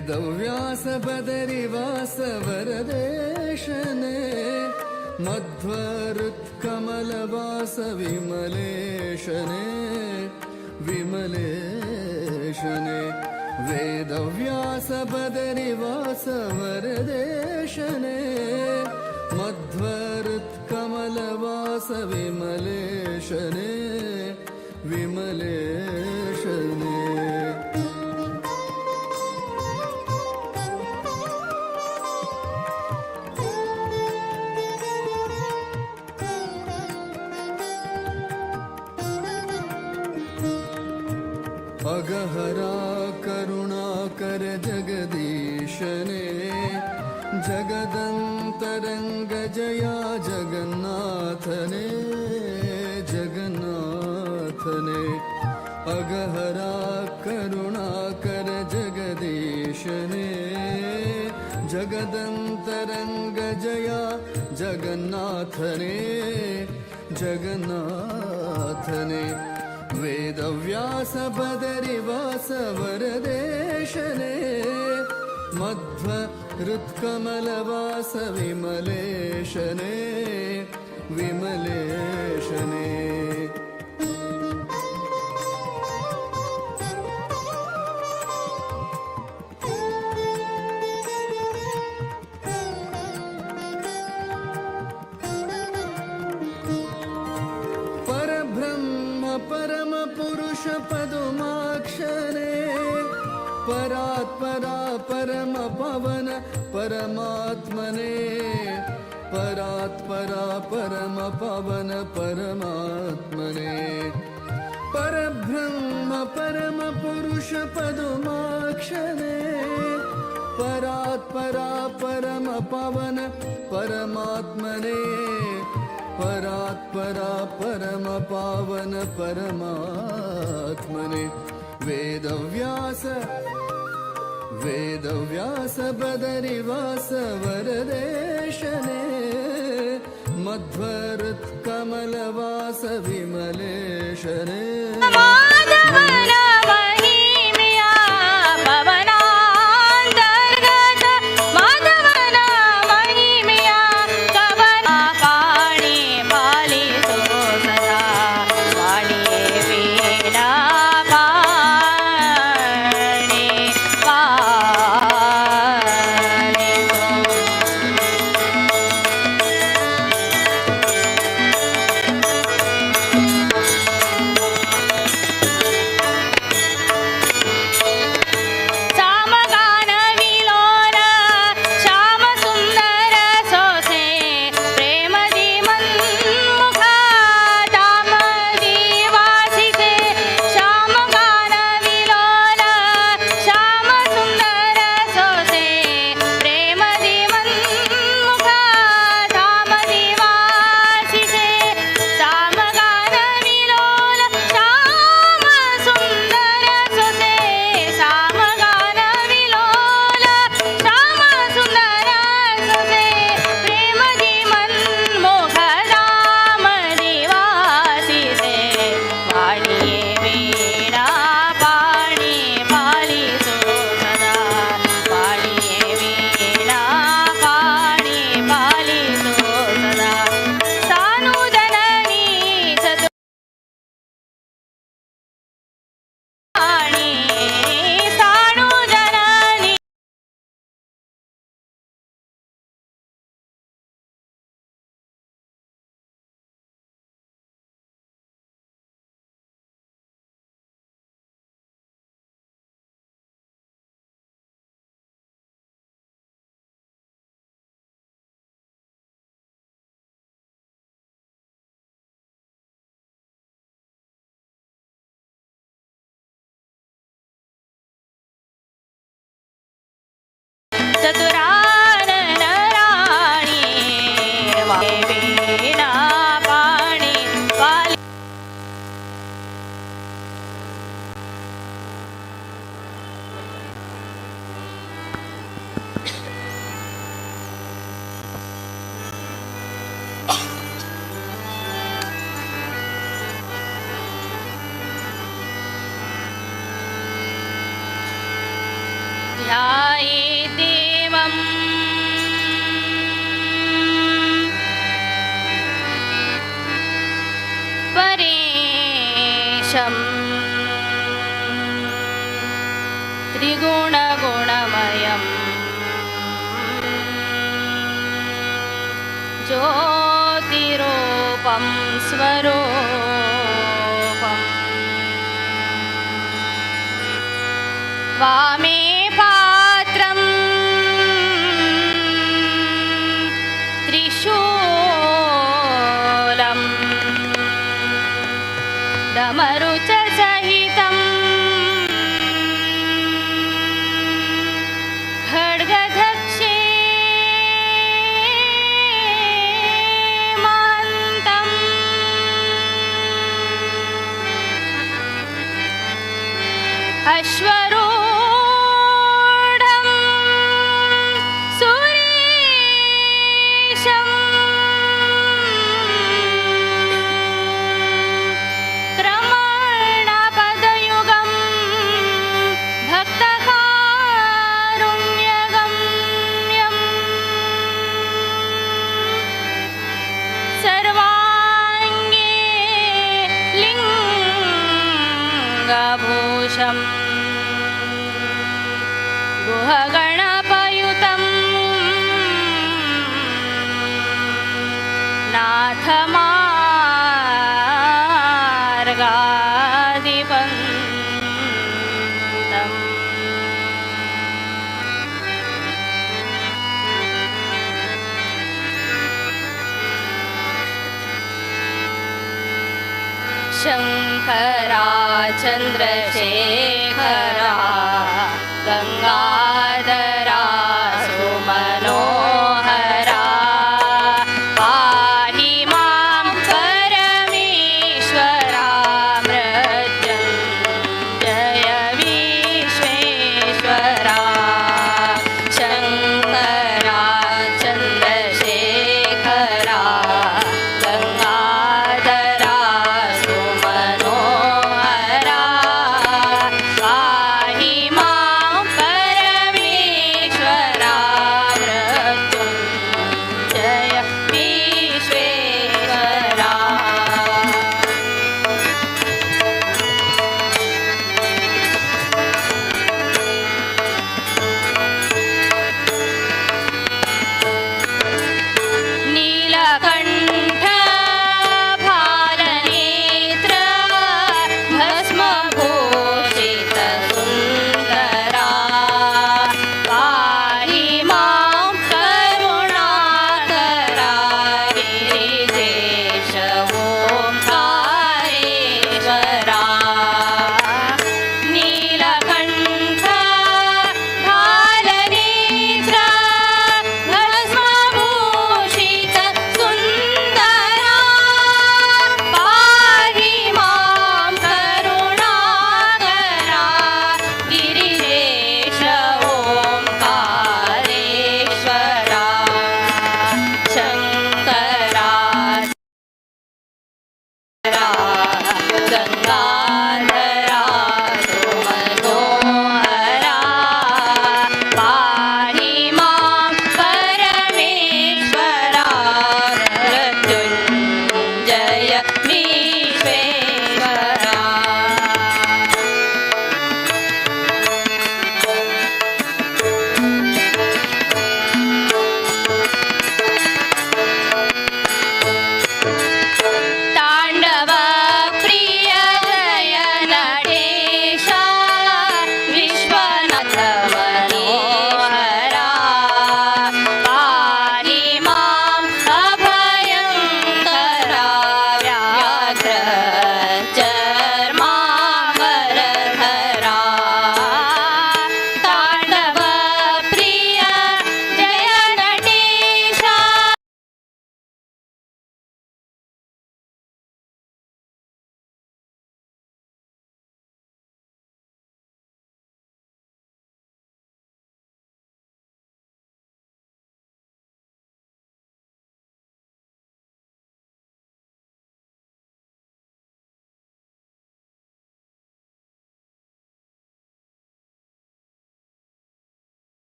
ವೇದವ್ಯಾಸ ಬದರಿವಾಸ ವರದೇಶನೇ ಮಧ್ವರುತ್ಕಮಲವಾಸ ವಿಮಲೇಶನೇ ವಿಮಲೇಶನೇ ವೇದವ್ಯಾಸ ಬದರಿವಾಸ ವರದೇಶನೇ ಮಧ್ವರುತ್ಕಮಲವಾಸ ವಿಮಲೇಶನೇ ವಿಮಲೇಶನೇ. अगहरा करुणाकर जगदीशने जगदन्तरङ्ग जया जगन्नाथने जगन्नाथने. अगहरा करुणाकर जगदीशने जगदन्तरङ्ग जया जगन्नाथने जगन्नाथने. वेदव्यास बदरिवास वरदेशने मध्व हृत्कमलवास विमलेशने विमलेशने. परब्रह्म परम पुरुष पदुमाक्षरे परात्परा परम पवन परमात्मने परात्परा परम पवन परमात्मने. परब्रह्म परम पुरुष पदुमाक्षरे परात्परा परम पवन परमात्मने परात्परा परम पावन परमात्मने. वेदव्यास वेदव्यास बदरिवास वरदेशने मध्वरुत्कमलवास विमलेशने. ಮಾಧವನ ಮಹಿಮೆಯ ಪವನಾಂತರ್ಗತ ಮಾಧವನ ಮಹಿಮೆಯ ಕವನ ಪಾಣಿ ಪಾಲಿಸೋ ಸದಾ ವಾಣಿಯೇ ವೀಣಾ ಪಾಣಿ ಪಾಲಿಸೋ. ಸಾಮಗಾನ ವಿಲೋಲ ಶ್ಯಾಮ ಸುಂದರ ಸೊಸೆ ಪ್ರೇಮದಿ ಮನ್ಮುಖ ತಾಮದಿ ವಾಸಿಸೆ. ಶ್ಯಾಮಗಾನ ವಿಲೋಲ ಶ್ಯಾಮ ಸುಂದರ ಸೊಸೆ ಪ್ರೇಮದಿ ಮನ್ಮುಖ ತಾಮದಿ ವಾಸಿಸೆ. ಸಾಮಗಾನ ವಿಲೋಲ ಶ್ಯಾಮ ಸುಂದರ ಸೊಸೆ ಸಾಮಗಾನ ವಿಲೋಲ ಶ್ಯಾಮ ಸುಂದರ ಸೊಸೆ ಪ್ರೇಮದಿ ಮನ್ಮೋಹ ರಾಮದಿ ವಾಸಿಸೆ. ವಾಣಿಯೇ ವೀಣಾ ಪಾಣಿ ಪಾಲಿಸೋ ಸದಾ ವಾಣಿಯೇ ವೀಣಾ ಪಾಣಿ ಪಾಲಿಸೋ ಸದಾ ಸಾನು ಜನನಿ ಚತುರಾಣಿ ಸಾನು ಜನನಿ. ಚತುರಾನನ ರಾಣಿ ವೀಣಾ ಪಾಣಿ ಪಾಲಿ. ಧ್ಯಾಯ त्रिगुणगुणमयम् ज्योतिरूपं स्वरूपम् वामे पात्रं त्रिशूलं डमरुचसहितं खड्गधक्षे मान्तम् अश्वरूढं सुरेशं क्रमणपदयुगं भक्तकारुण्यगम्यम् सर्वाङ्गे लिङ्गभूषम् गुहगणपयुतं नाथमार्गादिपन्तम्। शङ्करा चन्द्रशेखरा गङ्गाधरा सुमनोहरा पाहि मां परमेश्वरा मृत्युञ्जय विश्वेश्वरा। शङ्करा चन्द्रशेखरा गङ्गाधरा सुमनोहरा।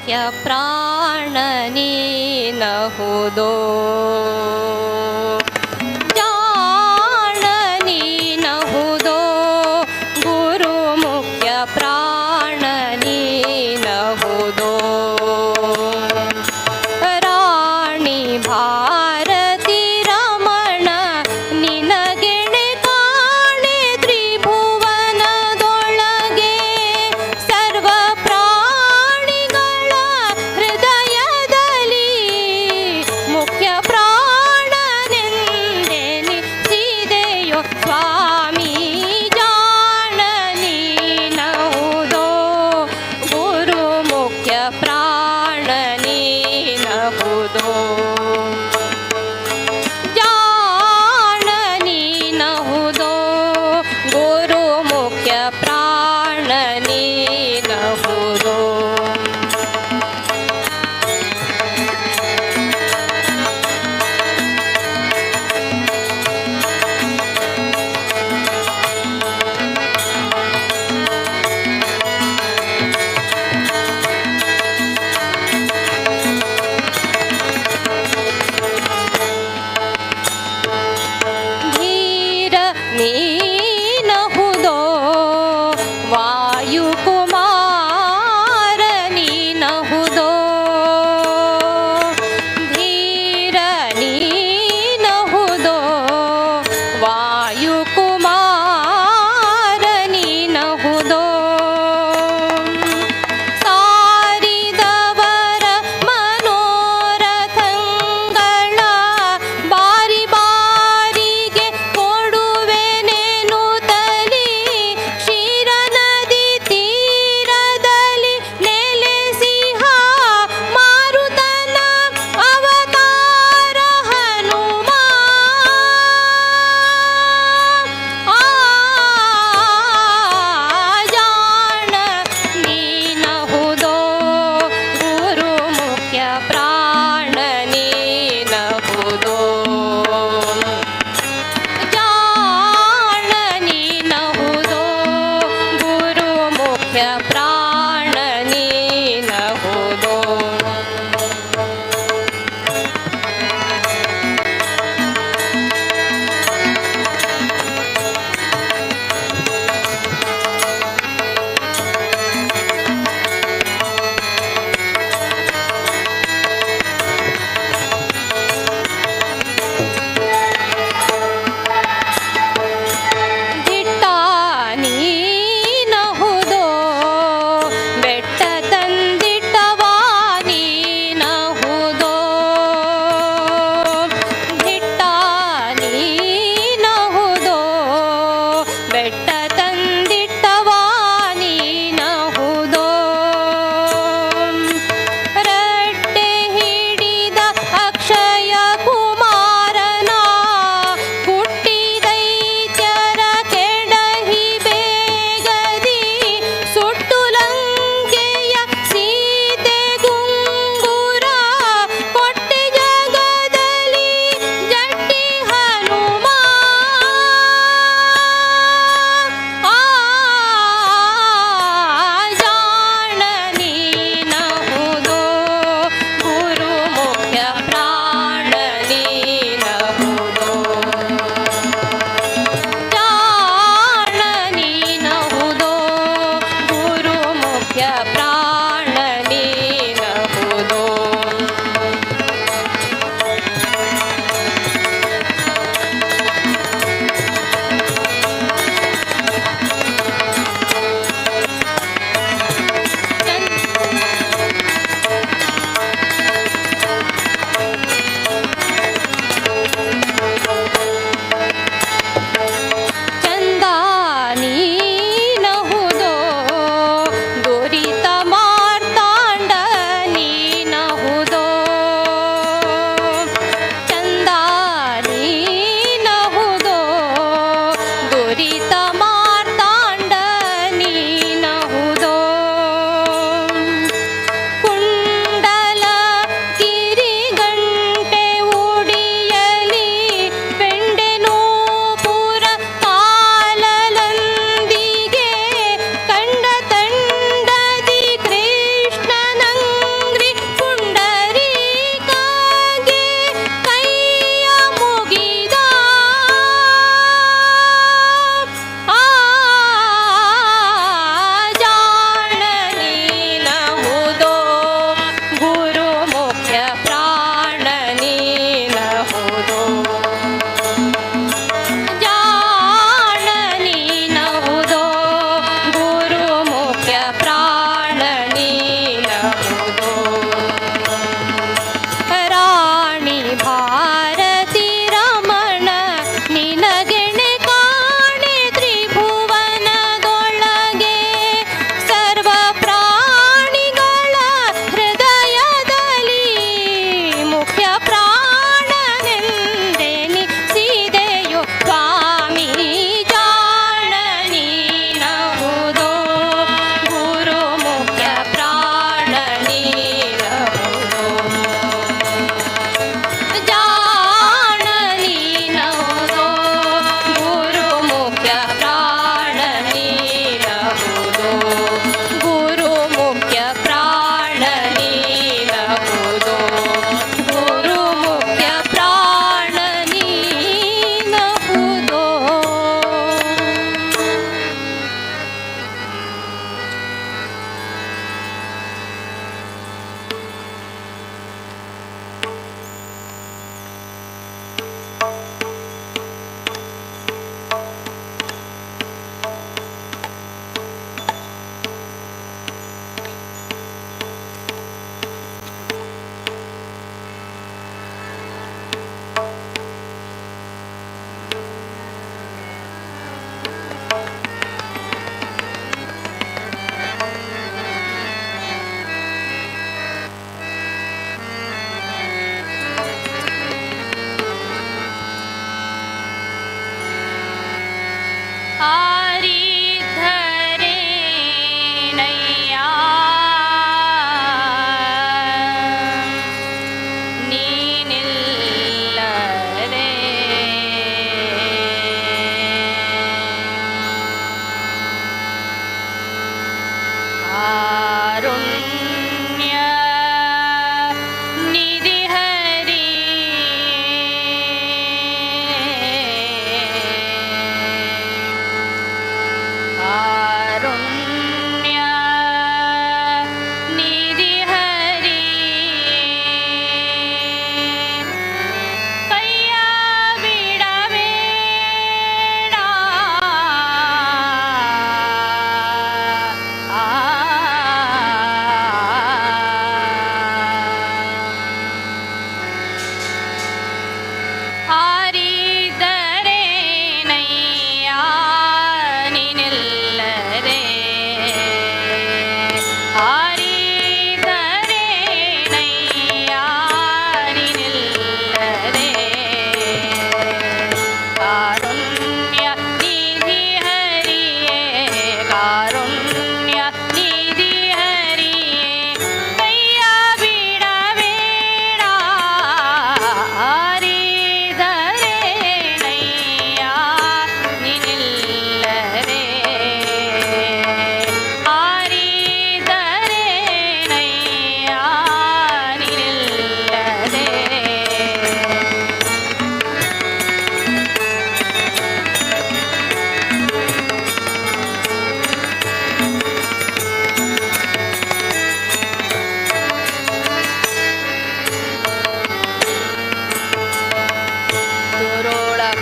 ಮುಖ್ಯ ಪ್ರಾಣ ನೀನಹುದೋ, ಜಾಣ ನೀನಹುದೋ, ಗುರು ಮುಖ್ಯ ಪ್ರಾಣ ನೀನಹುದೋ. ರಾಣಿ ಭಾರತಿ ರಮಣ ನಿನಗೆಣೆ ಕಾಣೆ ತ್ರಿಭುವನದೊಳಗೆ, ಸರ್ವ ಪ್ರಾಣಿಗಳ ಹೃದಯದಲ್ಲಿ ಮುಖ್ಯ ಪ್ರಾಣ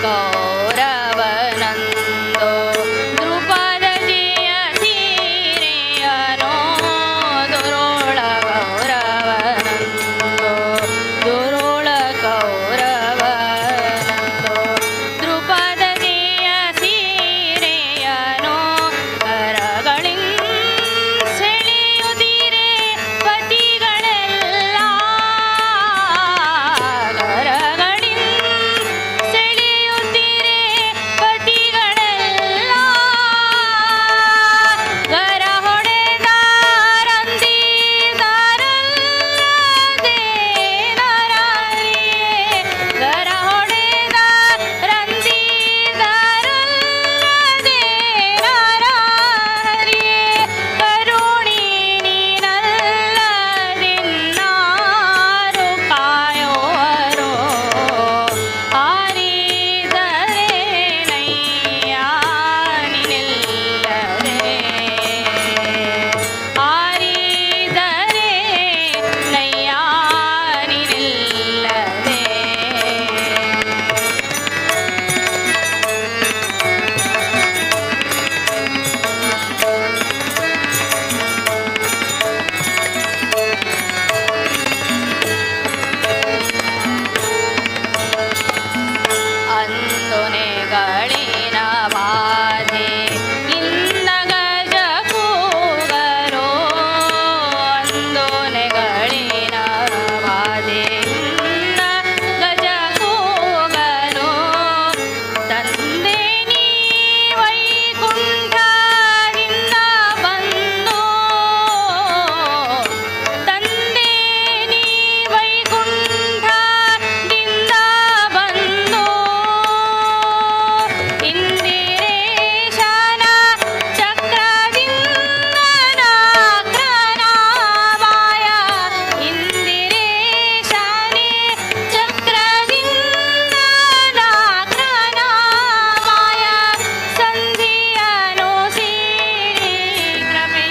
ಕೌರವನಂದೋ ದ್ರುಪದಜಿಯ ಸೀರೆಯನೋ ದುರುಳ ಕೌರವನಂದೋ ದುರುಳ ಕೌರವನಂದೋ ದ್ರುಪದಜಿಯ ಸೀರೆಯನೋ ಕರಗಳಿಂ ಸೆಳೆಯುತ್ತೀರೆ ಪತಿಗಳೆಲ್ಲ ಕರಗಳಿಂ ಸೆಳೆಯುತ್ತೀರೆ ಪತಿಗಳೆಲ್ಲ ಗರ ಹೊಡೆದಾರಂದಿದಾರಲ್ಲದೆ ನರಾರಿಯೇ ಗರ ಹೊಡೆದಾರಂದಿದಾರಲ್ಲದೆ ನರಾರಿಯೇ ಕರುಣಿ ನೀನಲ್ಲದಿನ್ನಾರು ಕಾಯೋರೋ ಆರಿದರೆ ನಯ್ಯ ನಿನ್ನಲ್ಲದೆ ಆರಿದರೆ ನಯ್ಯ ನಿನ್ನಲ್ಲದೆ. ಅಂದುನೆಗಳಿನ ಬಾಧೆ ಇಂದ ಗಜ ಕೂಗರೋ ಅಂದುನೆಗಳಿನ ಬಾಧೆ ಇಂದ ಗಜ ಕೂಗರೋ ತಂದೆ ನೀ ವೈಕುಂಠದಿಂದ ಬಂದು ತಂದೆ ನೀ ವೈಕುಂಠದಿಂದ ಬಂದು ಇಂದಿರೇಶನ ಚಕ್ರದಿಂದ ನಾಕ್ರನಾಮಾಯ ಇಂದಿರೇಶನೇ ಚಕ್ರದಿಂದ ನಾಕ್ರನಾಮಾಯ ಸಂಧಿಯನು ಸೇರಿ ಕೃಪೆ.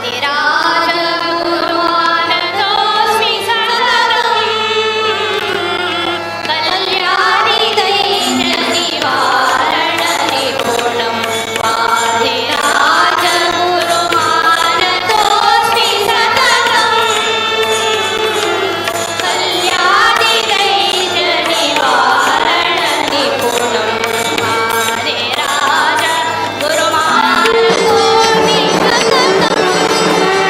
वादिराजगुरुमानतोऽस्मि सततम् कल्याणिदैत्यनिवारणनिपुणं वादिराजगुरुमानतोऽस्मि सततम् कल्याणिदैत्यनिवारणनिपुणं वादिराज गुरुमानतोऽस्मि सततम्।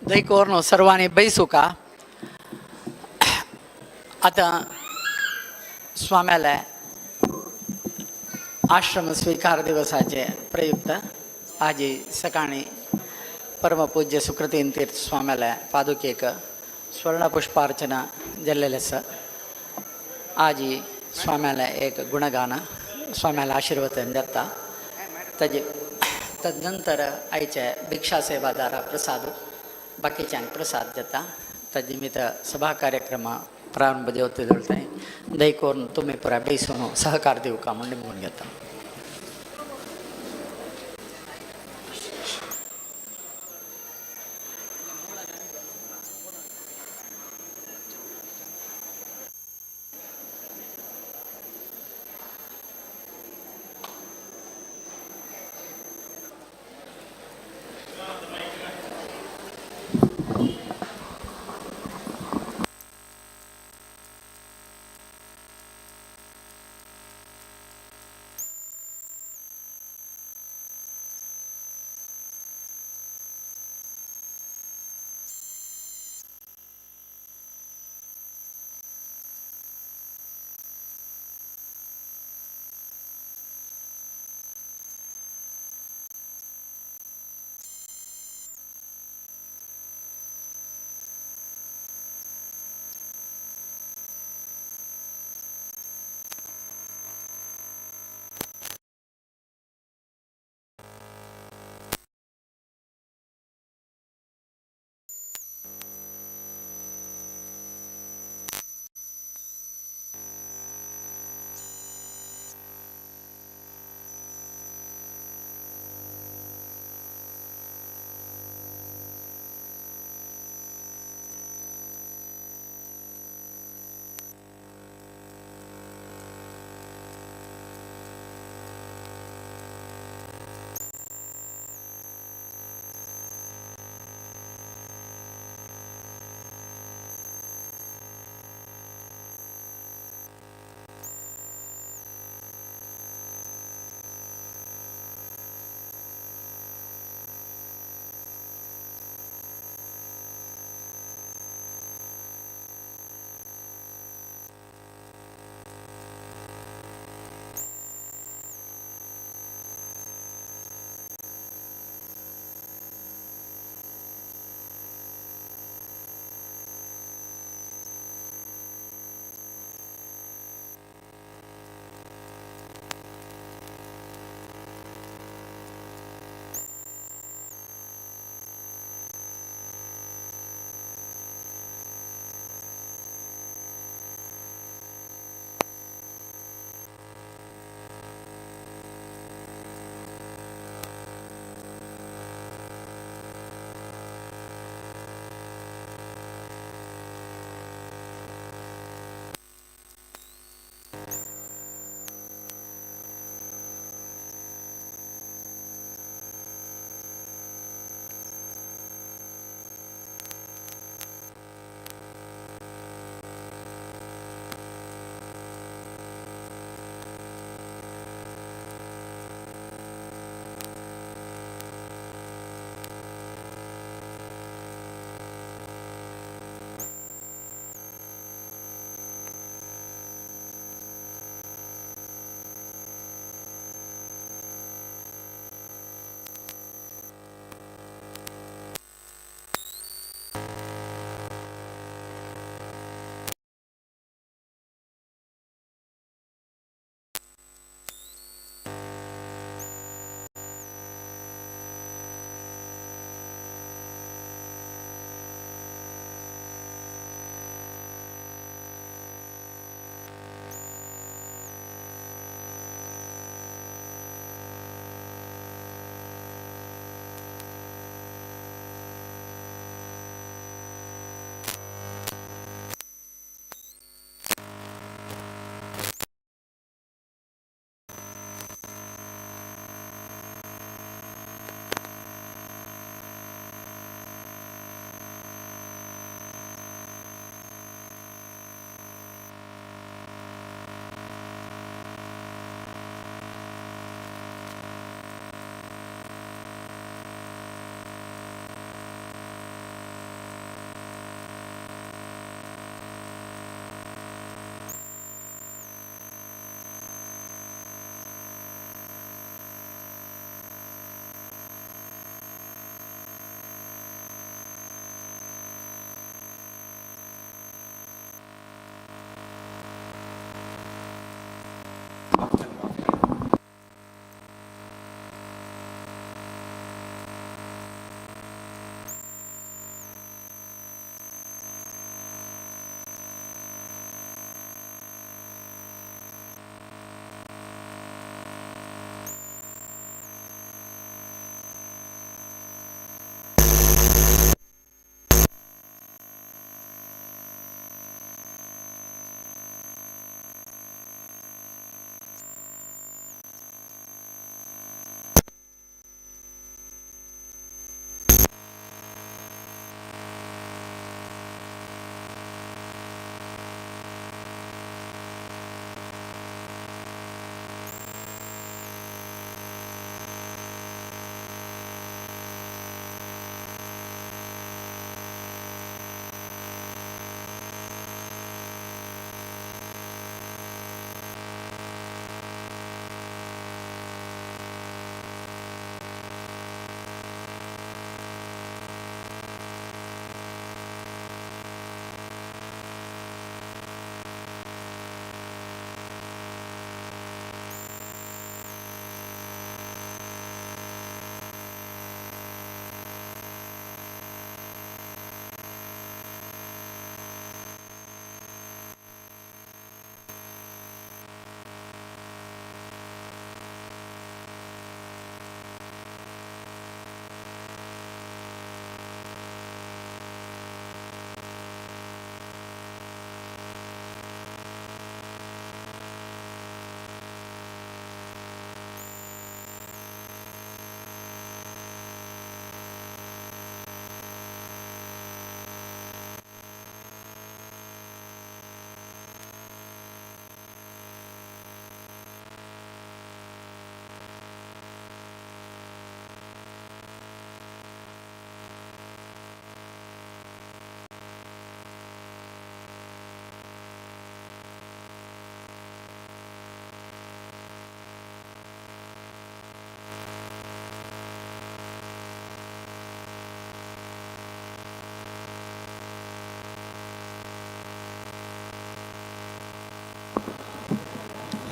दैकोर्न सर्वांनी बैसुका. आतां स्वाम्याले आश्रम स्वीकार दिवसाचे प्रयुक्त आजी सकाळी परमपूज्य सुकृतीन तीर्थ स्वाम्याले पादुकेक स्वर्णपुष्पार्चना जाल्लेलें आसा. आजी स्वाम्याले एक गुणगान स्वाम्याले आशीर्वचन जाता. ताजे तदनंतर आयचे भिक्षा सेवादारा प्रसाद बाकीच्यांक प्रसाद जाता. ताजे निमित्त सभा कार्यक्रम प्रारंभ देवते दवरताय. दयकरून तुमी पुराय बेसून सहकार दिवका म्हूण निमगून घेता.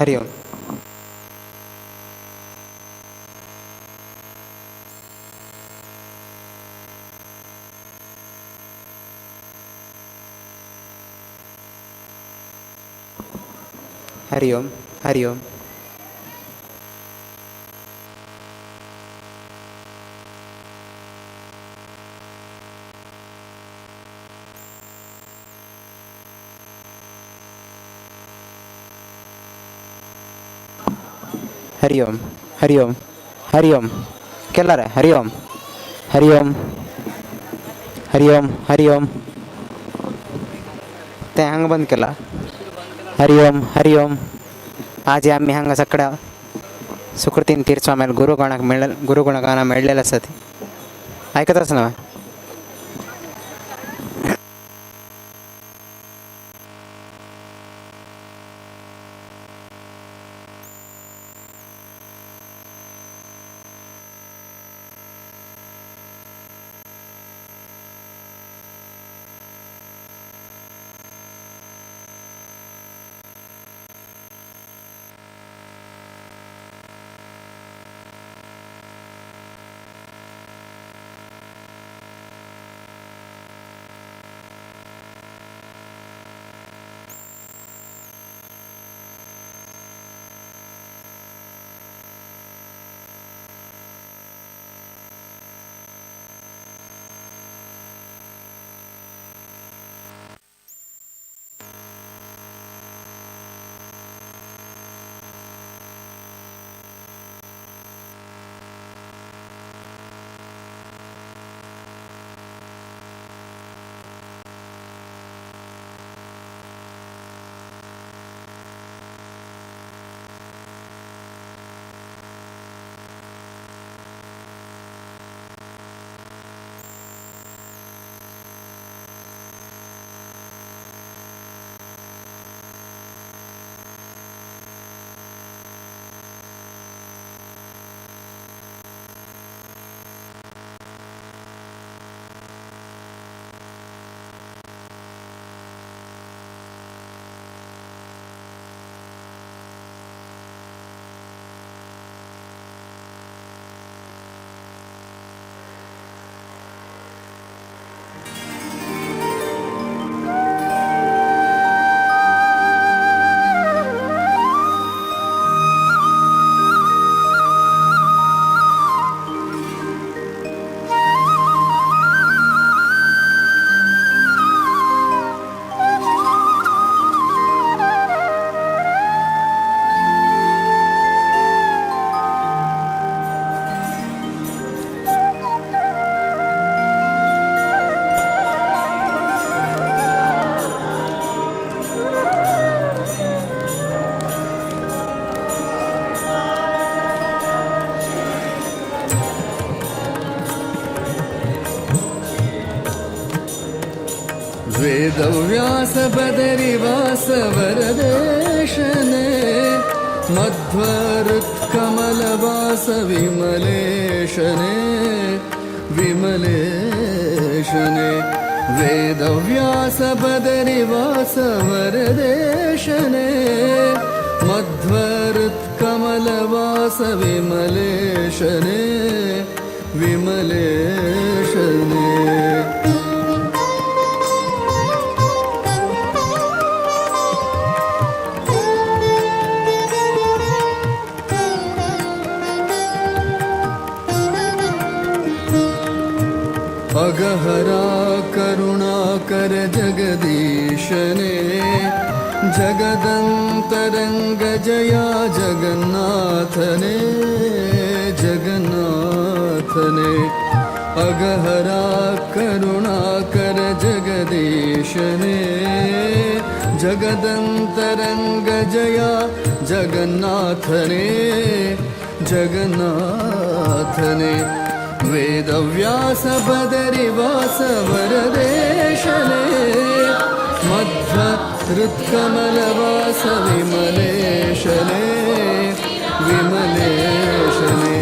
हरि ओम. हरि ओम. हरि ओम. हरि ओम. हरि ओम. हरि ओम. केला रे. हरि ओम. हरि ओम. हरि ओम. हरि ओम. ते हांगा बंद केला. हरि ओम. हरि ओम. आज आमी हांगा सगळ्या सुकृतीन तीर्थ स्वाम्याला गुरुगणाक मेळ गुरुगुणगाना मेळलेले आसा ती आयकत आसा ना. वेदव्यास बदरिवास वरदेशने मध्वहृत्कमलवास विमलेशने विमलेशने. वेदव्यास बदरिवास वरदेशने मध्वहृत्कमलवास विमलेशने विमलेशने. अगहरा करुणाकर जगदीशने जगदन्तरङ्ग जया जगन्नाथने जगन्नाथने. अगहरा करुणाकर जगदीशने जगदन्तरङ्ग जया जगन्नाथने जगन्नाथने. वेदव्यास बदरिवास वरदेशने मध्वहृत्कमलवास विमलेशने विमलेशने.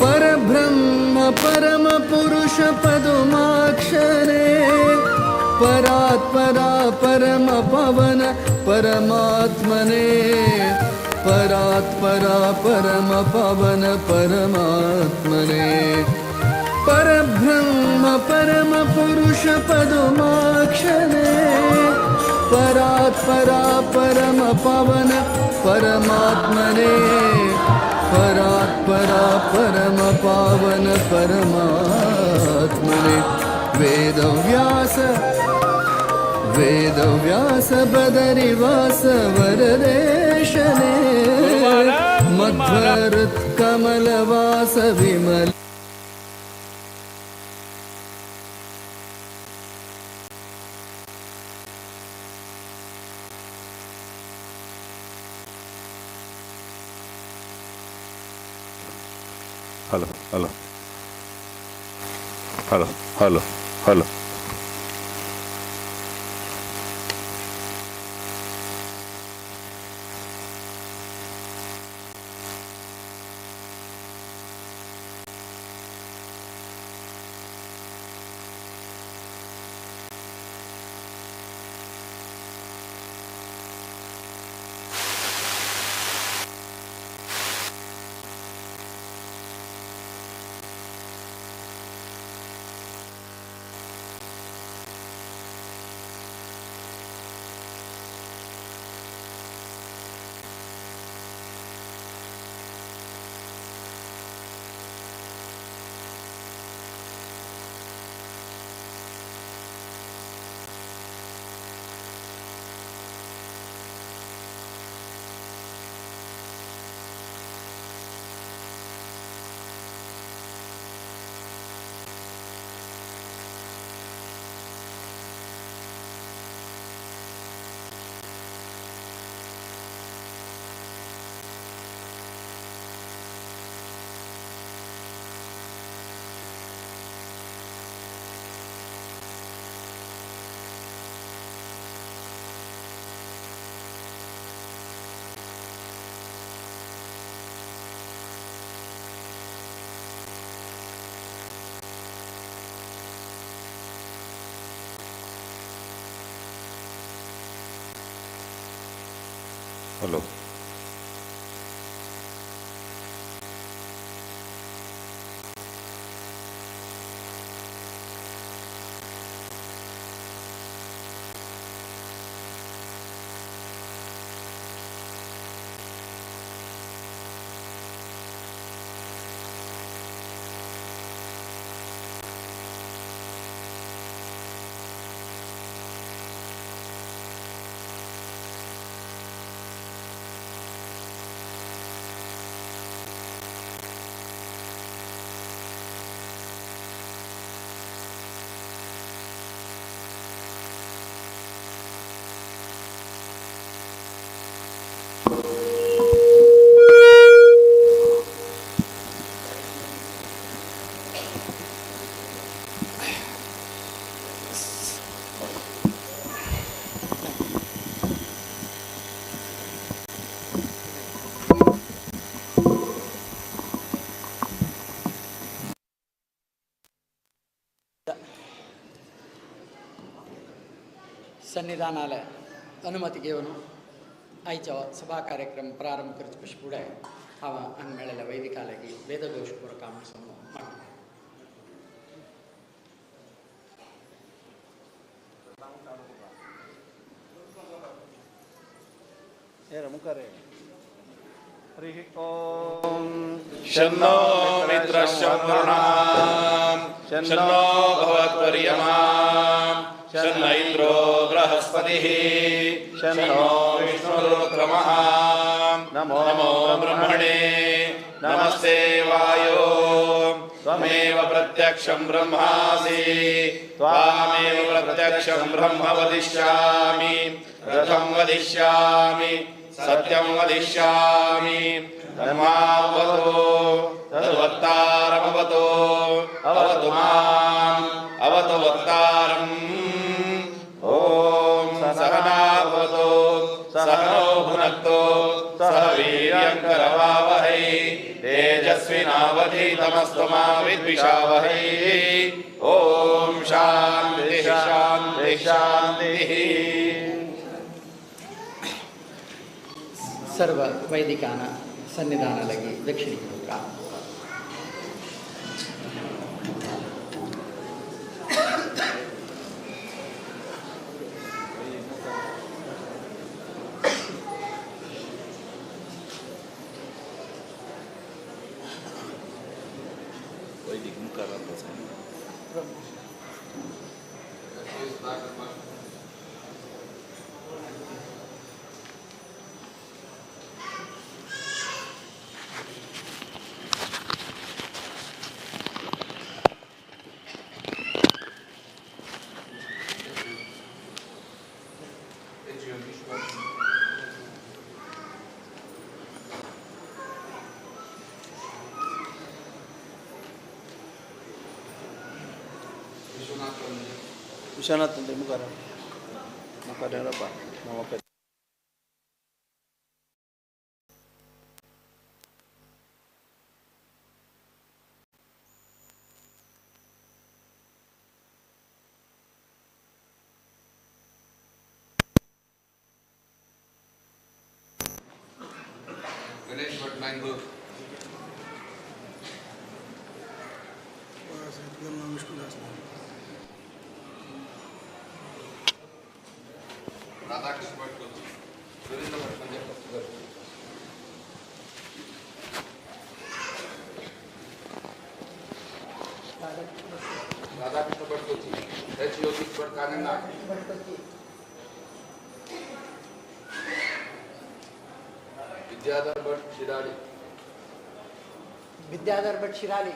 परब्रह्म परम पुरुष पदुमाक्षरे परात्परा परम पवन परमात्मने परात्परा परम पवन परमात्मने परब्रह्म परम पुरुष पदुमाक्षरे परात्परा परम पवन परमात्मने परात्परा परम पावन परमात्मने Vedvyas Vedvyas बदरिवास वरदेशने मध्वहृत्कमलवास Vimal hello hello hello hello hello. Hello. सन्निधानाला अनुमती घेवन आयचो सभा कार्यक्रम प्रारंभ करचे पशी फुडें हांव हांगा मेळिल्ल्या वैदिका लागीं वेदघोश काम मागता. शन्नो मित्रः शं वरुणः शन्नो भवत्वर्यमा शन्न इन्द्रो बृहस्पतिः शन्नो विष्णुरुक्रमः। नमो ब्रह्मणे नमस्ते वायो त्वमेव प्रत्यक्षं ब्रह्मासि त्वामेव प्रत्यक्षं ब्रह्म वदिष्यामि रथं वदिष्यामि सत्यं वदिष्यामि धर्मावतो तद्वक्तारमवतो अवतु माम् अवतु वक्तारम्। ॐ सहना भवतु सहनौ भुनक्तु सह वीर्यं करवावहै तेजस्विनावधीतमस्तु मा विद्विषावहै। ॐ शान्तिः शान्तिः शान्तिः। सर्व वैदिकान सन्निधान लगी दक्षिणी का विश्वनाथ मुखार मुखार मुखार। गणेश भट मैंगलोर। राधाकृष्ण भट कोची। सुरेंद्र भट पंजाब। राधाकृष्ण भट कोची। एच योगेश भट कानंदा। विद्याधर भट शिराली। विद्याधर भट शिराली।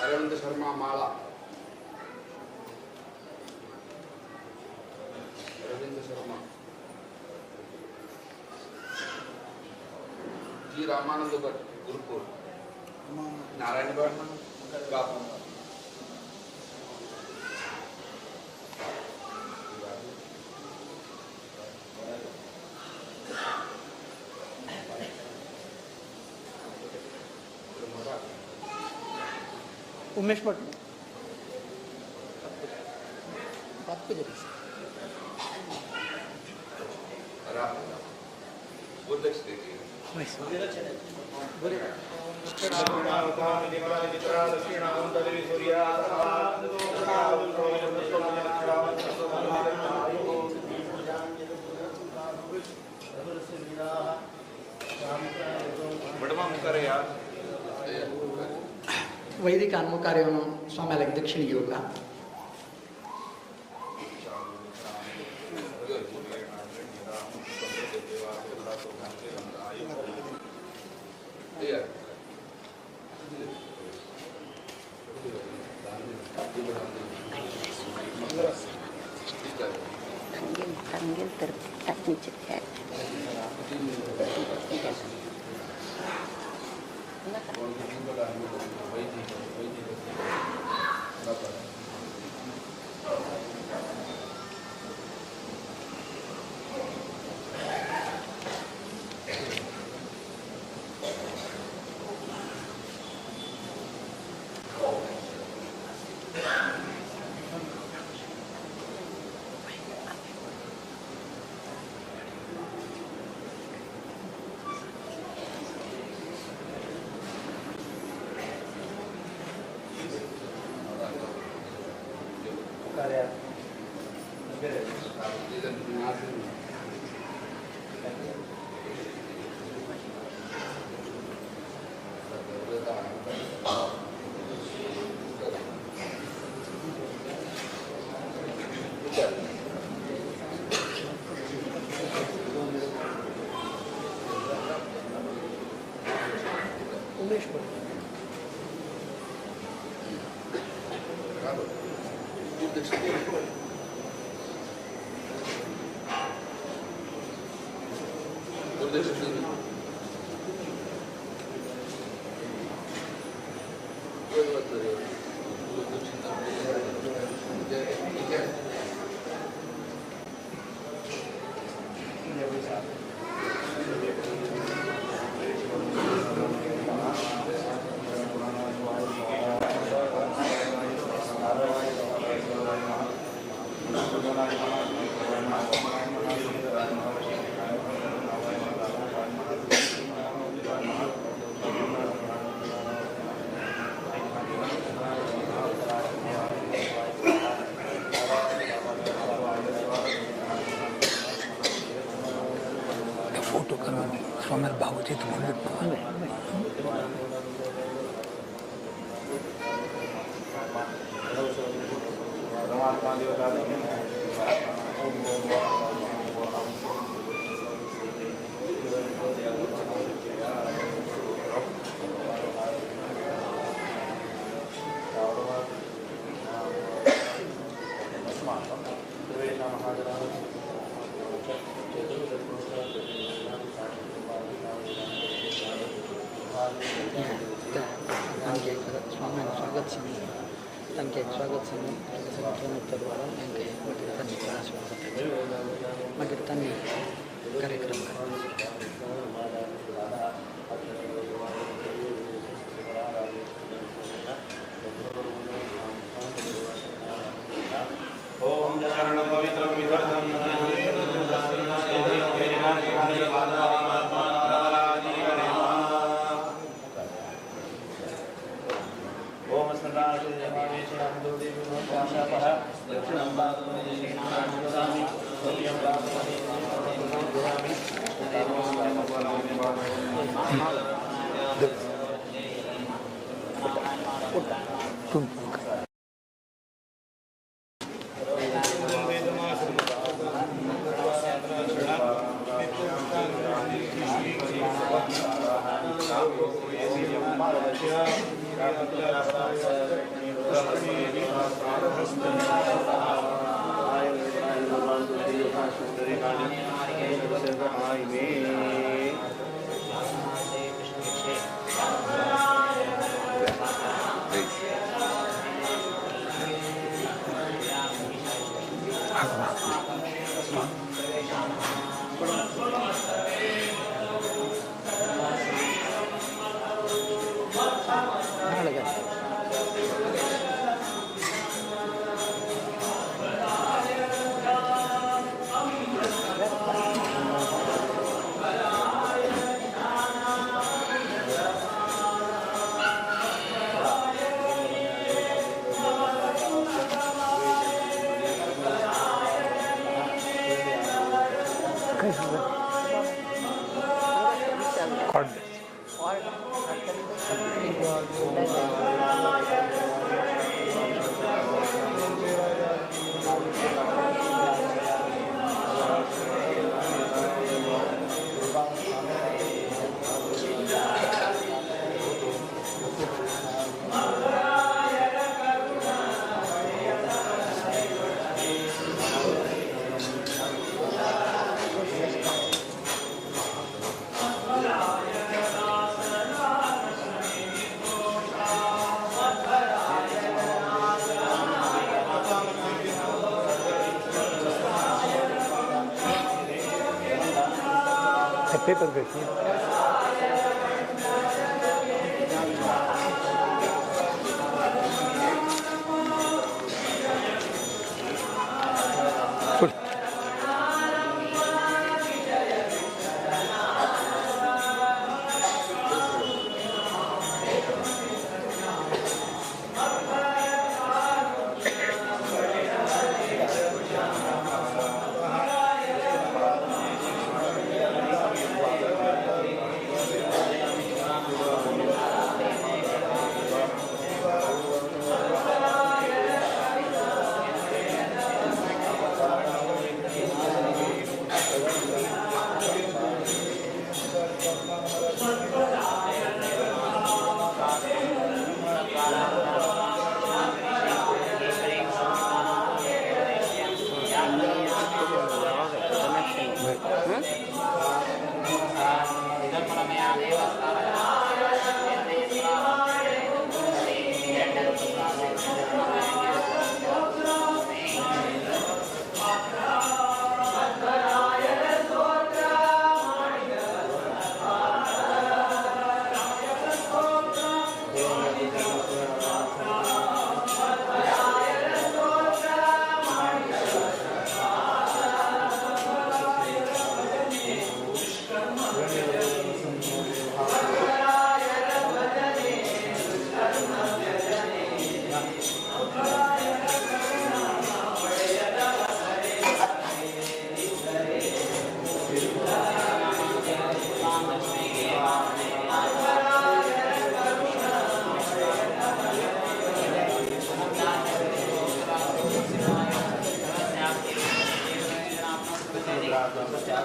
अरविंद शर्मा माला। अरविंद शर्मा। जी रामानंद भट्ट गुरुकुल। नारायण भट्ट बापू। उमेश भट्ट वैदिक कार्यों स्वामी दक्षिण योग Dixit, Guru Dixit. Photo करून स्वामी भाऊजी म्हणून स्वागत सांगून तांकां एक स्वागत सांगून तांकां मागीर तांणी आशीर्वाद, मागीर तांणी कार्यक्रम करपाचो. Paper घेतली.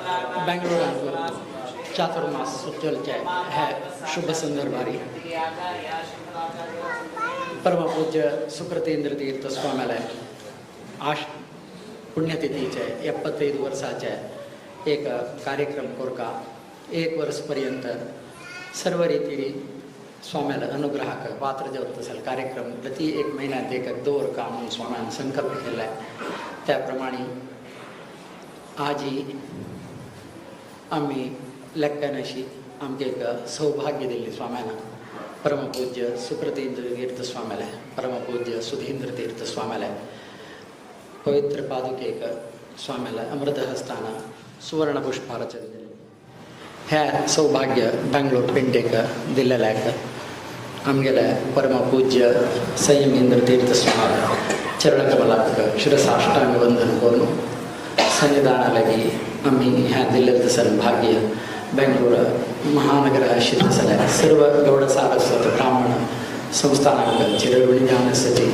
बेंगलोरांत चातुर्मास सुचलचे हे शुभ संदर्भारी परमपूज्य सुकृतेंद्र तीर्थ स्वाम्याले आश पुण्यतिथीचे 75 वर्साचे एक कार्यक्रम कोरका एक वर्स पर्यंत सर्व रीती स्वाम्याला अनुग्रहाक पात्र जेवत असेल कार्यक्रम प्रति एक महिन्यात एक दवरका म्हणून स्वाम्यान संकल्प केला. त्या प्रमाणे आजी आमी लेक्कान अशी आमकां एक सौभाग्य दिल्ली स्वाम्यान परमपूज्य सुकृतेंद्र तीर्थ स्वाम्याले परमपूज्य सुधींद्र तीर्थ स्वाम्याले पवित्र पादुकेक स्वाम्याला अमृतहस्तान सुवर्ण पुष्पार्चन दिले. हे सौभाग्य बेंगलोर पेंटेक दिल्लेल्याक आमगेले परमपूज्य संयमेंद्र तीर्थ स्वामी चरणकमलाक शिरसाष्टांग वंदन करून सन्निधाना लागी आमी ह्या दिल्लें तसं भाग्य बेंगलोर महानगर आशिल्लें जाल्यार सर्व गौड सारस्वत ब्राह्मण संस्थानाक चिरवणी जावन आसा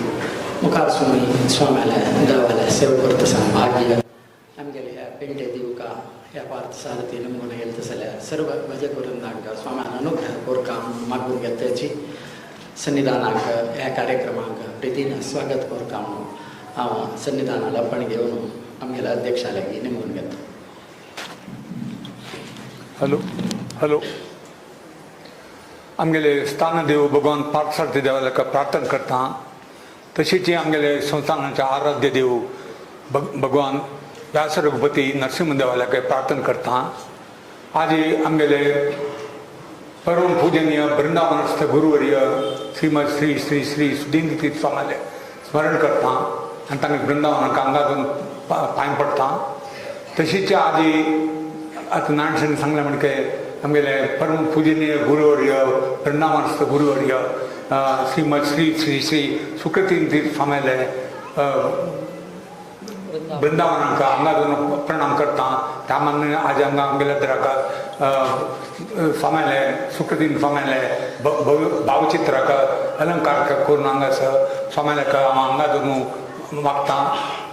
मुखार सुमी स्वाम्याले देवाले सेवा करता आसा भाग्य आमगेले ह्या पेंटे दिवका ह्या पार्थ सारथी नमून येयले जाल्यार सर्व भजक वृंदांक स्वाम्यान अनुग्रह कोरका मागून घेताची सन्निधानाक ह्या कार्यक्रमाक प्रितीन स्वागत कोरका म्हणून हांव सन्निधाना लपण घेवन आमगेल्या अध्यक्षा लागीं नेमून घेता. हॅलो हॅलो, आमगेले स्थानदेव भगवान पार्थसारथी देवाला प्रार्थना करता. तशीच आमगेले संस्थानाचे आराध्य देव भगवान व्यास रघुपती नरसिंह देवाला प्रार्थना करता. आज आमगेले परम पूजनीय वृंदावनस्थ गुरुवर्य श्रीमद श्री श्री श्री सुधींद्र तीर्थ स्वामीले स्मरण करता आनी तांकां वृंदावनाक हांगा पांय पडटा. तशीच आजी आतां नानसेन सांगलें म्हणके आमगेले परम पूजनीय गुरुवर्य वृंदावनस्थ गुरुवर्य श्रीमद श्री श्री श्री सुकृतींद्र तीर्थ स्वामीले वृंदावनाक हांगा प्रणाम करता. त्या मानान आज हांगा आमगेल्या दराक स्वाम्याले सुकृतीन स्वाम्याले भावचित्राक अलंकार करून हांगासर स्वाम्यालेक हांव हांगा धरून मागता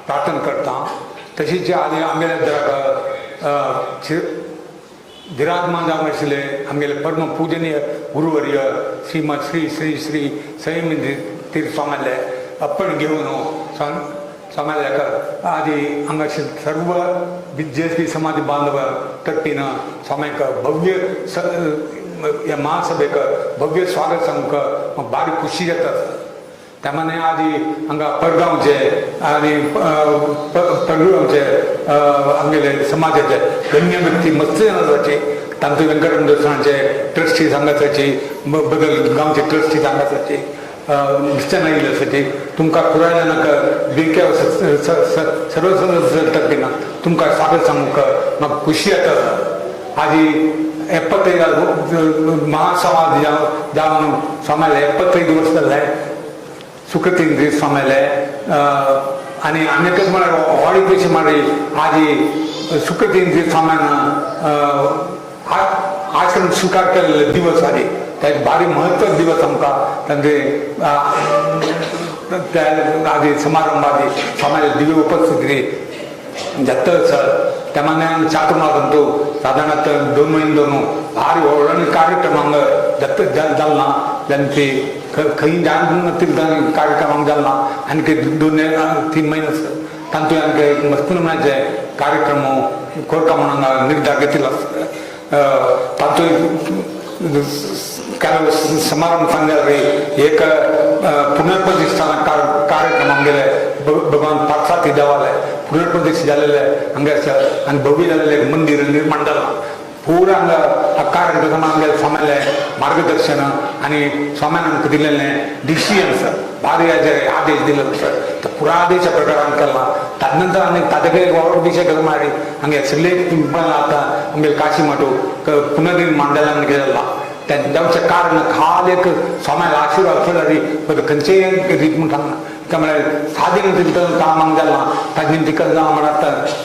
प्रार्थना करता. तशीच आज आमगेल्या दराक विराजमान जावन आशिल्ले आमगेले परम पूजनीय गुरुवर्य श्रीमद श्री श्री श्री संयमेंद्र तीर्थ स्वाम्याले अप्पण घेवन स्वाम्यालेक आदी हांगा सर्व जे समाज बांधव तर्फीन स्वाम्याक भव्य ह्या महासभेक भव्य स्वागत सांगूंक म्हाका बारी खुशी जाता. त्या माने आदी हांगा परगांवचे आनी परगांवचे आमगेले समाजाचे गण्य व्यक्ती मस्त जाणाचे तांतू व्यंकटरमण देवस्थानाचे ट्रस्टी हांगासरची बदल गांवचे ट्रस्टी हांगासरची मिस्टर आयिल्ले आसाची तुमकां पुराय जाणांक बेंक्या सर्व सदस्य तर्फीन तुमकां स्वागत सांगूंक म्हाका खुशी जाता. आजी 75 महासमाज जावन स्वाम्याले 75 वर्स जाले सुकृतींद्र स्वाम्याले आनी आनी म्हळ्यार व्हडली कशी म्हळ्यार आजी सुकृतींद्र स्वाम्यान आश्रम स्विकार केल्ले दिवस आजी त्या भारी महत्व दिवस आमकां तांचे त्या आदी समारंभ आदी स्वाम्याले दिव्य उपस्थिती जाता सर. त्या मानान चातुर्मासांतू साधारण 2 महिने दोन भारी व्हडलो कार्यक्रम हांगा जाता जाल ना जाणचे खंय जाण कार्यक्रम हांगा जाल ना आनी 2-3 महिने तांतून आमकां मस्त नमुन्याचे कार्यक्रम कोरका म्हणून हांगा निर्धार घेतिल्लो आसा. तातूंत ಕೆಲವು समारंभ सांगल्यार एक पुनर्प्रतिष्ठान कार्यक्रम आमगेले भगवान पार्थसारथी देवालय पुनर्प्रतिष्ठा जालेले हांगासर आनी भव्य जालेले एक मंदिर निर्माण जाला. पूरा हांगा हा कार्यक्रम आमगेले स्वाम्याले मार्गदर्शन आनी स्वाम्यान आमकां दिलेले डिसिजन्स भारी आदेश दिलेलो सर तो पुरा आदेशा प्रकारान केला. ताजे नंतर आनी ताजे कडेन व्हड विशय कसो म्हळ्यार हांगे सगळे आतां आमगेले काशी मठ पुनर्निर्माण जाला आनी कितें जाला जावचें कारण खाल एक स्वाम्याला आशिर्वाद आसलो खंयचेय रीत म्हूण सांगना. त्या म्हळ्यार सादें काम हांगा जालें ना ताजे निमतीं कशें जालां म्हळ्यार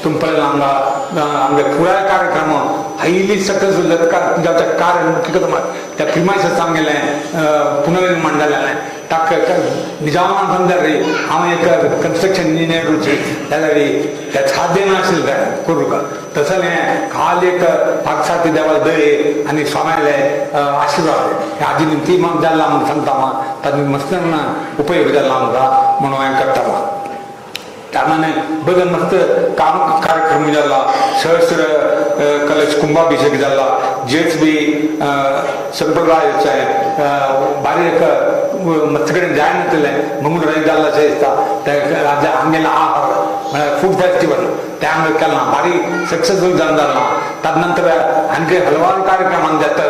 तुमी पळयलां हांगा आमगे पुराय कार्यक्रम हायली सक्सेसफूल जावचें कारण कितें म्हळ्यार त्या प्रिमायसस आमगेलें पुनर्निर्माण जालें. ताका निजामान समजा रे हांव एक कन्स्ट्रक्शन इंजिनियर जाल्यार ते साध्य नाशिल्लें करूंक तसलें खाल एक पाकसाती देवा दये आनी स्वाम्याले आशिर्वाद हाजी ती जाला म्हूण सांगता हांव ताजी मस्त उपयोग जाला आमकां म्हणून हांवें करता. त्या माने बरें मस्त काम कार्यक्रम जाला, सहस्र कलश कुंभाभिषेक जाला, जेच बी संप्रदायाचे बारीक मस्त कडेन जायनातलें मंगळूर जाला अशें दिसता. ते आमगेलें आहार म्हळ्यार फूड फेस्टिवल ते हांगा केलां बारीक सक्सेसफूल जावन जाला. तदनंतर आणखी हलवार कार्यक्रम हांगा जाता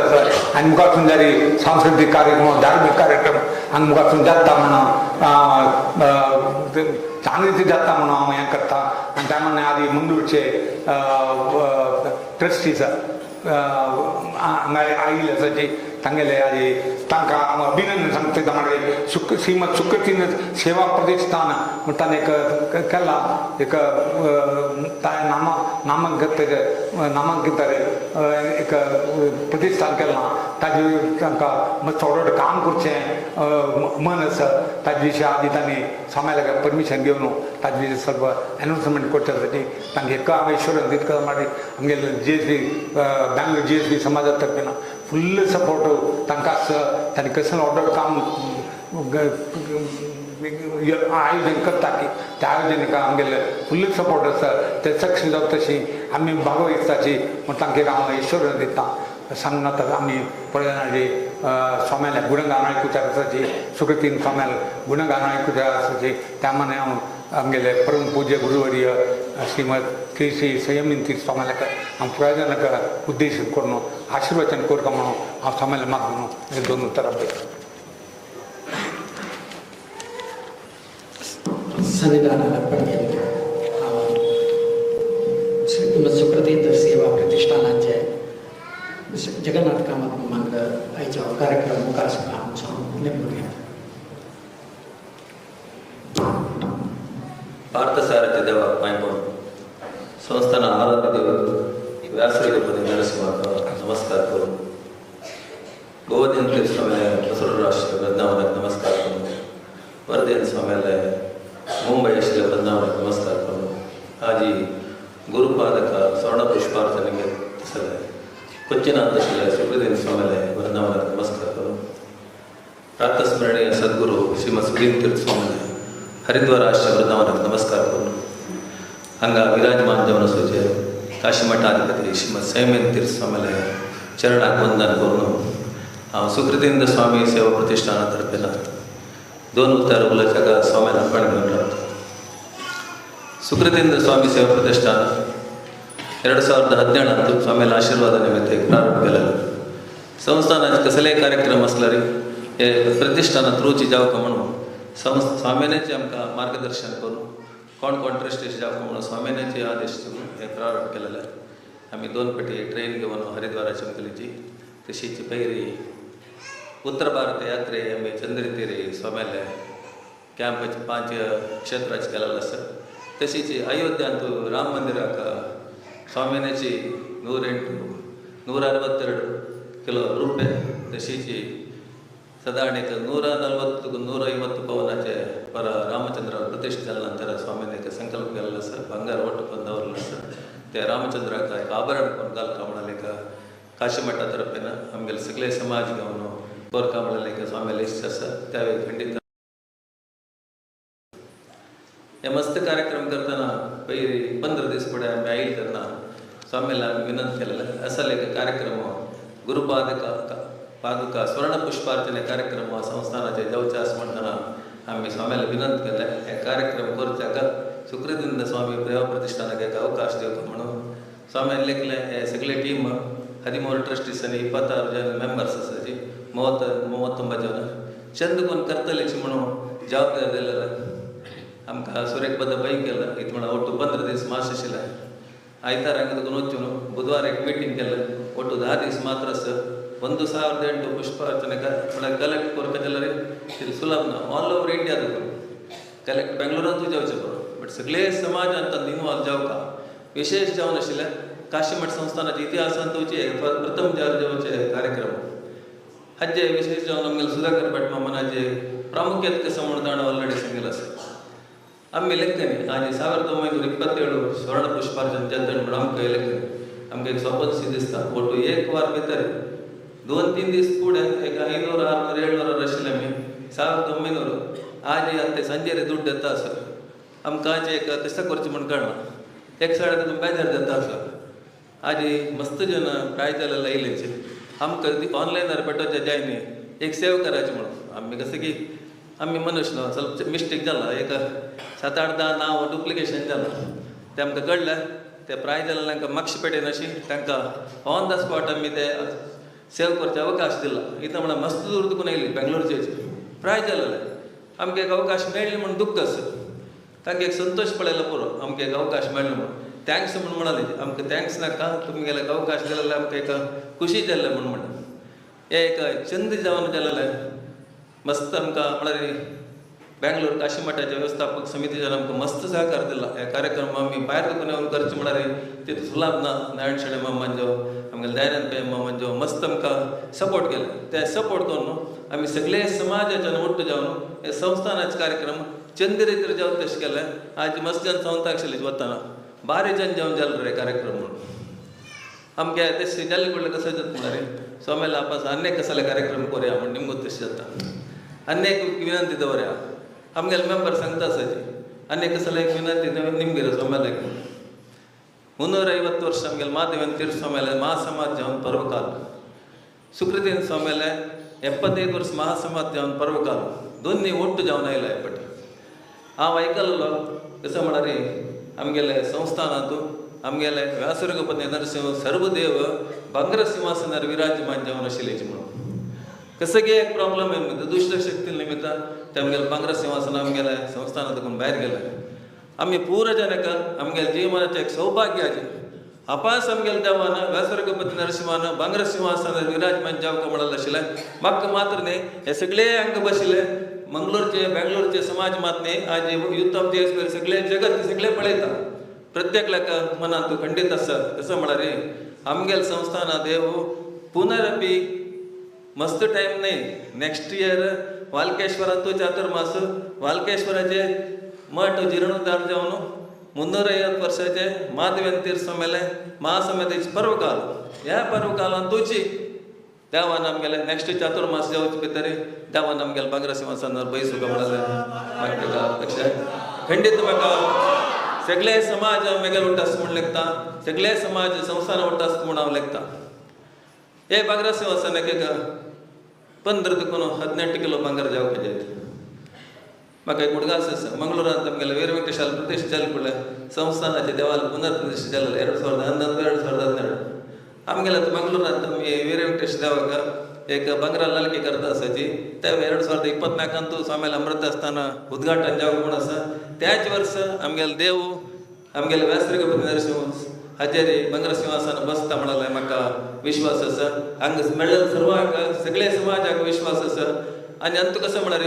आनी मुखार जारी सांस्कृतीक कार्यक्रम धार्मीक कार्यक्रम हांगा मुखार जाता म्हणून चांगली रीती जाता म्हणून हांव हें करता. आनी त्या माने आदी मंगळूरचे ट्रस्टीज हांगा आयिल्ले आसा जी तांगेले आदी तांकां हांव अभिनंदन सांगता. मागीर श्रीमद सुकृतीन सेवा प्रतिष्ठान म्हण ताणें एक केलां एक नामांकित नामांकित एक प्रतिष्ठान केलां. ताजे तांकां मातसो थोडो काम करचें मन आसा ताजे विशीं आदी तांणी स्वाम्याक परमिशन घेवन ताजे विशीं सर्व अनाउन्समेंट करचे साठी तांकां एक हांव एश्योरन्स दिता. मागीर आमगेले GSB Bangalore GSB समाजा तर्फेन फुल्ल सपोर्ट तांकां आसा. तांणी कसलें ऑर्डर काम आयोजन करता की त्या आयोजन आमगेले फुल्ल सपोर्ट आसा ते सक्सेस जावं तशी आमी भागवताची म्हण तांकां हांव एश्योरन्स दिता. सांगून आतां आमी पळयना जी स्वाम्याल्या गुणगान आयकुच्या आसाची सुकृतीन स्वाम्याल गुणगान आयकुच्या आसाची त्या माने हांव आमगेले परम पूज्य गुरुवर्य श्रीमद श्री श्री संयमीन तीर्थ स्वाम्याक हांव प्रयोजनाक उद्देश करून आशीर्वचन करता म्हणून हांव स्वाम्याला मागून दोन उतरां बरयतां. संविधानाला अर्पण केले. श्रीमद सुकृतींद्र सेवा प्रतिष्ठानाचे जगन्नाथ कामत मांग आयचो कार्यक्रम मुखार आमचो नेमून घेता. ಪಾರ್ಥಸಾರಥಿ ದೇವ ಪಾಯಿಂಪೋಣ ಸಂಸ್ಥಾನ ಆರಾಧ್ಯ ದೇವರು ವ್ಯಾಸರಿಗೆ ನರಸಿಂಹ ನಮಸ್ಕಾರ ಕರು. ಗೋವರ್ಧನ ಸ್ವಾಮಿ ಬಸವರಾಷ್ಟ್ರ ಬೃಂದಾವನಕ್ಕೆ ನಮಸ್ಕಾರ ಕರು. ವರದೇನ ಸ್ವಾಮಿಯಲ್ಲೇ ಮುಂಬೈ ಶ್ರೀ ಬೃಂದಾವನಕ್ಕೆ ನಮಸ್ಕಾರ ಕರು. ಹಾಜಿ ಗುರುಪಾದಕ ಸ್ವರ್ಣ ಪುಷ್ಪಾರ್ಚನೆಗೆ ಸಲಹೆ ಕೊಚ್ಚಿನಾಥ ಶ್ರೀ ಸುಬ್ರದೇನ ಸ್ವಾಮಿಯಲ್ಲೇ ಬೃಂದಾವನಕ್ಕೆ ನಮಸ್ಕಾರ ಕರು. ಪ್ರಾತಸ್ಮರಣೀಯ ಸದ್ಗುರು ಶ್ರೀಮದ್ ಸುಧೀರ್ ತೀರ್ಥ ಸ್ವಾಮಿಯಲ್ಲೇ ಹರಿದ್ವಾರ ಆಶ್ರಮ ಬೃಂದಾವನಕ್ಕೆ ನಮಸ್ಕಾರ ಕರು. ಹಂಗ ವಿರಾಜಮಾನ್ ಜವನ ಸೂಚೆ ಕಾಶಿಮಠಾಧಿಪತಿ ಶ್ರೀಮದ್ ಸಂಯಮೇಂದ್ರ ತೀರ್ಥ ಸ್ವಾಮಿಯಲ್ಲೇ ಚರಣಕ್ಕೆ ವಂದನ ಕರು. ಸುಕೃತೀಂದ್ರ ಸ್ವಾಮಿ ಸೇವಾ ಪ್ರತಿಷ್ಠಾನ ತರಪಿನ दोन उतार उलचाका स्वाम्याला अर्पण घेऊन राहतो. ಸುಕೃತೀಂದ್ರ ಸ್ವಾಮಿ ಸೇವಾ ಪ್ರತಿಷ್ಠಾನ 2017 स्वाम्याला आशीर्वाद निमित्त एक प्रारंभ केलेलो. संस्थानाचे कसलेय कार्यक्रम आसल्यार हे प्रतिष्ठाना थ्रूची जावका म्हणून स्वाम्यानेचे आमकां मार्गदर्शन करून कोण कोण ट्रस्टीस जावका म्हणून स्वाम्यानेचे आदेश दिवन हे प्रारंभ केलेले. आमी दोन पेटी ट्रेन घेवन हरिद्वाराची आमगेली तशीच पयरी उत्तर भारत यात्रे आमी चंद्रतीरी स्वाम्याले कॅम्प 5 क्षेत्राचे केलेलो आसा. तशीच अयोध्यांत राम मंदिराक स्वामिनाची 108 162 ಕಿಲೋ ರೂಪಾಯಿ तशीच सादारण एक 140 150 ಪವನಾचे पर रामचंद्र प्रतिष्ठे जाल्या नंतर स्वामीन एक संकल्प केल्लो आसा ಬಂಗಾರ ಒಟ್ಟು ಬಂದವರಲ್ಲ आसा ते रामचंद्राक एक आभरण कोण घालता म्हणून एक काशीमठा तरफेन आमगेले सगळे समाज घेवन कोरका म्हणलें एक स्वामीले इश्ट आसा त्यावेळी खंडीत हे मस्त कार्यक्रम करताना पयली 15 दीस फुडें आमी आयले तेन्ना स्वामीला आमी विनंती केलेले असल एक कार्यक्रम गुरुपादका पादुका स्वर्ण पुष्पार्चने कार्यक्रम संस्थानाचे जावचे आसा म्हणटना आमी स्वामीला विनंती केले हे कार्यक्रम करच्याक सुकृतींद्र स्वामी प्रेम प्रतिष्ठानाक एक अवकाश दिवचो म्हणून स्वामीन लेखलें. हे सगळे टीम 13 ट्रस्टीस आनी 26 जन मेंबर्स आसाची 39 जन चंद कोण करतलेची म्हणून जबाबदारी दिलेले आमकां सुरेख बद्द बई केलं इत म्हणून ಒಟ್ಟು 15 दीस मास आशिल्ले. आयतार हांगा तुका वचून बुधवार एक मिटींग केलें ಒಟ್ಟು 10 दीस मात्र आसा 1008 पुष्पार्चನೆ म्हळ्यार कलेक्ट करपाक जाल्यार ते सुलभ ना. ऑल ओवर इंडिया तुका कलेक्ट बेंगलोरांतूय जावचें पडो बट सगळे समाजान तातूंत इनवॉल्व जावका विशेष जावन आशिल्लें काशीमठ संस्थानाच्या इतिहासांत प्रथम जावचे कार्यक्रम हाजे विशेष जावन आमगेले सुधाकर भट मामानाचे प्रामुख्यते कसं म्हणून ताणें ऑलरेडी सांगितलं आसा. आमी लेखनी आनी 1927 स्वर्ण पुष्पार्जन जाता म्हणून आमकां लेखनी आमकां एक सोपत दिसता. ಒಟ್ಟು एक वार भितर 2-3 दीस फुडें एक 500 600 700 आशिल्ले आमी 1900 आजी आतां संजेरे दुड्ड येता आसा. आमकां आजी एक तशें करचें म्हूण कळना, एक सायड तुमी बेजार जाता आसा. आजी मस्त जन प्राय जालेले आयलेचे आमकां ऑनलायनार पेटोवचें जाय न्ही, एक सेव करायचें म्हणून. आमी कसं की आमी मनुष्य न्हू, ಸ್ವಲ್ಪ मिस्टेक जाला, एक 7-8-10 नांव डुप्लिकेशन जाला, तें आमकां कळ्ळें. ते प्राय जालें तांकां मागशे पेटेन अशी तांकां ऑन the spot आमी ते सेव करचे अवकाश दिला. इतलें म्हणल्यार मस्त दूर तुकून येयली बेंगलोरचे प्राय जालेले आमकां एक अवकाश मेळ्ळी म्हूण दुख्ख आसा. तांकां एक संतोश पळयलो पुरो, आमकां एक अवकाश मेळ्ळो म्हूण thanks म्हूण म्हणाले. आमकां thanks नाका, तुमगेले एक अवकाश दिलेले आमकां एक खुशी जाल्लें म्हूण म्हणलें. हे एक चंद जावन जालेलें मस्त आमकां म्हळ्यार बेंगलोर काशी मठाच्या व्यवस्थापक समितीच्यान आमकां मस्त सहकार दिला. ह्या कार्यक्रम आमी भायर तुकून येवन करचें म्हळ्यार तितू सुलाभ ना. नारायण शेणै मामांचो, आमगेले दयानंद पै मामांचो मस्त आमकां सपोर्ट केले. ते सपोर्ट करून आमी सगळे समाजाच्यान ಒಟ್ಟು जावन हे संस्थानाचे कार्यक्रम चंद रितीर जावन तशें केलें. आज मस्त जन संवताक आशिल्ली वतना बारी जन जावन जालो रे कार्यक्रम म्हणून आमगे तशें जाल्ले कडले कसं जाता म्हळ्यार सोमेला आपास अनेक कसले कार्यक्रम करूया म्हण निमगो तशें जाता. अनेक विनंती दवरया आमगेले मेंबर सांगता आसाची अनेक कसले एक विनंती निमगेर सोमेलाक. 350 ವರ್ಷ ಆಮಗೆಲ್ಲ ಮಾದೇವನ್ ತೀರ್ಥ ಸ್ವಾಮಿಯಲ್ಲ ಮಹಾಸಮಾಜ ಜಾವನ್ ಪರ್ವಕಾಲ, ಸುಕೃತಿನ ಸ್ವಾಮಿಯಲ್ಲ 75 ವರ್ಷ ಮಹಾಸಮಾಜ ಜಾವನ್ ಪರ್ವಕಾಲ, दोन्ही ಒಟ್ಟು जावन आयला पट्टी. ಆ ವೈಕಲ್ कसं म्हळ्यार आमगेले संस्थानांतू आमगेले व्यासरगपती नरसिंह सर्वदेव ಬಂಗ್ರ ಸಿಂಹಾಸನ ವಿರಾಜಮಾನ जावन आशिल्लेची म्हणून कसं की एक प्रॉब्लम आहे दुष्ट शक्ती निमित्त ते आमगेले ಬಂಗ್ರ सिंहासन आमगेले संस्थानातून भायर गेले. आमी पूरा जनक आमगेले जीवनाचें एक सौभाग्य आजे अपास आमगेले देवान व्यासरगपती नरसिंहान ಬಂಗ್ರ सिंहासन विराजमान जावंक म्हणलें आशिल्लें. म्हाका मात्र न्ही हे सगळे हांगा बशिल्ले मंगलोरचे बेंगलोरचे समाज मात न्ही, आज युथ ऑफ देश सगळे जगत सगळे पळयता. प्रत्येकल्याक मनांत खंडीत आसा. कसं म्हळ्यार आमगेले संस्थाना देव पुनरपी मस्त टायम न्ही. नेक्स्ट इयर वालकेश्वरांतू चातुर्मास वालकेश्वराचे मठ जीर्णोद्धार जावन 350 वर्षाचे माधवेन तीर्थ स्वामीले महासमेतीचे पर्वकाल, ह्या पर्वकालांतूची देवान आमगेले नेक्स्ट चातुर्मास जावचे भितर देवान आमगेले ಬಂಗ್ರ सिंहासनार बैसूंक म्हणलें. म्हाका अपेक्षा खंडीत म्हाका सगळे समाज मेगेल उठ्ठा म्हूण लेखता, सगळे समाज संस्थान उठ्ठा म्हूण हांव लेखता. हे ಬಂಗ್ರ सिंहासनाक एक 15 तुकून 18 किलो ಬಂಗಾರ जावपाक जाय. म्हाका एक उडगास आसा मंगळूरांत आमगेले वीर ವೆಂಕಟೇಶ ಪ್ರತಿಷ್ಠೆ जाले ಕೂಡಲೇ ಸಂಸ್ಥಾನಾचे ದೇವಾಲಯ ಪುನರ್ ಪ್ರತಿಷ್ಠೆ जालें 2011 2012. आमगेले आतां मंगळूरांत आमी वीर ವೆಂಕಟೇಶ ದೇವಾಗ एक ಬಂಗ್ರ ನಲಿಕೆ करता आसाची. ते 2024 स्वामीले अमृतस्थान उद्घाटन जावंक म्हूण आसा. त्याच वर्स आमगेले देव आमगेले व्यासरगपती नरसिंह हाजेरी ಬಂಗ್ರ सिंहासन बसता म्हणलें म्हाका विश्वास आसा. हांगा मेळ्ळें सर्वांक सगळे समाजाक विश्वास आसा. आनी अंत कसं म्हळ्यार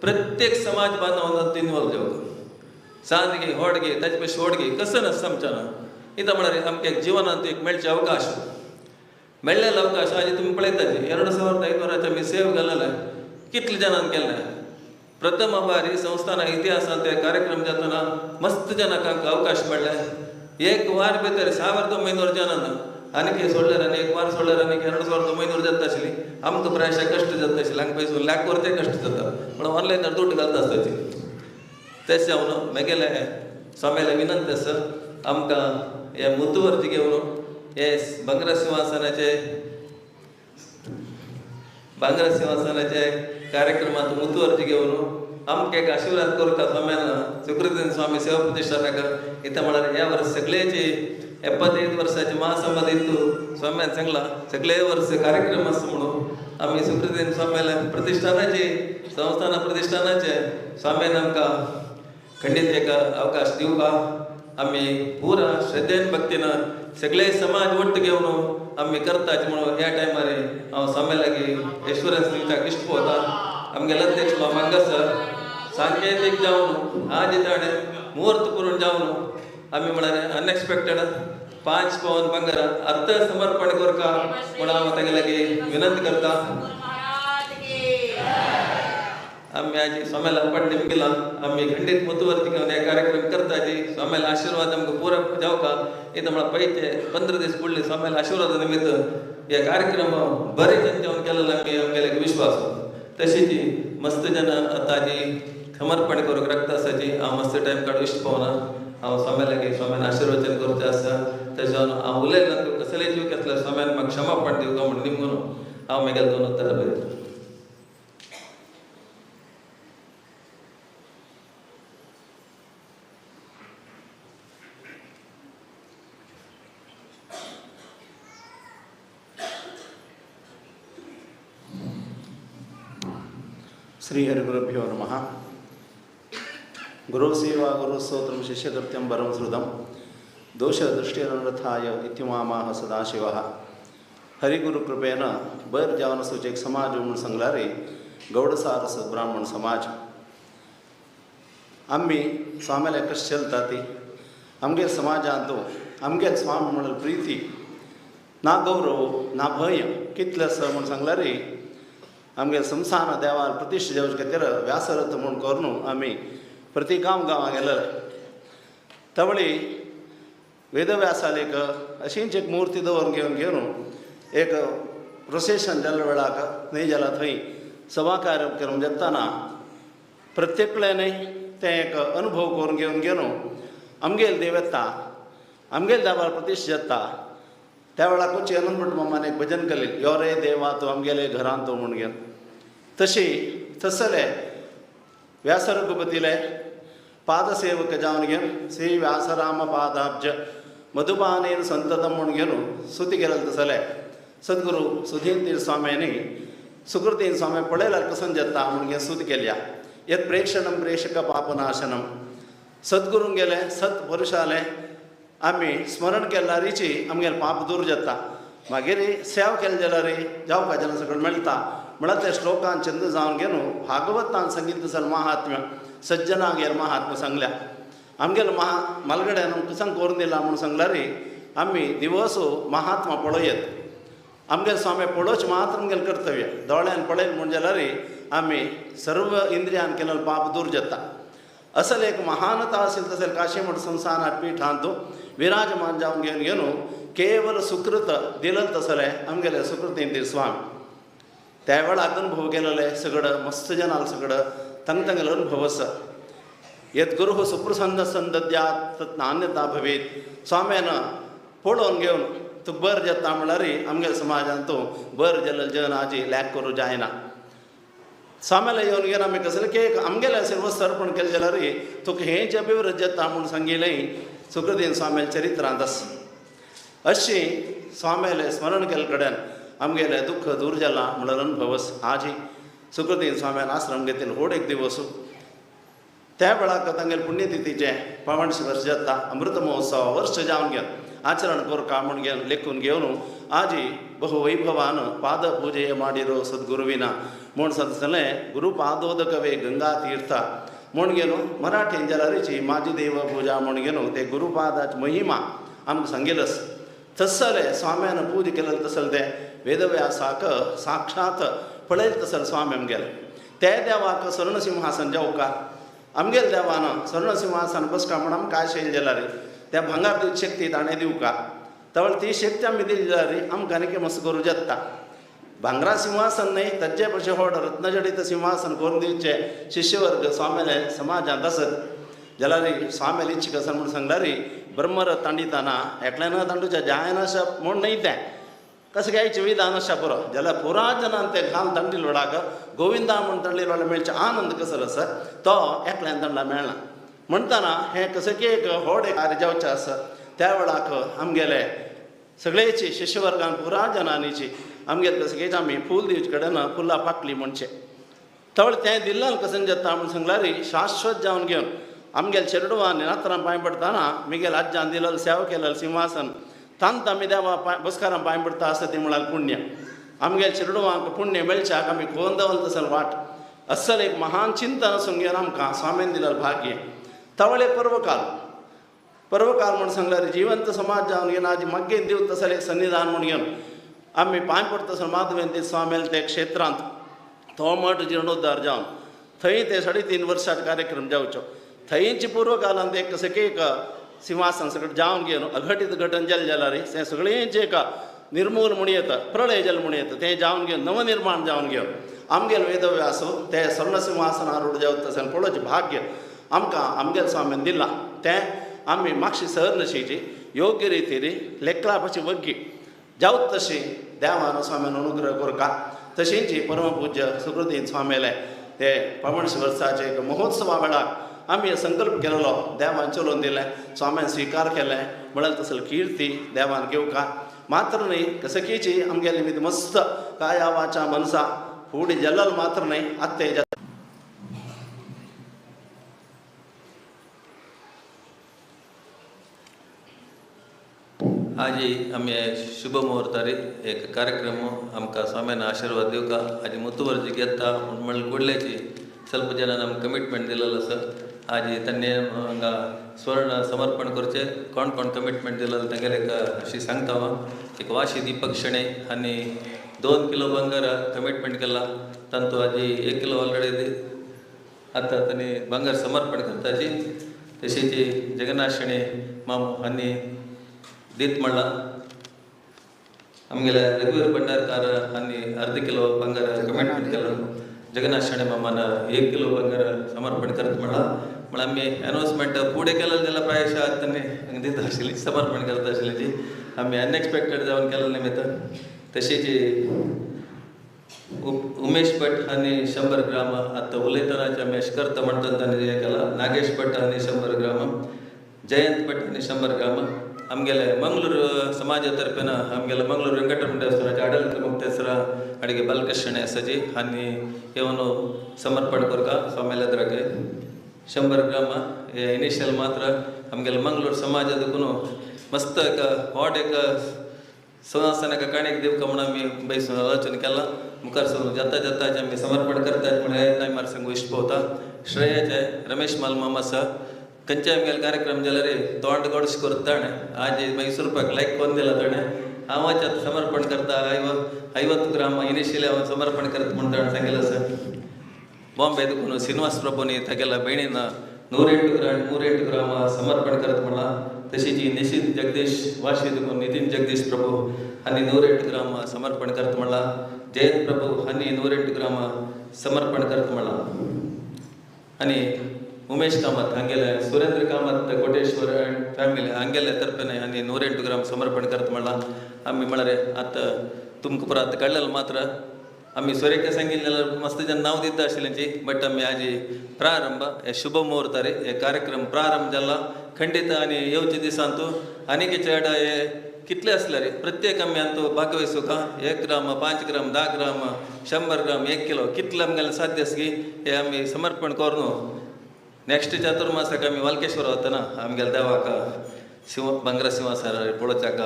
प्रत्येक समाज बांधवान इन्वॉल्व जावंक सांजगे होडगे ताचे पेक्षा होडगे कसं नासता आमच्यान इथं म्हळ्यार आमकां एक जिवनांत एक मेळचे अवकाश मेळ्ळेलो अवकाश. आजी तुमी पळयताची 2500 आमी सेव घालले कितले जाणांक केल्ले. प्रथम बारी संस्थान इतिहासांत कार्यक्रम जातना मस्त जनांक अवकाश मेळ्ळे. एक वार भितर 1900 जनांना आनीक सोडल्यार आनी एक वार सोडल्यार आनीक 2900 जाता आशिल्ली. आमकां प्रायशा कश्ट जाता आशिल्ले, हांगा पयस लाख वरते कश्ट जाता म्हणून ऑनलायनार दुड्ड घालता आसताची. तशें जावन मेगेले स्वाम्याले विनंती आसा आमकां हे मुतवर्जी घेवन हे ಬಂಗ್ರ सिंहासनाचे ಬಂಗ್ರ सिंहासनाचे कार्यक्रमात मुतवर्जी घेवन आमकां एक आशिर्वाद करता स्वाम्यान सुकृतीन स्वामी सेवा प्रतिष्ठानाक. इथं म्हळ्यार ह्या वर्स सगळ्याची 75 वर्षाची महासमाधी इतू स्वाम्यान सांगला सगळे वर्स कार्यक्रम आसा म्हणून आमी सुकृतीन स्वाम्याला प्रतिष्ठानाचे संस्थाना प्रतिष्ठानाचे स्वाम्यान आमकां खंडीत एक अवकाश दिवपा आमी पुरा श्रद्धेन भक्तीन सगळे समाज ಒಟ್ಟು घेवन आमी करताच म्हणून ह्या टायमार हांव स्वाम्या लागीं एश्युरन्स दिवपाक इश्ट पळोवता. आमगेले अध्यक्ष मामा हांगासर सांकेतीक जावन आज ताणें मुहूर्त पुरून जावन आमी म्हळ्यार अनएक्सपेक्टेड 5 पावन ಬಂಗಾರ अर्थ समर्पण करका म्हणून हांव तागे लागीं विनंती करता. आम्ही आजी स्वाम्याला पडले गेला आम्ही खंडीत मुतुवरती घेऊन हे कार्यक्रम करता जी स्वाम्याला आशीर्वाद आमकां पुरो जावका इथं म्हळ्यार पयचे 15 दीस फुडले स्वाम्याला आशीर्वादा निमित्त हे कार्यक्रम बरे जन जेवण केलेलो आमी आमगेले विश्वास. तशीच मस्त जन आतां जी समर्पण करूंक रक्त आसा जी हांव मस्त टायम काडूं इश्ट पावना हांव स्वाम्या लागीं स्वाम्यान आशीर्वचन करूचें आसा. तशें हांव उलयलां कसलेय जीव घेतल्यार स्वाम्यान म्हाका क्षमापण दिवका म्हूण निमगून हांव म्हगेलें दोन उतरां बरयतां. श्री हरिगुरुभ्यो नमः. गुरु सेवा गुरु स्तोत्रं शिष्यकृत्यं परं श्रुतं दोषदृष्टिरनर्थाय इत्युमामाह सदाशिवः. हरिगुरुकृपेन बैर जावन सूचक समाज म्हणून सांगलारे गौडसारस ब्राह्मण समाज आम्ही स्वाम्याला कशें चलता ती आमगेर समाजांत आमगेर स्वामी म्हणून प्रिती ना गौरव ना भंय कितलें आसा म्हणून सांगलारे आमगेर संस्थान देवार प्रतिश्ठा जावचे खातीर व्यासरथ म्हूण करून आमी प्रति गांव गांवां गेले. तवळी वेदव्यासालेक अशीच एक मूर्ती दवरून घेवन घेवन एक प्रोसेशन जाल्ल्या वेळाक न्हय जाला थंय सभा कार्यक्रम जाताना प्रत्येकल्यान तें एक अनुभव करून घेवन घेवन आमगेल देव येता आमगेल देवार प्रतिश्ठा जाता. त्या वेळाकूच अनंतभट मामान एक भजन केलें यो रे देवा तूं आमगेले घरांत तूं म्हूण घेवन. तशी तसले व्यासरघुपतीले पादसेवक जावन घेवन श्री व्यासराम पादाब्ज मधुपानेन संततम म्हूण घेवन स्तुती केलें तसले सद्गुरू सुधीर स्वाम्यांनी सुकृतीन स्वामी पळयल्यार कसं जाता म्हूण घेवन स्तुती केल्या. यत् प्रेक्षणं प्रेक्षक पापनाशनं सद्गुरूंक गेले सत पुरुषाले आमी स्मरण केल्यारीची आमगेले पाप दूर जाता. मागीर सेवा केली जाल्यार जावका जन सगळें मेळटा म्हळ्यार त्या श्लोकान छंद जावन घेवन भागवतान संगीत सल महात्म्य सज्जनागेर महात्म्य सांगल्या. आमगेले महा मालगड्यान कसं करून दिला म्हणून सांगल्यार आमी दिवस महात्मा पळयत आमगेले स्वामी पळोवचें मात्र आमगेलें कर्तव्य. दोळ्यान पळयलें म्हूण जाल्यार आमी सर्व इंद्रियान केलें पाप दूर जाता. असल एक महानता असेल तसेल काशीमठ संस्थानात पीठांत विराजमान जावन घेवन घेवन केवल सुकृत दिलल तसले आमगेले सुकृतीन स्वामी. त्या वेळाक अनुभव केलेले सगळं मस्त जनाल सगळं तंग तंगेलो अनुभव आसा. यत् गुरुः सुप्रसन्न संदद्यात तत् नान्यता भवेत्. स्वाम्यान पळोवन घेवन तूं बर जाता म्हणल्यार आमगेल्या समाजान तूं बर जाल्ले जन आजी लॅक करूं जायना. स्वाम्याला येवन घेवन आमी कसलें की आमगेलें सर्वस्व अर्पण केलें जाल्यार तुका हेंच अभिवृद्ध जाता म्हूण सांगिल्लें सुकृतीन स्वाम्याल्या चरित्रांत आसा. अशी स्वाम्यालें स्मरण केल्ले कडेन आमगेलें दुख्ख दूर जालां म्हणल्यार अनुभव आजी सुकृतीन स्वाम्यान आश्रम घेतिल्लो व्हड एक दिवस. त्या वेळाक तांगेले पुण्यतिथीचें 85 वर्स जाता अमृत महोत्सव वर्स जावन घेवन आचरण करका म्हूण घेवन लेखून घेवन आजी बहुवैभवान पाद पूजे ಮಾಡಿರೋ ಸದ್ಗುರುವಿನ म्हूण सदसलें गुरु पादोदकवे गंगा तीर्थ म्हूण घेवन मराठीन जाल्यार माजी देव पूजा म्हूण घेवन ते गुरुपादाची महिमा आमकां सांगिल्लो. तसले स्वाम्यान पूजा केलें तसलें तें वेदव्यासाक साक्षात पळयलें तसलें स्वामी आमगेलें. त्या देवाक स्वर्णसिंहासन जावका आमगेले देवान स्वर्णसिंहासन बसका म्हूण आमकां आशय जाल्यार त्या भांगार दिवची शक्ती ताणें दिवका तवळ ती शक्ती आमी दिली जाल्यार आमकां आनी मस्त करूं जाता. भांगरा सिंहासन न्हय ताजे पशे व्हड रत्नजडीत सिंहासन करून दिवचें शिष्यवर्ग स्वाम्याले समाजांत आसत जाल्यार स्वाम्याले इच्छीक आसा म्हूण सांगल्यार ब्रह्मरथ तांडिताना एकल्यान तांडूच्या जायना म्हूण न्हय तें कसं घ्यायचे विधान आसा पुरो जाल्यार पुरा जनान ते घाल तांडील वेळाक गोविंदा म्हूण तांडील वेळार मेळचे आनंद कसो आसा तो एकल्यान तांडला मेळना. म्हणटना हें कसं की एक व्हड एक कार्य जावचें आसा. त्या वेळाक आमगेले सगळेची शिष्यवर्गान पुरा जनानीची आमगेले कसं की आमी फूल दिवचे कडेन फुलां फाटली म्हणचें तवळ तें दिल्ल्यान कसं जाता म्हूण सांगल्यार शाश्वत जावन घेवन आमगेले चेडवान नातरां पांय पडटाना मिगेल आज्जान दिलेलो सेवा केलेलो सिंहासन तांत आमी देवा पांय बसकारां पांय पडटा आसा ती म्हळ्यार पुण्य. आमगेले चेडवांक पुण्य मेळच्याक आमी खोवन दवरता तसलें वाट असल एक महान चिंतन आसून घेवन आमकां स्वामीन दिलेलें भाग्य. तवळ एक पर्वकाल पर्वकाल म्हूण सांगल्यार जिवंत समाज जावन घेवन आजी मागीर दिव तसलें एक सन्निधान म्हूण घेवन आमी पांय पडटा तसो माधवेंती स्वामील ते क्षेत्रांत तो मठ जिर्णोद्धार जावन थंय ते 3.5 वर्सां कार्यक्रम जावचो थंयची पूर्वकालांत एक सगळे एक सिंहासन सगळें जावन घेवन अघटीत घटन जालें जाल्यार तें सगळेंचें एक निर्मूल म्हूण येता प्रळय जल म्हूण येता तें जावन घेवन नवनिर्माण जावन घेवन आमगेल वेदव्यास ते स्वर्ण सिंहासनारूढ जावता आसतना पळोवचें भाग्य आमकां आमगेल स्वामीन दिलां तें आमी मातशी सहनशीची योग्य रितीन लेखला पशी वग्गी जावत तशी देवान स्वामीन अनुग्रह करका तशींच परमपूज्य सुकृतीन स्वामीले ते 55 वर्साचे एक महोत्सवा वेळार आमी संकल्प केलेलो देवान चलोवन दिलें स्वाम्यान स्विकार केलें म्हळ्यार तसली कीर्ती देवान घेवका मात्र न्हय कसकीची आमगेले निमित्त मस्त काया वाचा मनसा फुडें जल्लल मात्र न्हय आत्ते आजी आमी शुभ मुहूर्तार एक कार्यक्रम आमकां स्वाम्यान आशीर्वाद दिवका आजी मुतुवर्जी घेता म्हण कुडल्याची ಸ್ವಲ್ಪ ಜನ ನಮ್ಗೆ ಕಮಿಟ್ಮೆಂಟ್ दिलेलो आसा आजी तांणी हांगा स्वर्ण समर्पण करचें कोण कोण कमिटमेंट दिलेलो तांगेले एक अशी सांगता हांव एक वाशी दीपक शणै आनी 2 किलो ಬಂಗಾರ कमिटमेंट केला तांतू आजी 1 किलो ऑलरेडी आतां तांणी ಬಂಗಾರ समर्पण करताची तशीच जगन्नाथ शणै मामू आनी दीत म्हणला आमगेले रघुवीर भंडारकार आनी अर्द किलो ಬಂಗಾರ कमिटमेंट केला जगन्नाथ शणै मामान 1 किलो ಬಂಗಾರ समर्पण करत म्हणला म्हळ्यार आमी अनावन्समेंट फुडें केलें जाल्यार प्रायशा तांणी दिता आशिल्ली समर्पण करता आशिल्ली ती आमी अनएक्सपेक्टेड जावन केलें निमित्त. तशीच उमेश भट आनी 100 ग्राम आतां उलयतनाच आमी अशें करता म्हणटा तांणी हें केलां. नागेश भट आनी 100 ग्राम, जयंत भट आनी 100 ग्राम आमगेले मंगळूर समाजा तर्फेन आमगेले मंगळूर ವೆಂಕಟರಮಣ ದೇವಸ್ಥಾನ ಆಡಳಿತ ಮುಕ್ತೇಶ್ವರ ಅಡಿಗೆ ಬಾಲಕೃಷ್ಣ ಸಜಿ ಆನಿ ಇವನು ಸಮರ್ಪಣ ಕೊರ್ಕ ಸ್ವಾಮಿಲದ್ರಾಗೆ 100 ಗ್ರಾಮ ಇನಿಷಿಯಲ್ ಮಾತ್ರ ಆಮಗೆಲ್ಲ ಮಂಗಳೂರು ಸಮಾಜದಕ್ಕೂ ಮಸ್ತ್ ವಾರ್ಡ್ एक सिंहासनाक काणयेक दिवका म्हणून आमी बैसून आलोचना केला मुखार सरून जाता जाता आमी समर्पण करतात म्हणून टायमार सांगू इश्ट पवता. श्रेयाचे रमेश मालमाम आसा खंयचे आमगेले कार्यक्रम जाल्यार तोंड गोडश करता ताणें आज मैसूर पाक लायक कोन्न दिला ताणें हांवाच आतां समर्पण करता 50 ग्राम इनिशियली हांव समर्पण करता म्हूण ताणें सांगिल्लें आसा. ಬಾಂಬೆ दुकून श्रीनिवास प्रभुनी तागेल्या भयणीन 108 ग्राम 108 ग्राम समर्पण करत म्हणला. तशीच निशीत जगदीश वाशी दुकून नितीन जगदीश प्रभु हांणी 108 ग्राम समर्पण करत म्हणला. जयंत प्रभु हांणी 108 ग्राम समर्पण करत म्हणला. आनी उमेश कामत हांगेले सुरेंद्र कामत कोटेश्वर अँड फॅमिली हांगेले तर्फेन हांणी 108 ग्राम समर्पण करत म्हणला. आमी म्हळ्यार आतां तुमकां पुरो आतां कळ्ळें मात्र आमी सोरेक सांगिल्लें जाल्यार मस्त जन नांव दिता आशिल्लें बट आमी आजी प्रारंभ हे शुभ मुहूर्तार हे कार्यक्रम प्रारंभ जाला खंडीत आनी येवचे दिसांतू आनीक चेड हे कितले आसल्यार प्रत्येक आमी हातूंत भागवहिसूका 1 ग्राम 5 ग्राम 10 ग्राम 100 ग्राम 1 किलो कितले आमगेले साध्य आसा की हे आमी समर्पण करून नेक्स्ट चातुर्मासाक आमी वालकेश्वर वतना आमगेले देवाक सिंह भांगरा सिंहासनार पळोवच्याक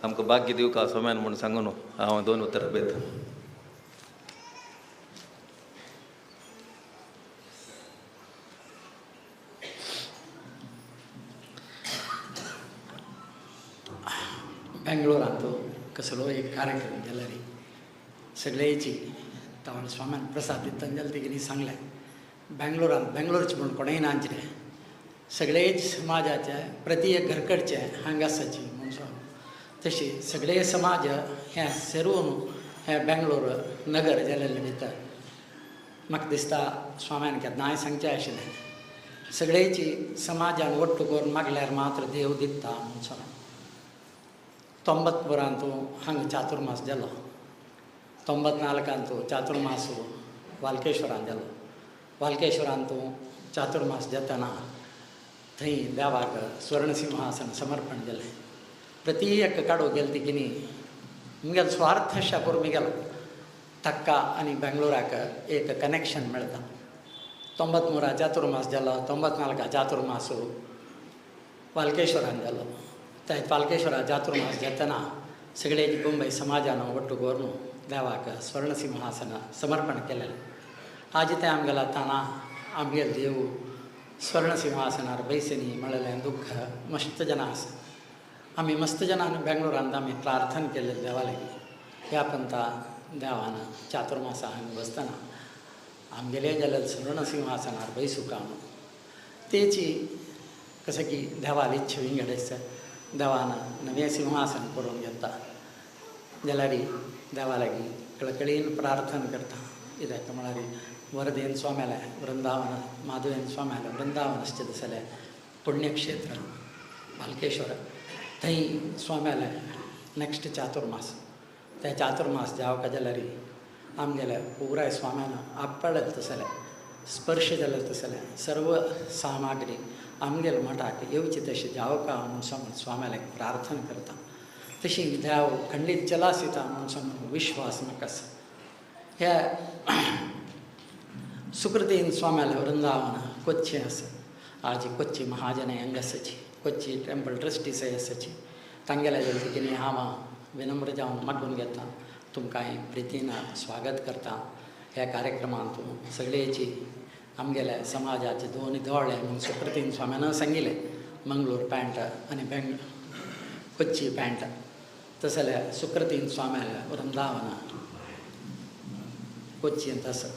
आमकां भाग्य दिवका स्वाम्यान म्हूण सांगून हांव 2 उतरां बरयतां. बेंगलोरांत कसलो एक कार्यक्रम जाल्यार सगळ्याची तावळ स्वाम्यान प्रसाद दितना जाल्यार तेगेली सांगलें बेंगलोरांत बेंगलोरचे म्हूण कोणेय नाचलें सगळेच समाजाचे प्रति एक घरकडचे हांगा आसाची म्हूण सांग तशी सगळे समाज हे सेरून हे बेंगलोर नगर जाल्लें भितर म्हाका दिसता स्वाम्यान केन्नाय सांगचें आशिल्लें सगळेची समाजान ಒಟ್ಟು करून मागल्यार मात्र देव दिता म्हूण सांग. 93 हांगा चातुर्मास जालो 94 चातुर्मास वालकेश्वरान जालो वालकेश्वरांत चातुर्मास जातना थंय देवाक स्वर्णसिंहासन समर्पण जालें. प्रति एक काडो गेले ती किनी मुगेलो स्वार्थ करून मुगेलो ताका आनी बेंगलोराक एक कनेक्शन मेळटा. 93 चातुर्मास जालो 94 चातुर्मास वालकेश्वरान जालो त्या वालकेश्वरा चातुर्मास जातना सगळे बोंबय समाजान ಒಟ್ಟು करून देवाक स्वर्णसिंहासन समर्पण केलेलें. आज तें आमगेल्या ताना आमगेले देव स्वर्णसिंहासनार बैसनी म्हळ्ळेलें दुख्ख मस्त जनां आसा. आमी मस्त जनान बेंगलोरांत आमी प्रार्थना केल्लें देवा लागीं ह्या पंथा देवान चातुर्मासा हांगा बसतना आमगेले जाल्यार सुवर्ण सिंहासनार बैसुका म्हणून तेची कसं की देवाल इच्छा विंगड आसता देवान नवें सिंहासन करून घेता जाल्यार देवा लागीं कळकळीन प्रार्थना करता. कित्याक म्हळ्यार वरदेन स्वाम्यालें वृंदावन माधवेन स्वाम्यालें वृंदावनश्चें दिसलें पुण्यक्षेत्र भालकेश्वर थंय स्वाम्यालें नेक्स्ट चातुर्मास त्या चातुर्मास जावका जाल्यार आमगेले पुराय स्वाम्यान आपडत तसलें स्पर्श जालें तसलें सर्व सामाग्री आमगेले मठाक येवची तशें जावका म्हणून सांगून स्वाम्याले प्रार्थना करता. तशी देव खंडीत चलासिता म्हणून सांगून विश्वास म्हाका आसा. ह्या सुकृतीन स्वाम्याले वृंदावन कोच्ची आसा आज कोच्ची महाजन हांगा आसाची कोच्ची टेम्पल ट्रस्टीस आसाची तांगेल्या जाल्यार कितें हांव विनम्र जावन मागून घेता तुमकां प्रितीन स्वागत करता. ह्या कार्यक्रमांत सगळ्याची आमगेल्या समाजाचे दोन दोळे म्हणून सुकृतीन स्वाम्यान सांगिल्लें मंगळूर पॅन्ट आनी बेंग कोच्ची पॅन्ट तशें जाल्यार सुकृतीन स्वाम्याल्या वृंदावन कोच्चींत आसा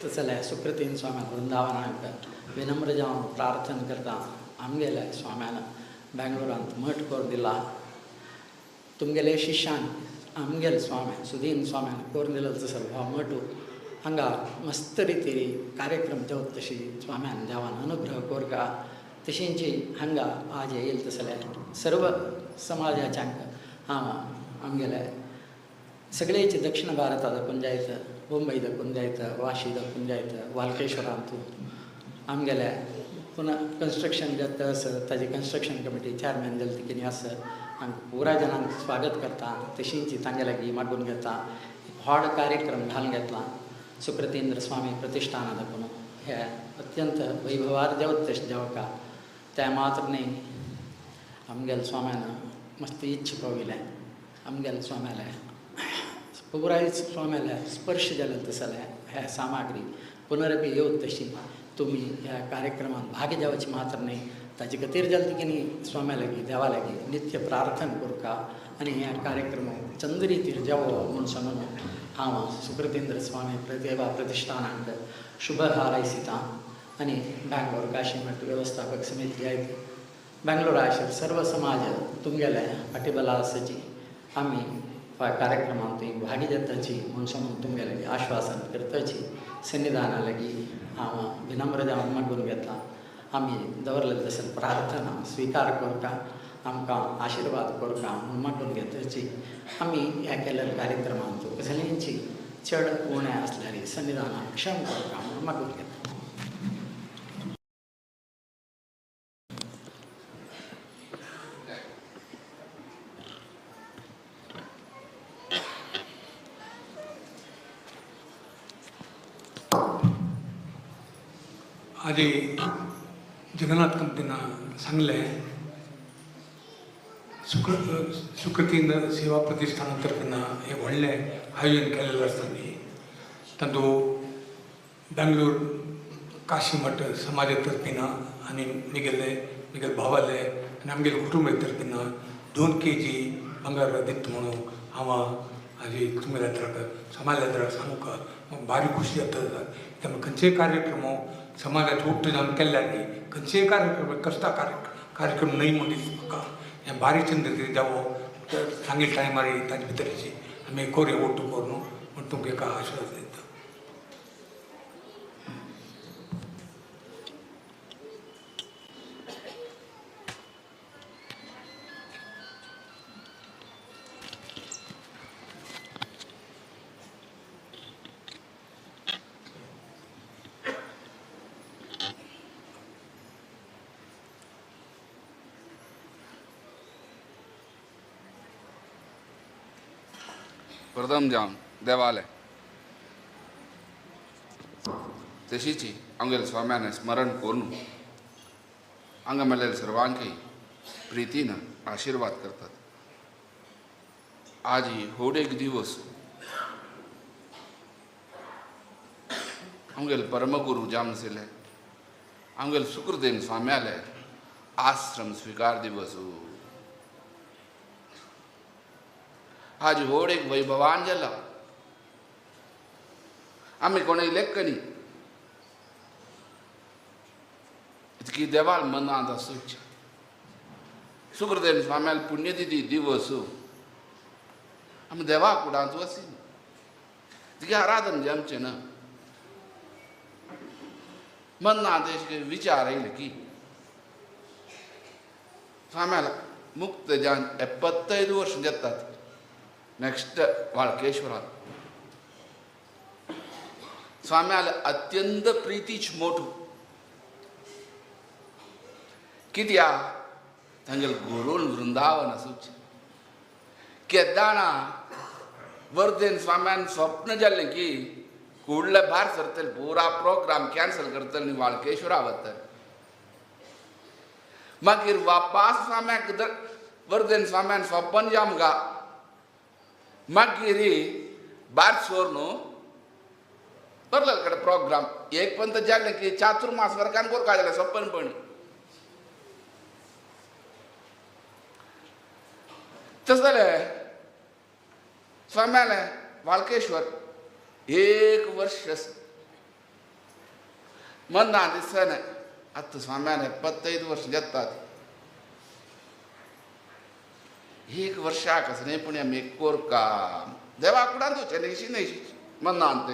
तशें जाल्यार सुकृतीन स्वाम्या वृंदावनाक विनम्र जावन प्रार्थना करता. आमगेल्या स्वाम्यान बेंगलोरांत मठ करून दिला तुमगेले शिष्यान आमगेले स्वाम्यान सुदीन स्वाम्यान करून दिलो तसो हो मठ हांगा मस्त रितीन कार्यक्रम जावत तशी स्वाम्यान देवान अनुग्रह कोरका तशींची हांगा आज येयल तसले सर्व समाजाच्यांक हांव आमगेले सगळेचे दक्षिण भारता दाखोवन जायत मुंबय दाखोवन जायत वाशी दाखोवन जायत वालकेश्वरांतू आमगेले पुनः कन्स्ट्रक्शन जाता आसा ताजी कन्स्ट्रक्शन कमिटी चॅरमॅन जाले कितें आसा आमकां पुराय जाणांक स्वागत करता तशींची तांगे लागीं मागून घेता व्हड कार्यक्रम घालून घेतला सुकृतींद्र स्वामी प्रतिष्ठाना दाखोवन हे अत्यंत वैभवार जावत तशें जावका त्या मात्र न्ही आमगेले स्वाम्यान मस्त इच्छा पाविल्लें आमगेले स्वाम्याले पुराय स्वाम्याले स्पर्श जाले तसले ह्या सामाग्री पुनरपी येवत तशी तुमी ह्या कार्यक्रमांत भाग जावची मात्र न्ही ताजे खातीर जालें की न्ही स्वाम्या लागीं देवा लागीं नित्य प्रार्थना करका आनी ह्या कार्यक्रम चंद रितीर जावो म्हूण सांगून हांव सुकृतींद्र स्वामी प्रतिभा प्रतिष्ठानाक शुभ हारयसिता आनी बेंगलोर काशी मठ वेवस्थापक समिती आयत बेंगलोर आशिल्ले सर्व समाज तुमगेले फाटीबला आसाची आमी ह्या कार्यक्रमांत तुमी भागी जाताची म्हूण सांगून तुमगेले आश्वासन करताची सन्निधाना लागीं हांव विनम्र जावन मागून घेतला. आमी दवरलें तशें प्रार्थना स्विकार करता आमकां आशिर्वाद करता म्हूण मागून घेताची. आमी ह्या केल्ल्या कार्यक्रमांत कसलेंची चड उणें आसल्यार सन्निधानाक क्षम करता म्हूण मागून घेता. आजी जगन्नाथ कंपनीन सांगलें सुकृतीन सेवा प्रतिष्ठाना तर्फेन हें व्हडलें आयोजन केल्लें आसता न्ही तातूंत बेंगलोर काशी मठ समाजा तर्फेन आनी मिगेले मिगेले भावाले आनी आमगेले कुटुंबा तर्फेन 2 kg ಬಂಗಾರ ದಿತ್ತು म्हणून हांव आजी तुमगेल्या त्राक समाजा त्राक सांगूंक म्हाका भारी खुशी जाता. त्यामुळे खंयचेय कार्यक्रम समाजाचे ಒಟ್ಟು जावन केल्ले न्ही खंयचेय कार्यक्रम कसलो कार्यक्रम न्हय म्हूण दिसता म्हाका. हें भारी चंद जावो सांगिल्ले टायमार ताजे भितरची आमी कोरया ಒಟ್ಟು करून म्हूण तुमकां एक आश्वास दिता. प्रथम जावन देवाले तशीची आमगेले स्वाम्याने स्मरण करून हांगा मेळ्ळेले सर्वांकय प्रितीन आशिर्वाद करतात. आज ही होड एक दिवस आमगेले परमगुरू जावन आशिल्ले आमगेले सुकृतेन स्वाम्याले आश्रम स्विकार दिवस. आज होड एक वैभवान जाला. आमी कोणय लेखनी इतकी देवाल मनांत आसूच सुकृतेन स्वाम्याल पुण्यतिथी दिवस आमी देवा कुडांत वसी तिगे आराधन जमचें ना मनांत अशें विचार येयले की स्वाम्याल मुक्त जावन 75 वर्सां जातात नेक्स्ट वाळकेश्वरात स्वाम्याल अत्यंत प्रितीच मोठो कित्याक तांगेले गुरून वृंदावन आसूच केदाणा वर्धेन स्वाम्यान स्वप्न जाल्लें की कुडले भायर सरतले पुरा प्रोग्राम कॅन्सल करतले आनी वाळकेश्वरा वतले मागीर वापास स्वाम्याक वर्धेन स्वाम्यान स्वप्न जामगा मागीर भायर सर न्हू बरले कडेन प्रोग्राम एक पण तर जालें की चातुर्मास वर्गान कोरका जालें स्वप्न पण तशें जालें स्वाम्यालें वाळकेश्वर एक वर्ष मना दिसना आतां स्वाम्यालें 75 वर्स जातात एक वर्षाक आसलें पूण आमी कोरका देवा कुडांत वचचें न्हय न्हय मनांत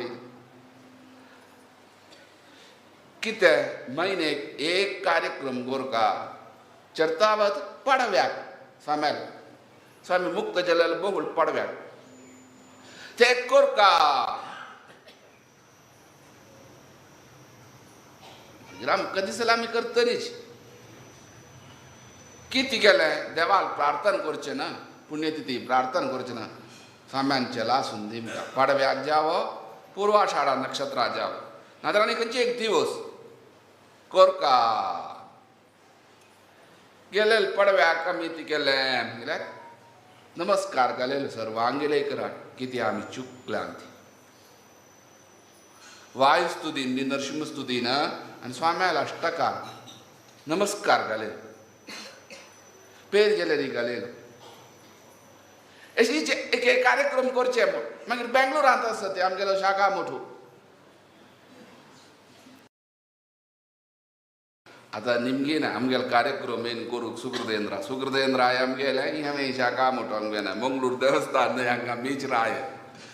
कितें म्हयन्याक एक कार्यक्रम गोरका चर्तावत पाडव्याक स्वाम्याक स्वामी मुक्त जाल्यार बहुळ पाडव्याक ते कोरका मागीर आमकां दिसलें आमी करतलीच कितें केलें देवाक प्रार्थना करचें ना पुण्यतिथी प्रार्थना करचें ना स्वाम्यान चला सुंदी पाडव्याक जावो पूर्वाषाढा नक्षत्रा जावो नाजाल्यार आनी खंयचे एक दिवस कोरका गेले पडव्याक आमी ती केलें म्हणल्यार नमस्कार घालेलो सर्वांगेले करा कितें आमी चुकल्यान ती वायुस्तुतीन नरसिंहस्तुतीन आनी स्वाम्याला अष्टकार नमस्कार घालेलो पेर गेले न्ही घालेलो अशी एक कार्यक्रम करचे मागीर बेंगलोरांत आसता ते आमगेलो शाखा मोठो आतां निमगी ना आमगेलो कार्यक्रम येन करूंक सुकृतेंद्रा सुकृतेंद्र आमगेले हांवें शाखा मोठो आमगेले मंगळूर देवस्थान न्हय हांगा बीच राय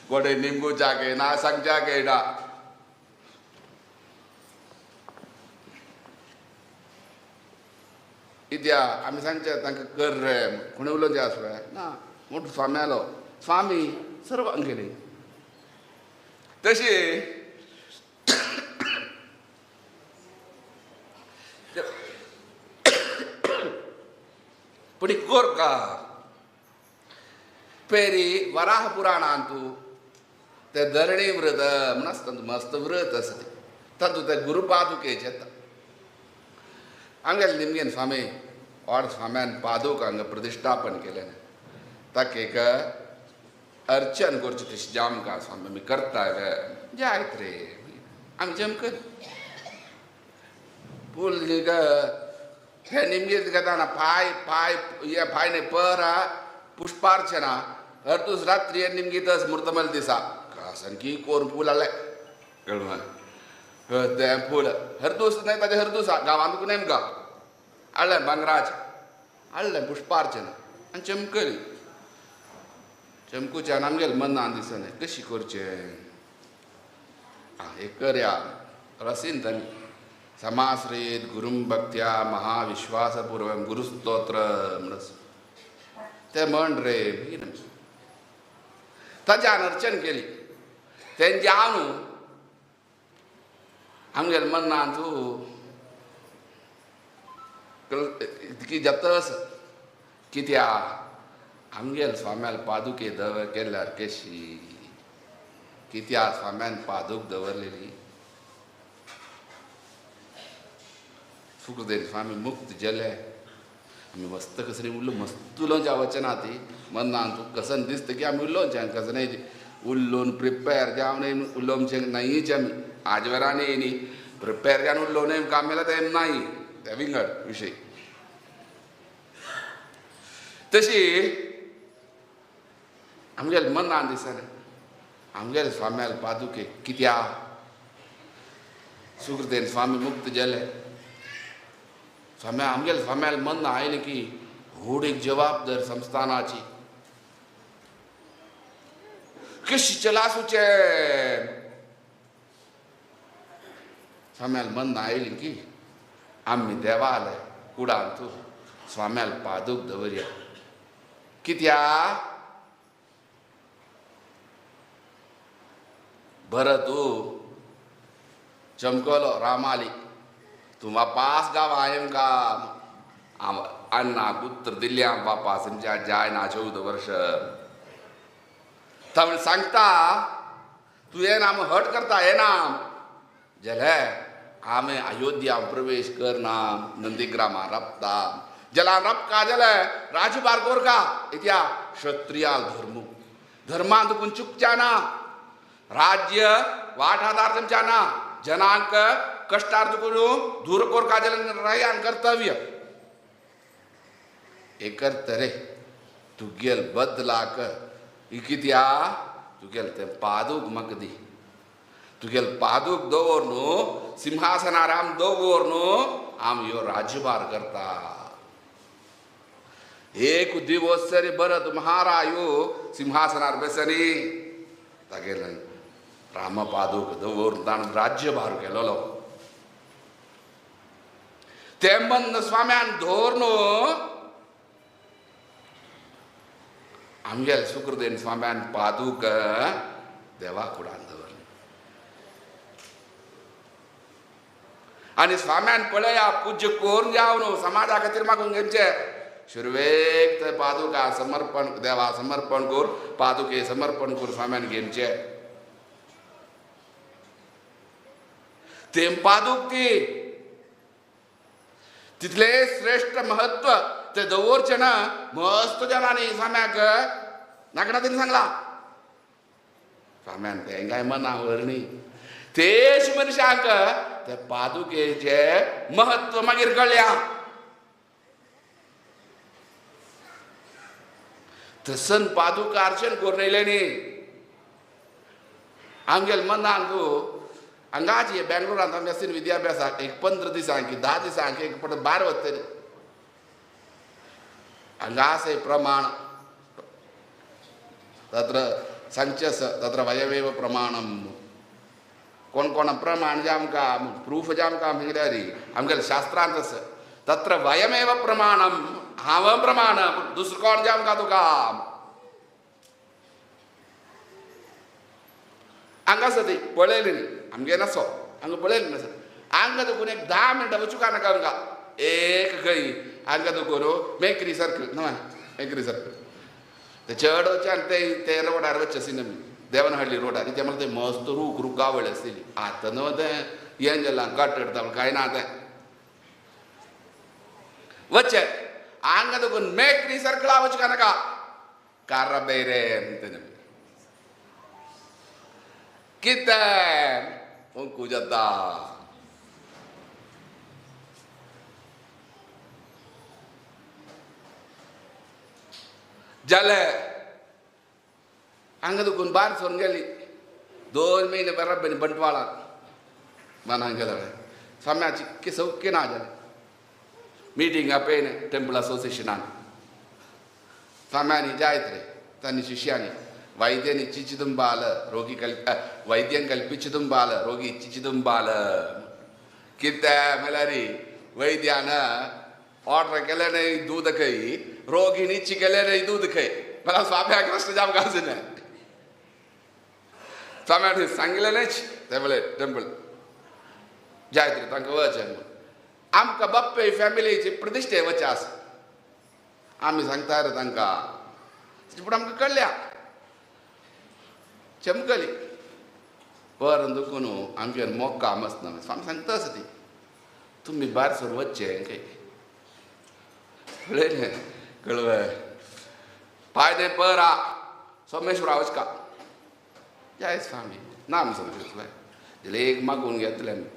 कोणे निमगुच्याक येना सांगच्याक येना कित्याक आमी सांगचे तांकां कर रे कोणें उलोवचें आसलें ना मोठो स्वाम्यालो स्वामी सर्वांक गेली तशी पूण कोरका पेरी वराह पुराणांतू ते धरणी व्रत म्हण आसता मस्त व्रत आसा तें तातूंत ते गुरुपादुकेचें येता आमगेले निमगेन स्वामी और स्वाम्यान पादुक हांगा प्रतिश्ठापन केलें ताका एक अर्चन करचें तशें जामका स्वामी आमी करता जायत रे आमी जमकर पूल हे निमगे घेताना पाय पाय हे पाय न्हय पर पुष्पार्चना हरदूस रात्री निमगी तस मुर्तमल दिसा सामकी कोर फूल आलें कळ्ळें तें फूल हरदूस न्हय ताजें हरदूस गांवांत नेमका हाडलें भांगराचें हाडलें पुष्पार्चना आनी चमकली चमकुच्यान आमगेलें मनान दिसना कशी करचें आं एक करया रसीन ताणी समाश्रयेत गुरुं भक्त्या महाविश्वासपूर्वक गुरुस्तोत्र म्हण तें म्हण रे ताज्यान अर्चन केली तेंचे हांव न्हू आमगेलें मनांत इतकी जातस कित्याक आमगेले स्वाम्याल पादुके दवर केल्यार केशी कित्याक स्वाम्यान पादूक दवरलेली सुखदेव स्वामी मुक्त जाले आमी मस्त कसरी उरलो मस्त उलोवच्या वचना ती मनान तूं कसन दिसता की आमी उलोवचें कसं उल्लोवन प्रिपेर जावन उलोवचें नाहीच आमी आजवेरान येयनी प्रिपेर जावन उलोवन काम मेला तें नाही तें विंगड विशय तशी आमगेले मनान दिसना आमगेले स्वाम्याल पादुके कित्याक सुखदेव स्वामी मुक्त जाले स्वाम्या आमगेले स्वाम्याला मन आयलें की व्हड एक जबाबदारी संस्थानाची कशी चलासूचे. स्वाम्याला मन आयलें की आमी देवाले कुडान तूं स्वाम्याला पादूक दवरया. कित्या बरं तूं चमकलो रामाली तूं वापास गांव आयम का अन्नाक उत्तर दिल्ली आम वापास आमच्या जाय ना 14 वर्ष तावळ सांगता तूं येना आम हट करता येना जाल्यार आमी अयोध्या प्रवेश करना नंदीग्रामा रपता जला रपका जाल्यार राजभार कोरका इत्या क्षत्रिया धर्म धर्मान तुकून चुकच्या ना राज्य वाठादार तुमच्या ना जनांक कष्टार तुकून दूर कोरका जाल्यार रायान कर्तव्य हे करतरे तुगेल बदलाक कित्या तुगेल तें पादूक म्हाका दी तुगेल पादूक दवर न्हू सिंहासनार आम दवर न्हू आम ह्यो राज्यभार करता. एक दिवस तरी भरत महारायो सिंहासनार बेसनी तागेले राम पादूक दवर ताणें राज्यभार केलोलो. तें मन स्वाम्यान दवर न्हू आमगेले सुकृतेन स्वाम्यान पादूक देवा कुडान दवरलें. आनी स्वाम्यान पळया पूज्य कोरून जाव न्हू समाजा खातीर मागून घेवचें सुरवेक ते पादुका समर्पण देवा समर्पण कर पादुके समर्पण कर स्वाम्यान घेवचें तें पादूक ती तितलें श्रेश्ठ महत्व ते दवरचें ना. मस्त जनांनी स्वाम्याक नागनाथीन सांगला स्वाम्यान तें काय मना व्हरणी तेच मनशांक ते पादुकेचें महत्व मागीर कळ्ळ्या. तसन पादुका अर्चन करून येयलें न्ही आमगेले मनान तूं हांगाच बेंगलोरांत आमी आसता विद्याभ्यासाक एक 15 दिसांक 10 दिसांक एक पट भायर वतली हांगा आसा प्रमाण तत्र सांगचें आसा तत्र वयमेव प्रमाणम कोण कोण प्रमाण जे आमकां प्रूफ जे आमकां म्हणल्यार आमगेले शास्त्रांत आसा तत्र वयमेव प्रमाणम हांव प्रमाणम दुसरो कोण जे आमकां तुका हांगा आसा ती पळयली न्ही आमगे नासो हांगा पळयली नासो हांगा दुखून एक 10 मिनटां वचूंक नाका आमकां एक खंय हांगा दुखून मेकरी सर्कल न्हय मेकरी सर्कल ते चड वचचे आनी ते ते रोडार वचचे आशिल्ले आमी देवनहळ्ळी रोडार ते म्हणल्यार ते मस्त रूख रुखावळ आसलेली. आतां न्हू तें हें जालां गटर कांय ना तें वचचे हांगा दुखून मेकरी सर्कला वचूंक नाका कारा बेरे म्हणटा कितें पंकू जाता. जालें हांगा दुखून भायर सरून गेली 2 म्हयने बरोबर बंटवाळाक मनांक गेले स्वाम्याची की सौख्य ना जालें. मिटींग आपयलें टेम्पल असोसिएशनान स्वाम्यांनी जायत रे तांणी शिष्यांनी वैद्यని ఇచ్చిదుం బాల రోగి వైద్యం కల్పించదుం బాల రోగి ఇచ్చిదుం బాల कितें म्हणल्यार वैद्यान ऑर्डर केलें न्हय दूद खंय रोगीन इच्छ केलें न्हय दूद खंय मला स्वाम्याक प्रश्न जाम घालचो न्हय स्वाम्यान सांगलें न्हय ते म्हणलें टेम्पल जायत रे तांकां वचें आमकां बाप्पे फॅमिलीची प्रतिश्ठे वचें आसा आमी सांगता रे तांकां पूण आमकां कळ्ळ्या चमकली परंत दुखून आमगे मोग काम आसना स्वामी सांगता आसा ती तुमी भायर सर वचचें खंय कळ्ळें कळवे पायदे परा सोमेश्वरा वचका जय स्वामी नाम समजतलें जाल्यार एक मागून घेतलें आमी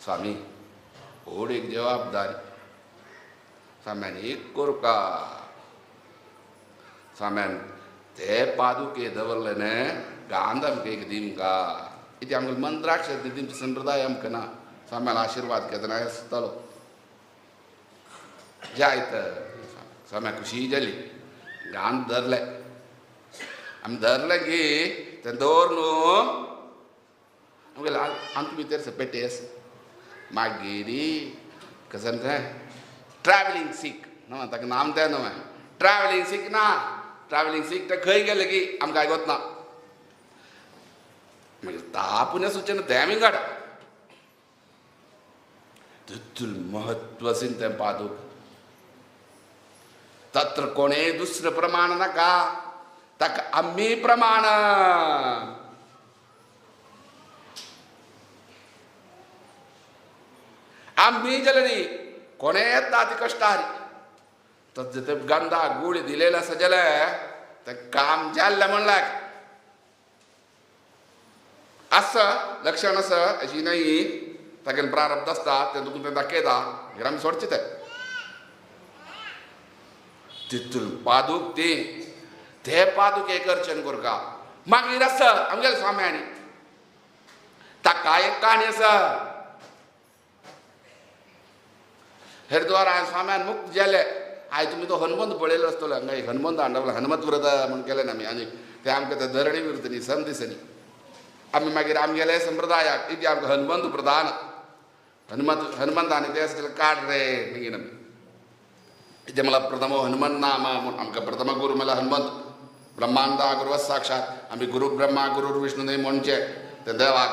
स्वामी व्हड एक जबाबदारी स्वाम्यान एक कोरका स्वाम्यान ते पादुके दवरले न्हय गांध आमकां एक दिमका इति आमकां मंत्राक्ष दिमचे संप्रदाय आमकां ना स्वाम्यान आशिर्वाद घेतना आसतालो. जायत स्वाम्या खुशी जाली गान धरले आमी धरले की तें दवर न्हू आमगेले आमचे भितर पेटे आसा मागीर कशें तें ट्रॅवलिंग सीख न्हू ताका नाम तें न्हू ट्रॅवलिंग सीख ना ट्रॅवलिंग सीख तें खंय गेलें की आमकां आयकत ना मागीर तापून सुचना तें आमी काडा तितून महत्व आसीन तें पादूक तत्र कोणें दुसरें प्रमाण नाका ताका आमी प्रमाण आमी जालें न्ही कोणें येता ती कश्टारी तर ते गंधा गुळी दिलेलं आसा जाल्यार तें काम जाल्लें म्हणल्यार आसा लक्षण आसा अशी न्हय तागेलें प्रारब्ध आसता तें तुका तें दाखयता मागीर आमी सोडचें तें तितून पादूक ती ते पादूक एक अर्चन करका मागीर आसा आमगेले स्वाम्यांनी ताका एक काणी आसा हरिद्वार स्वाम्यान मुक्त जाले आयज तुमी तो हनुमंत पळयलो आसतलो हांगा एक हनुमंत हांडवला हनुमत व्रत म्हूण केलें ना आमी आनी तें आमकां तें धरणी व्रत न्ही सम दिसनी आमी मागीर आमगेले संप्रदायाक इति आमकां हनुमंत प्रधान हनुमंत हनुमंत आनी ते आसतले काड रे मागीर आमी इति मला प्रथम हनुमन नाम म्हूण आमकां प्रथम गुरू म्हणल्यार हनुमंत ब्रह्मांडा गुरु साक्षात आमी गुरु ब्रह्मा गुरु विष्णू न्हय म्हणचे ते देवाक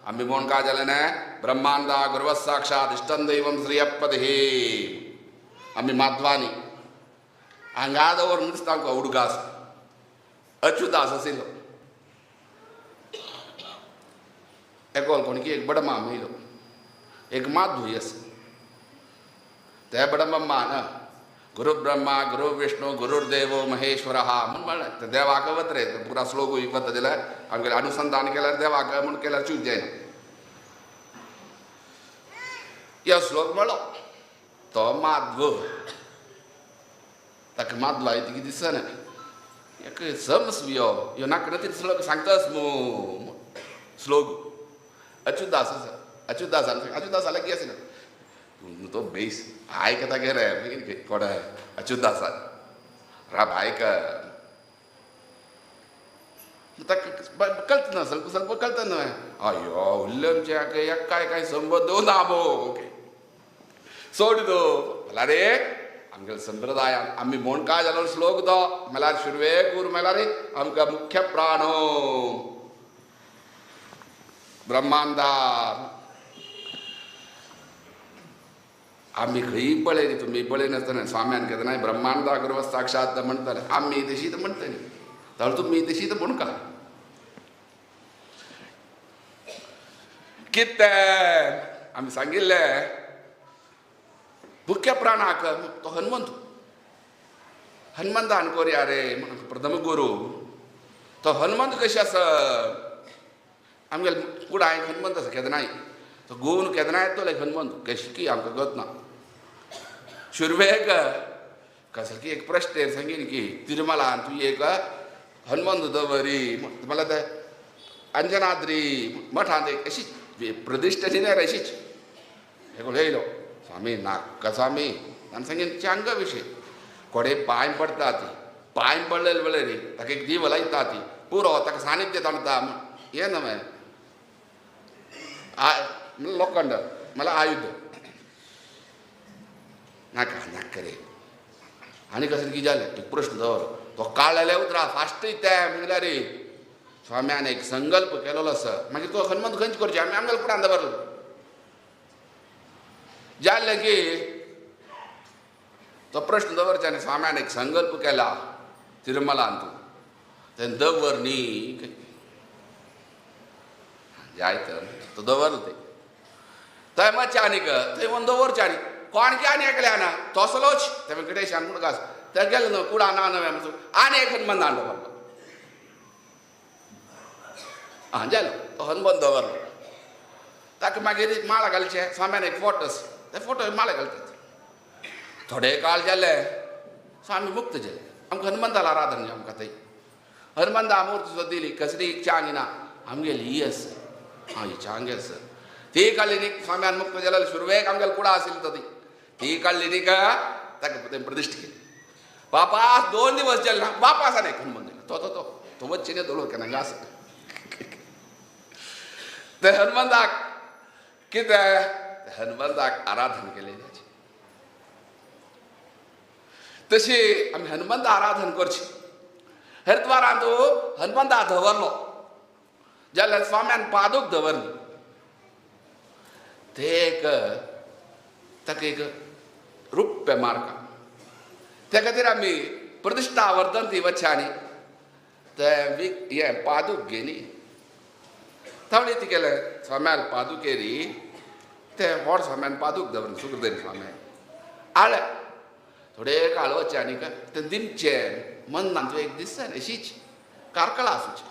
आमी म्हूण काय जालें न्हय ब्रह्मांडा गुरु साक्षात इष्टं दैवं श्रीयपदे आमी माधवानी हांगा दवरून दिसता आमकां उडगास अच्युतास आशिल्लो एकोल कोणकी एक बडमा मेलो एक माधुरी आसा ते बडमा ना गुरु ब्रह्मा गुरु विष्णू गुरुर्देवो महेश्वर म्हूण म्हणलें ते देवाक वत रे पुरा श्लोक वता जाल्यार आमगेलें अनुसंधान केल्यार देवाक म्हूण केल्यार चूक जायना ह्यो श्लोक म्हणलो तो माधव ताका माधवा कितें दिसना एक समज यो ह्यो नाका ती श्लोक सांगतास मू श्लोक अच्युतदास आसा अच्युतदासान अच्युतदासा लागीं आसना तो बेस आयकता गे रे मागीर कोण अच्युतदासान राब आयक ताका कळटा ना ಸ್ವಲ್ಪ ಸ್ವಲ್ಪ कळटा न्हय अयो उरलें आमचें काय काय संबंद ना मो ओके सोड दो म्हणल्यार रे आमगेले संप्रदायान आमी म्हूण काय जालो श्लोक तो म्हणल्यार सुरवेक गुरू म्हणल्यार रे आमकां मुख्य प्राणो ब्रह्मांडा आमी खंय पळयली तुमी पळयनासतना स्वाम्यान केन्नाय ब्रह्मांडा गुरु साक्षात म्हणटाले आमी तशीच म्हणटली तर तुमी तशीच म्हणका कितें आमी सांगिल्लें मुख्य प्राणाक तो हनुमंत हनुमंतान कोरया रे प्रथम गुरू तो हनुमंत कशें आसा आमगेले कुडां एक हनुमंत आसा केदनाय तो गोवन केदनाय येतलो एक हनुमंत कशी की आमकां गत ना सुरवेक कसलो की एक प्रश्न सांगीन की तिरुमलान तूं एक हनुमंत दवरी मला ते अंजनाद्री मठांत एक अशीच प्रतिश्ठा न्हय अशीच हे येयलो स्वामी नाका स्वामी आनी सांगीन चांग विशय कोडे पांय पडटा ती पांय पडलेले वेळे रे ताका एक दीव लायता ती पुरो ताका सानिध्य ताणता हें न्हय लोखंड मला आयुध नाका नाका रे आनी कसलें कितें जालें एक प्रश्न दवर तो काळ्ळेले उतरां फास्ट ते म्हणल्यार रे स्वाम्यान एक संकल्प केलेलो आसा मागीर तो हनुमंत खंयच करचें आमी आमगेले फुडान दवरलो जालें की तो प्रश्न दवरचे आनी स्वाम्यान एक संकल्प केला तिरुमलान तूं तें दवर न्ही जायत तो दवरलो ते थंय मातशें आनीक थंय वचून दवरचें आनी कोण की आनी एकले ना तसलोच ते वेंकटेशान म्हूण घास ते गेले न्हू कुडा ना नवें आनी एक हनुमंत दवरलो आं जालो तो हनुमंत दवरलो ताका मागीर माळा घालचे स्वाम्यान एक फोटो आसा ते फोटो माळा घालतात थोडे काळ जाले स्वामी मुक्त जाले आमकां हनुमंताला आराधन आमकां थंय हनुमंता मूर्ती सुद्दां दिली कसली चांग ना आमगेली ही आसा आं ही चांग आसा ती काडली न्ही स्वाम्यान मुक्त जाल्यार सुरवेक आमगेले कुडा आशिल्ली तो ती ती काडली न्ही का ताका तें प्रतिश्ठ केली. वापास 2 दिवस जाले ना वापास आनी एक हनुमान तो तो तो तो वच्चे न्ही दवरलो केन्ना हांगा आसा. ते हनुमंताक कितें हनुमंताक आराधन केलें. तशी आमी हनुमंत आराधन करची. हरिद्वारांत हनुमंता दवरलो जाल्यार स्वाम्यान पादूक दवरली. ते एक ताका एक रुप्य मार्का. त्या खातीर आमी प्रतिश्ठा वर्धन ती वच्चानी ते हें पादूक घेनी तावणी ती केलें स्वाम्यान पादुकेरी ते व्हड स्वाम्यान पादूक दवरलें सुखदेव स्वाम्यान आळे थोडे काळ वच्चे आनी तें दिमचें मनांत एक दिसता अशीच कारकळा आसूची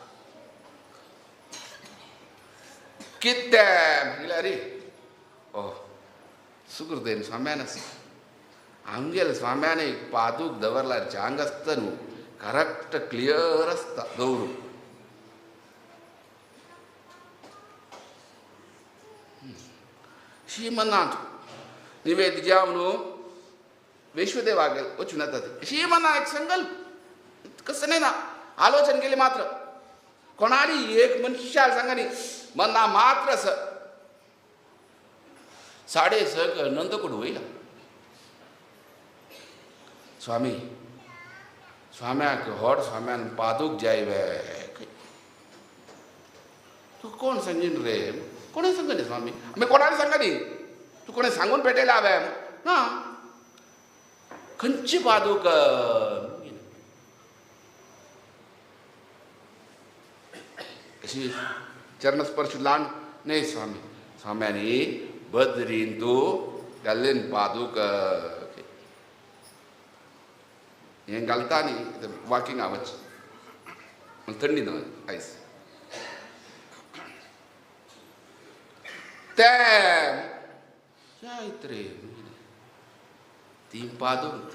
कितें म्हणल्यार रे ओ सुखदेव स्वाम्यान आसा आमगेले स्वाम्यान एक पादूक दवरल्यार जांग आसता न्हू करेक्ट क्लियर आसता दवरून. शी मनांत निवेद जावन न्हू विश्वदेवाक वचून येता ती शी मना एक संकल्प कसं नाही ना आलोचन केली मात्र कोणाली एक मनशाल सांगा न्ही मना मात्र 6:30 नंदकूड वयला. स्वामी स्वाम्याक होड स्वाम्यान पादूक जाय वे तूं कोण सांगीन रे कोणें सांगनी न्ही स्वामी आमी कोणाक सांगा न्ही तूं कोणें सांगून पेटयला हांवें ना खंयची पादूक अशी चरणस्पर्श ल्हान न्ही स्वामी स्वाम्यांनी बद्रीन तूं घाल्लेन पादूक हें घालता न्ही वॉकिंग वच थंडी न्हय आयस तें जायत रे ती पादूक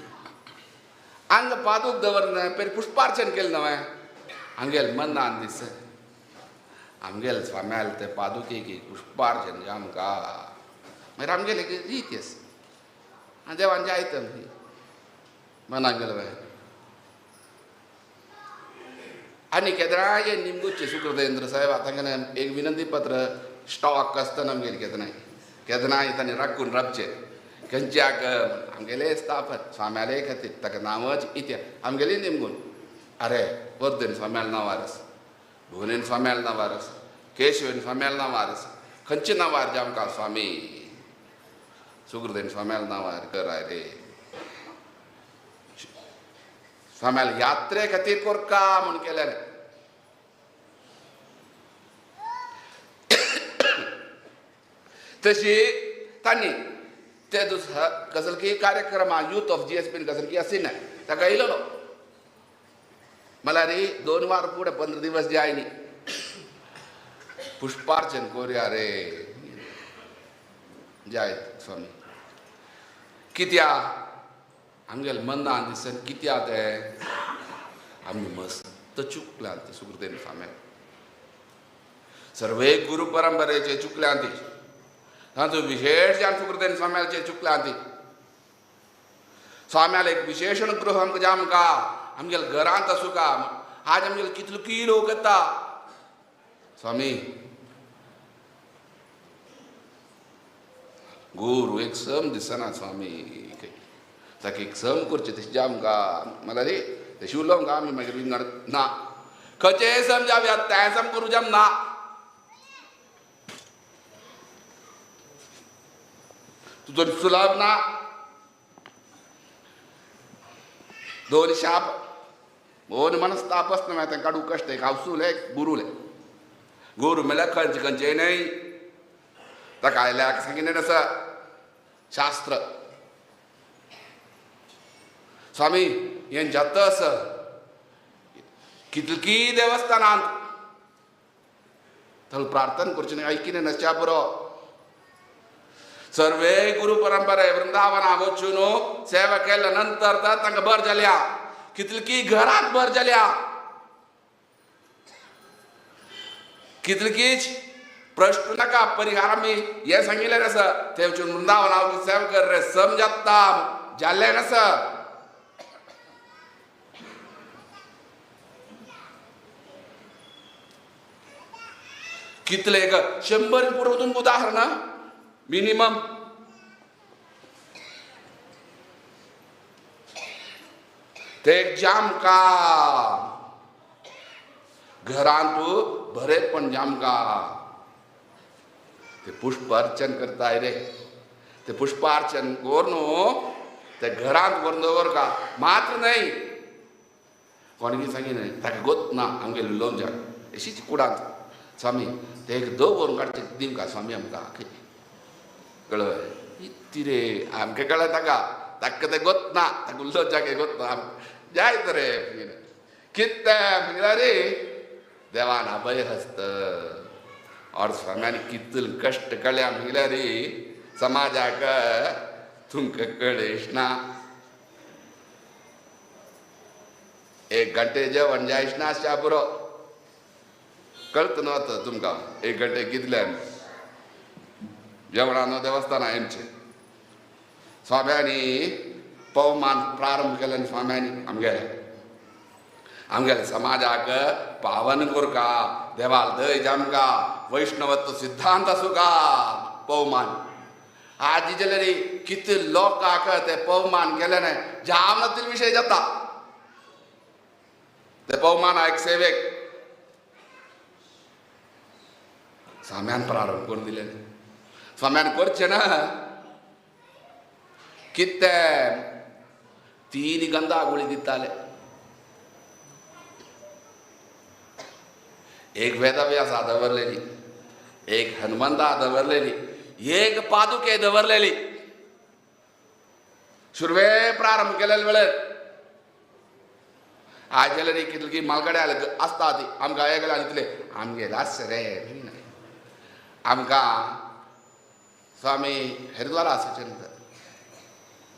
हांगा पादूक दवरना पयर पुष्पार्चन केलें न्हय हांगेल मनान दीस आमगेल स्वाम्याल ते पादुकेक पुष्पार्चन आमकां मागीर आमगेले एक रीत आसा आनी देवान जायत मनाक गेलो आनी केदराय निमगुचे सुकृतेंद्र साहेब आतां एक विनंती पत्र स्टॉक आसतना आमगेले केदनाय केदनाय तांणी राखून राबचें खंयच्याक आमगेले स्थापन स्वाम्याले खातीर ताका नांवच इत्या आमगेले निमगून अरे वर्धन स्वाम्याल नांवार आसा भुवनेन स्वाम्याल नांवार आसा केशवेन स्वाम्याल नांवार आसा खंयचे नांवार जे आमकां स्वामी सुकृतेन स्वाम्याल नांवार कराय रे स्वाम्याल यात्रे खातीर कोरका म्हूण केलें. तशी तांणी ते दुसरा कसल की कार्यक्रमा यूथ ऑफ जी एस पीन कसल की आशिल्लें ताका येयलेलो मला रे 2 वार फुडें 15 दिवस जाय न्ही पुष्पार्चन कोरया रे जायत स्वामी कित्या आमगेले मनान दिसन कित्या तें आमी मस्त चुकल्यान ते सुकृतेन स्वाम्यान सर्वे गुरु परंपरेचे चुकल्यान ती तांचो विशेष जावन सुकृतेन स्वाम्याचे चुकल्यान ती स्वाम्याल एक विशेष अनुग्रह आमकां जे आमकां आमगेले घरांत आसूं का आज आमगेले कितलो की लोक येता स्वामी गुरू एक सम दिसना स्वामी ताका एक सम करचें तशें जे आमकां मला रे तशें उलोवंक आमी मागीर विंगड ना खंयचेय सम जावया तें सम करूं जाम ना तुजो सुलभ ना 2 शाप 2 मनस्ताप आसना मागीर तांकां काडूंक कश्ट एक हांवसूले गुरूले गुरू म्हणल्यार खंयचे खंयचे न्हय ताका आयल्याक सांगिल्लें आसा शास्त्र स्वामी हें जाता आसा कितकी देवस्थानांत थंय प्रार्थना करचें न्हय आयकिलें नासच्या पुरो सर्वे गुरु परंपरे वृंदावना वचून सेवा केल्या नंतर तांकां बर जाल्या कितलकी घरांत बर जाल्या कितलकीच प्रश्न नाका परिहार आमी हें सांगिल्लें आसा थंय वचून वृंदावना सेवा कर रे समजाता जाल्लें नासा. कितले 100 पुरो तुमकां उदाहरण मिनिमम. ते जामका घरांत बरेपण जामका ते पुष्पार्चन करताय रे. ते पुष्पार्चन करून ते घरांत व्हरून दवर का मात्र न्हय कोणी सांगी न्हय ताका गोत ना आमगेले उलोवंक अशीच कुडांत स्वामी ते एक दवरून काडचे दिवका स्वामी आमकां कळ्ळें इत्ती रे आमकां कळ्ळें ताका ताका तें गोत ना ताका उलोवच्याक गोत ना जायत रे कितें म्हणल्यार रे देवान अभय हस्त और स्वाम्यान कितले कश्ट कळ्या म्हणल्यार रे समाजाक तुमकां कळेश ना. 1 घंटे जेवण जायश ना आसच्या पुरो कळत न्हू आतां तुमकां 1 घंटे कितले जेवणा न्हू देवस्थाना आमचे स्वाम्यांनी पवमान प्रारंभ केले. स्वाम्यांनी आमगेले आमगेले समाजाक पावन कोरका देवाल दय जामका वैष्णवत्व सिद्धांत आसूका पवमान. आज जाल्यार कितले लोकांक ते पवमान केले न्हय जाम नातील विशय जाता ते पवमान एक सेवेक स्वाम्यान प्रारंभ करून दिले. स्वाम्यान करचें ना कितें 3 गंधा गुळी दिताले. 1 वेदव्यासा दवरलेली, 1 हनुमंता दवरलेली, 1 पादुके दवरलेली. सुरवे प्रारंभ केलेले वेळेर आज जाल्यार कितले की मालगडे आसता ती आमकां एकले इतले आमगेले आसचे रे आमकां स्वामी हरिद्वारा आसचे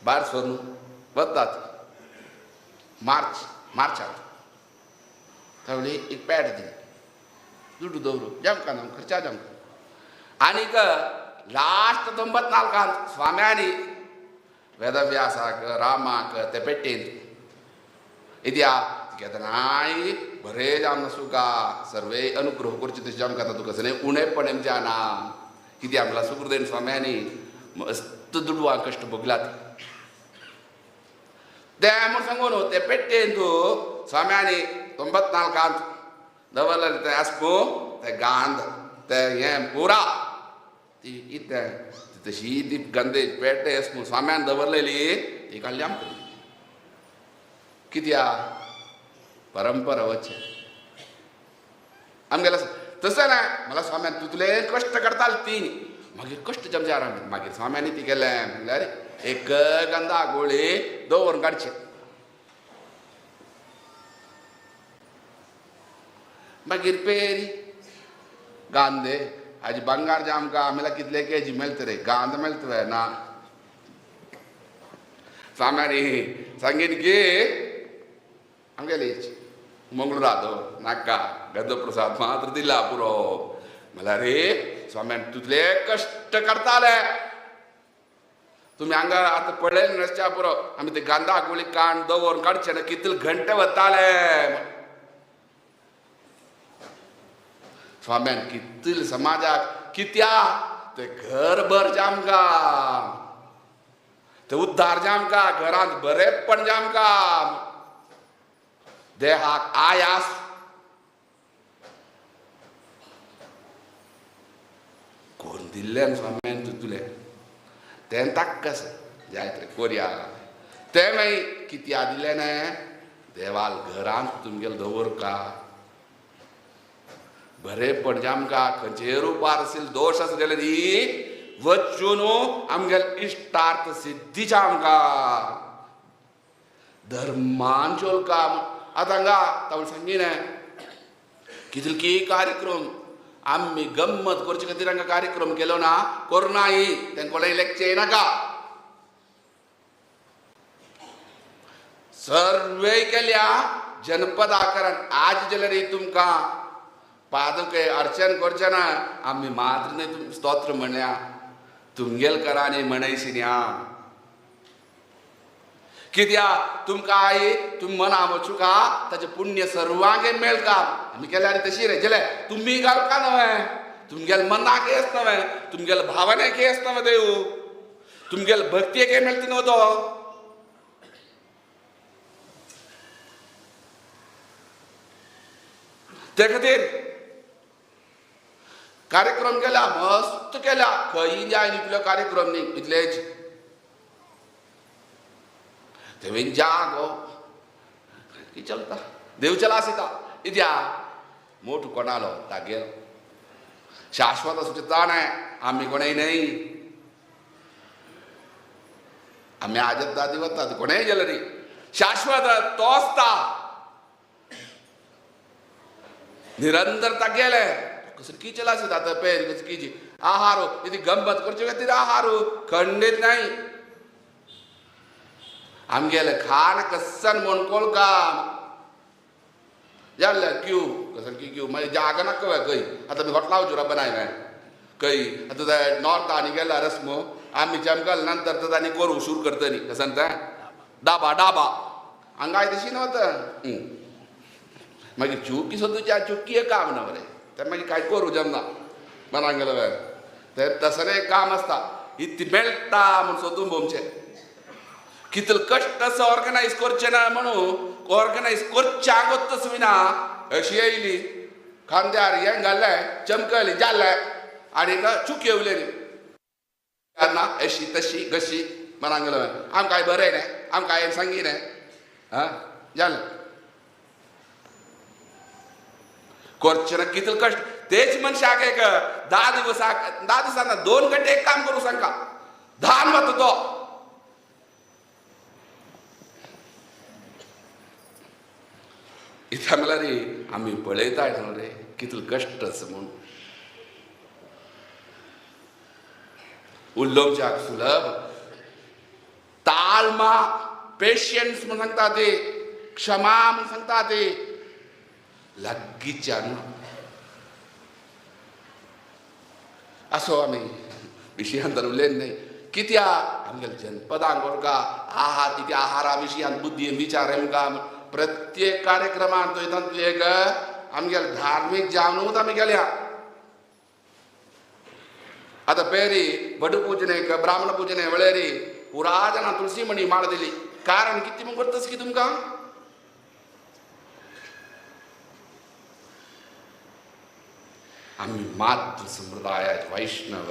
भायर सरून वतात मार्चात त्यावेळी एक पॅड दिली दुडू दवरू जमका ना खर्चा जमका. आनीक लास्ट 94 स्वाम्यांनी वेदव्यासाक रामाक ते पेट्टेन इत्या केदनाय बरें जावन सुका सर्वे अनुग्रह करचे तशें आमकां तातूंत कसलें उणेपण आमचें ना. कित्याक म्हणल्यार सुखदेव स्वाम्यांनी मस्त दुडवां कश्ट भोगल्यात ते म्हूण सांगू न्हू ते पेट्टेन तूं स्वाम्यांनी 94 दवरलें तें आसपू ते गांध ते हें पुरा ती इतें तशी ती गंदे पेटे आसपू स्वाम्यान दवरलेली ती काडली आमकां कित्याक परंपरा वचें आमगेलें तशें ना मला स्वाम्यान तुतले कश्ट करताले तीन मागीर कश्ट जमचे आराम मागीर स्वाम्यांनी ती केलें म्हणल्यार एक गंधा गोळी दवरून काडचे. मागीर पेरी गांदे आजी बंगार जे आमकां आमला कितले केजी मेळत रे गांद मेळत ना. स्वाम्यांनी सांगीन की आमगेली मंगळूरा दवर नाका गंधप्रसाद मात्र दिला पुरो. म्हणल्यार रे स्वाम्यान तुतले कश्ट करताले तुमी हांगा आतां पळयलें रस्त्या पुरो आमी ते गांधा गोळी काण दवरून काडचे ना कितले घंटे वताले. स्वाम्यान कितले समाजाक कित्या ते घरभर जामका ते उद्धार जामका घरांत बरेपण जामका देहाक आयास कोण दिल्लें स्वाम्यान तुतले तें ताक्कस जायत रे कोरया तें मागीर कित्या दिलें न्हय देवाल घरांत तुमगेले दवर का बरेपण आमकां खंयचे रुपार आशिल्ले दोश आसा जाल्यार ती वचून आमगेले इश्टार्थ सिद्धीच्या आमकां धर्मान चोलका. आतां हांगा तावळ सांगी न्हय कितले की कार्यक्रम आमी गम्मत करचे खातीर हांगा कार्यक्रम केलो ना करनाय तेंकां कोणें लेखचें नाका. सर्वे केल्या जनपद आकारान आज जाल्यार तुमकां पादुके अर्चन करचें ना आमी मात्र न्हय तुम स्तोत्र म्हणया तुमगेल करांनी म्हणयशिन्या. कित्याक तुमकां आई तुमी मना वचूका ताचें पुण्य सर्वांक मेळका. आमी केल्यार तशी रे जेले तुमी घालका नवें, तुमगेले मनाक येस नवें, तुमगेले भावनेक येस नवें देव, तुमगेले भक्तीक मेळटा न्हू तो. ते खातीर कार्यक्रम केला मस्त केला, खंय जाय इतलो कार्यक्रम न्ही इतलेच तेवेन जागो की चलता देव चला सीता इत्या मोठो कोणालो तागेलो शाश्वत असो ताण आहे. आमी कोणय न्हय, आमी आजत दादी वतात कोणय गेलो न्ही, शाश्वत तोच ता निरंतर तागेले कसं की चला सीता पेर कसं की आहारो इति गंमत करचे खातीर आहारो खंडीत नाही. आमगेले खाण कसन म्हण कोळकाम जालें क्यू कसन की क्यू मागीर जागा नाका खंय. आतां आमी हॉटला वचूं बनाय मागीर खंय आतां नॉर्थ आनी गेला रस्मो आमी चमकल नंतर तर आनी करूं सुरू करतली कसन तें डाबा डाबा हांगा तशी न्हय मागीर चुकी सुद्दां चुकी एक काम ना बरें तें मागीर कांय करूं जमना मनाक गेलो तें तसलें एक काम आसता इतली मेळटा म्हूण सोदून भोमचें कितले कश्ट आसा ऑर्गनायज करचें ना म्हणून ऑर्गनायज करच्या आगोतच विना अशी येयली खांद्यार हें घालें चमकलें जालें आनी चुकी येवलें न्ही ना अशी तशी कशी मनाक गेलो आमकां बरें न्ही आमकां हांवें सांगी न्ही आं जालें करचें ना कितले कश्ट. तेच मनशाक एक 10 दिवसाक 10 दिसांना 2 घंटे एक काम करूं सांगका धान वता तो. इतल्या म्हणल्यार आमी पळयताय न्हू रे कितले कश्ट आसा म्हूण. उलोवच्याक सुलभ ताळमा पेशन्स म्हूण सांगता ते, क्षमा म्हूण सांगता ते लागींच्या न्हू असो आमी विशयांत उलयन न्हय. कित्याक आमगेले जनपदांक वळखा आहार कित्या आहारा विशयांत बुद्धी विचार आमकां प्रत्येक कार्यक्रमांत तो एक आमगेले धार्मीक जावनूच आमी गेल्या. आतां पेरी भट पूजने ब्राह्मण पूजने वेळेरी पुरा जाणां तुळसी मणी माळ दिली. कारण कितें म्हूण करतस की तुमकां आमी मातृ संप्रदायाचे वैष्णव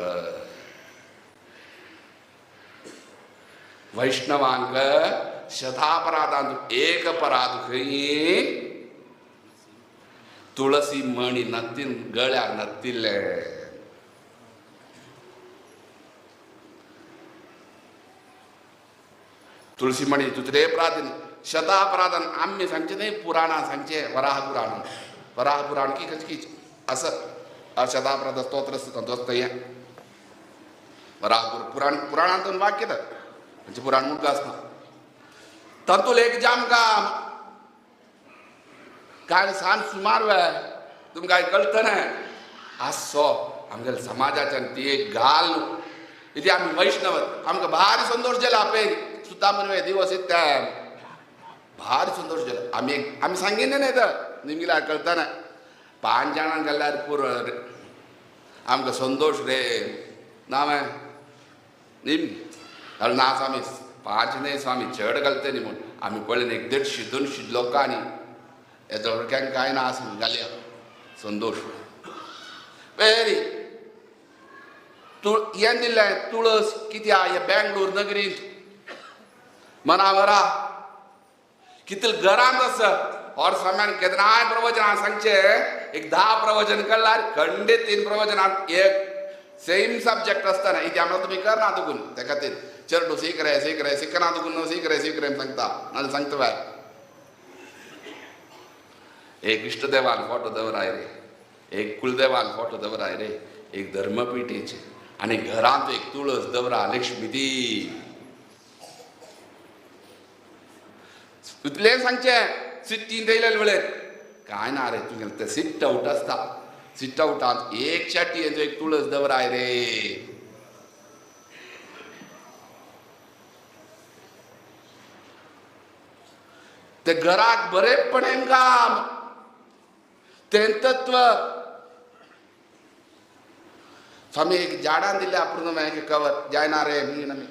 वैष्णवांक शतापराधांत एक अपराध खंय तुळसी मणी नत्ती गळ्यार नत्तिल्ले. तुळसी मणी दुसरे अपराध शतापराधान आमी सांगचे न्हय पुराणां सांगचे वराह पुराण वराह पुराण की खंयची असं शतापराध स्तोत्र आसता हें वराह पुराण पुराणांतून वाक्य म्हणजे पुराण मुद्दो आसना तातूंत एक जाम काम काय सान सुमार वे तुमकां कळटना आसो आमगेले समाजाच्यान ती एक घाल इति आमी वैष्णव आमकां भारी संतोश जालो आपे सुता म्हणवे दिवस येता भारी संतोश जालो. आमी आमी सांगिल्लें न्हय तर निमगिल्यार कळटना 5 जाणां गेल्यार पुरो आमकां संतोश रे ना निम ना स्वामी 5 न्हय स्वामी चड घालते न्ही म्हूण आमी पळयलें एक 150 200 लोकांनी येदोळक्यांक कांय ना आसून घालया संतोश वेरी तुळ हें दिल्लें तुळस कित्याक हे बेंगलोर नगरींत मनावरा कितले घरांत आसा और सामान केन्नाय प्रवचन सांगचें एक 10 प्रवचन कळ्ळार खंडीत 3 प्रवचनांत एक सेम सब्जेक्ट आसतना इत्या म्हणल्यार तुमी करना तुकून ते खातीर चेडू सीक रे सीक रे शिकना तुकून सीक रे सीक रे सांगता नाजाल्यार सांगता बाय एक इश्टदेवान फोटो दवराय रे, एक कुलदेवान फोटो दवराय रे, एक धर्मपिठेचे आनी घरांत एक तुळस दवरा लक्ष्मी ती. इतलें सांगचें सिट्टीन येयलें वेळेर कांय ना रे तुगेलें तें सिट आवट आसता सिट आवटांत एक चाटी एक तुळस दवराय रे. ते घराक बरेपणेन काम तें तत्व स्वामी एक झाडां दिल्या पूर्ण एक कवर जायना रे मी नमी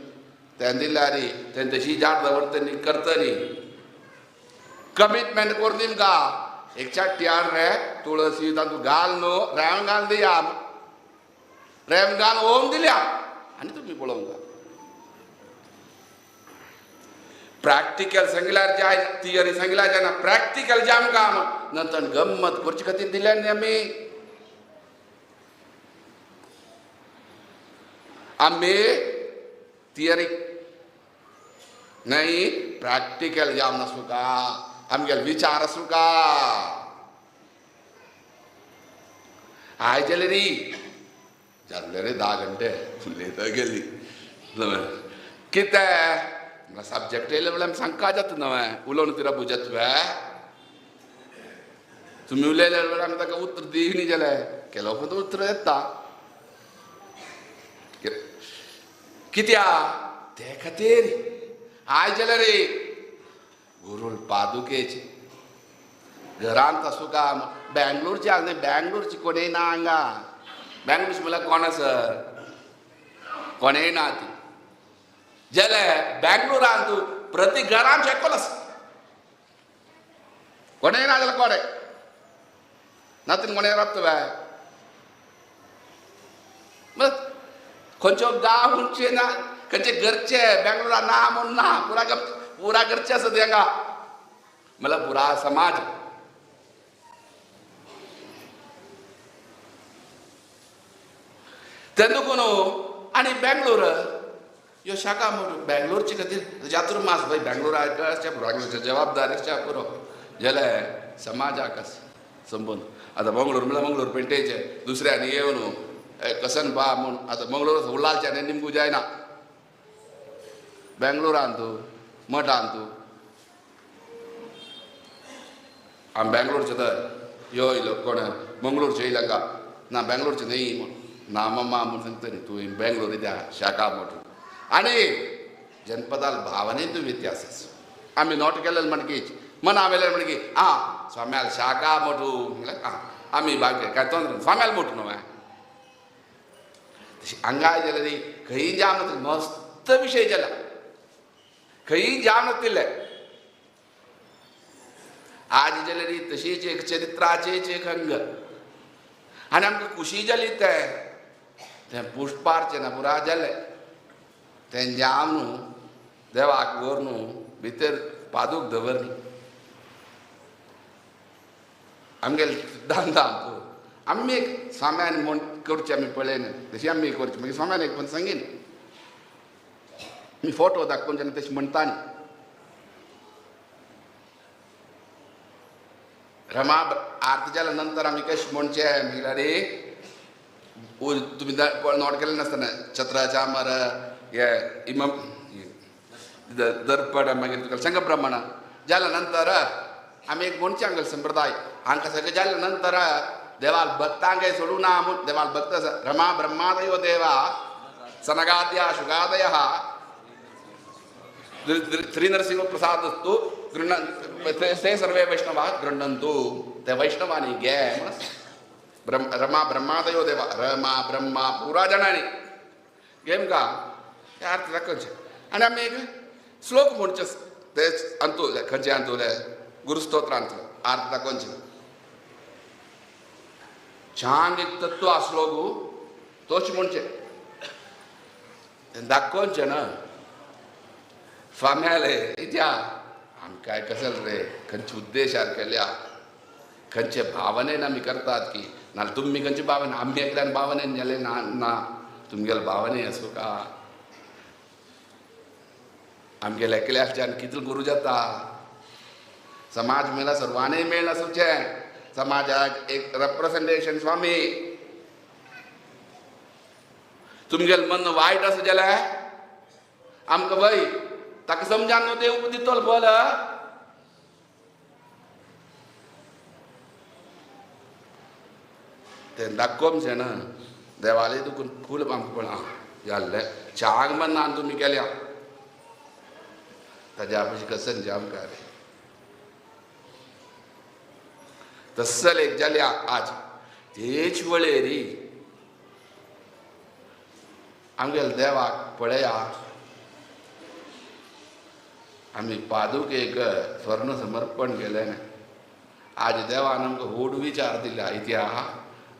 तें दिल्या रे तें तशी झाड दवरतनी करतनी कमिटमेंट करून दिमका एक चाटी हाड रे तुळसी तातूंत घाल न्हू रेंव घाल दिया रेंव घाल ओम दिल्या आनी तुमी पळोवंक प्रॅक्टिकल सांगल्यार जाय थियरी सांगल्यार जायना प्रॅक्टिकल जाम काम नंतर गम्मत करचे खातीर दिल्या न्ही आमी आमी थियरी नाही प्रॅक्टिकल जाम नासू का आमगेले विचार आसूं का आयज जालें री जाल्ले रे 10 घंटे उलयता गेली कितें सब्जेक्ट येयले म्हणल्यार आमी सांगका जाता नवें उलोवन तिरा बुजत वे तुमी उलयले जाल्यार आमी ताका उतर दी न्ही जाल्यार केलो पण उतर येता कित्या ते खातीर आयज जाल्यार रे गुरूल पादुकेची घरांत आसूं काम बेंगलोरची आसा न्ही बेंगलोरची कोणय ना हांगा बेंगलोरची म्हणल्यार कोण आसा कोणय ना ती जाल्यार बेंगलोरांत प्रति घरांत शेकोल आसा कोणय ना जाल्यार कोणे नातीन कोणय राबता वे खंयचो गांव म्हणचे ना खंयचे घरचे बेंगलोरा ना म्हूण ना पुरा पुरा घरचे आसा ते हांगा म्हणल्यार पुरा समाज तेन्ना कोण आनी बेंगलोर ह्यो शाखा म्हण बेंगलोरचे खातीर जात्रुमास भाई बेंगलोराक बेंगलोरच्या जबाबदारीच्या पुरो जाल्यार समाजाक संबंद आतां मंगळूर म्हणल्यार मंगळूर पेंटेचे दुसऱ्यांनी येवन कसन बा म्हूण आतां मंगळूर उल्लालच्यान निमगू जायना बेंगलोरान तूं मठान तूं आमी बेंगलोरचे तर यो येयलो कोण मंगळूरचे येयला हांगा ना बेंगलोरचे न्ही म्हूण ना मम्मा म्हूण सांगता न्ही तूं बेंगलोर त्या शाखा मोठ आनी जनपदाल भावनेंत व्यत्यास आसा आमी नोट केलेले म्हणकीच मना वेल्यार म्हणकी आं स्वाम्याल शाखा मोठू म्हणल्यार आं आमी बाकी काय तोंड स्वाम्याल मोठू न्हू तशी हांगा जाल्यार न्ही खंयी जाम नातिल्लें मस्त विशय जाला खंयी जाम नातिल्लें आज जाल्यार न्ही तशीच एक चरित्राचेच एक अंग आनी आमकां खुशी जाली तें तें पुष्पार्चना ना पुरा जालें तें जाम न्हू देवाक व्हर न्हू भितर पादूक दवर न्ही आमगेले सिद्धांत आमचो आमी एक स्वाम्यान म्हूण करचें आमी पळयन तशी आमी करची मागीर स्वाम्यान एक पण सांगीन मी फोटो दाखोवन जेन्ना तशें म्हणटा न्ही रमा आरती जाल्या नंतर आमी कशें म्हणचें म्हणल्यार रे तुमी नोट केलें नासतना छत्राचामर हे इमम दर्पण मागीर तुका शंख ब्रह्मण जाल्या नंतर आमी एक म्हणचें आमगेले संप्रदाय हांकां सगळें जाल्या नंतर देवाल भक्तांक सोडूं ना म्हूण देवाल भक्त आसा रमा ब्रह्मादयो देवा सनगाद्या शुगादय श्रीनरसिंह प्रसादस्तु गृह्ण ते सर्वे वैष्णवाः गृह्णन्तु ते वैष्णवानी गे रमा ब्रह्मादयो देवा रमा ब्रह्मा पुरा जाणांनी गेम का ते अर्थ दाखोवचें आनी आमी एक श्लोक म्हणचे ते अंतुले खंयचे अंतुले गुरुस्तोत्रांतले अर्थ दाखोवचे छान एक तत्व आसलो गो तोच म्हणचे तें दाखोवचें ना फाम्याले इत्या आमकां कसल रे खंयचे उद्देशार केल्या खंयचे भावनेन आमी करतात की नाल्यार तुमी खंयचे भावने आमी एकल्यान भावनेन जालें ना ना तुमगेले भावने आसूं का आमगेले एकल्याच्यान कितलो गुरू जाता समाज मेळ्ळा सर्वांनी मेळ आसूचें समाजाक एक रेप्रेसेंटेशन स्वामी तुमगेलें मन वायट आसा जाल्यार आमकां वय ताका समजान न्हू देव दितलो बोल तें दाखोवचें ना देवाले तुका फूल आमकां पळय जाल्लें चांग मन ना तुमी केल्या ताज्या पशी कसन जाम का रे तस्सल एक जाल्या आज तेच वळेरी आमगेले देवाक पळया आमी पादुकेक स्वर्ण समर्पण केलें. आज देवान आमकां व्हड विचार दिला इतिहा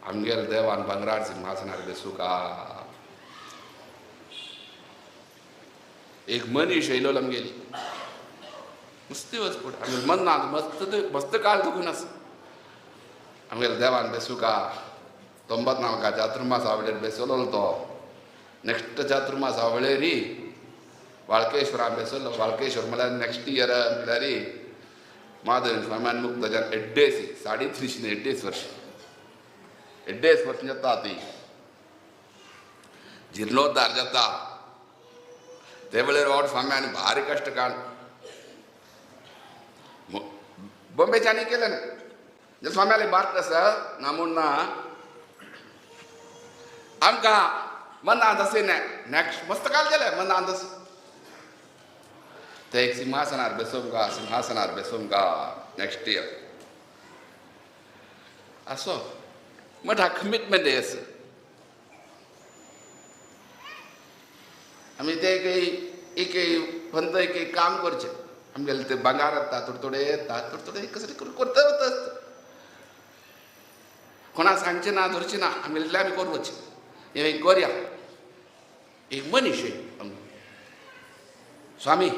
आमगेले देवान भांगरार सिंहासनार बेसुका. एक मनीस येयलो आमगेली मस्ती वच पुढे आमगेले मनांत मस्त मस्त काळ दुखून आसा. आमगेले देवान बेसुका तोंबत नामका चातुर्मास आवळेर बेसलो तो नेक्स्ट चातुर्मास आवळेरी वाळकेश्वरा बेसलो. वाळकेश्वर म्हळ्यार नेक्स्ट इयर म्हळ्यार माधव स्वाम्यान मुक्त जन एड्डेसी 3.5 एड्डेस वर्ष एड्डेस वर्ष जाता ती जीर्णोद्धार जाता. ते वेळेर वाट स्वाम्यान भारी कश्ट काड बॉम्बेच्यानी केलें ना. जे स्वाम्याले बार्ट आसा ना म्हूण ना आमकां मनांत अशें नेक्स्ट मस्त काल केलें मनांत अशें ते एक सिंहासनार बेसोवंका सिंहासनार बेसोवंका नेक्स्ट इयर असो मोठा कमिटमेंट आसा. आमी ते एक एक पंत एक एक काम करचें आमगेले ते भांगार येता थोडे थोडे येता थोडे थोडे कसले करून करता वता कोणा सांगचें ना धरचें ना आमगेले आमी करूं वचचें हें एक करया. एक मनीस स्वामी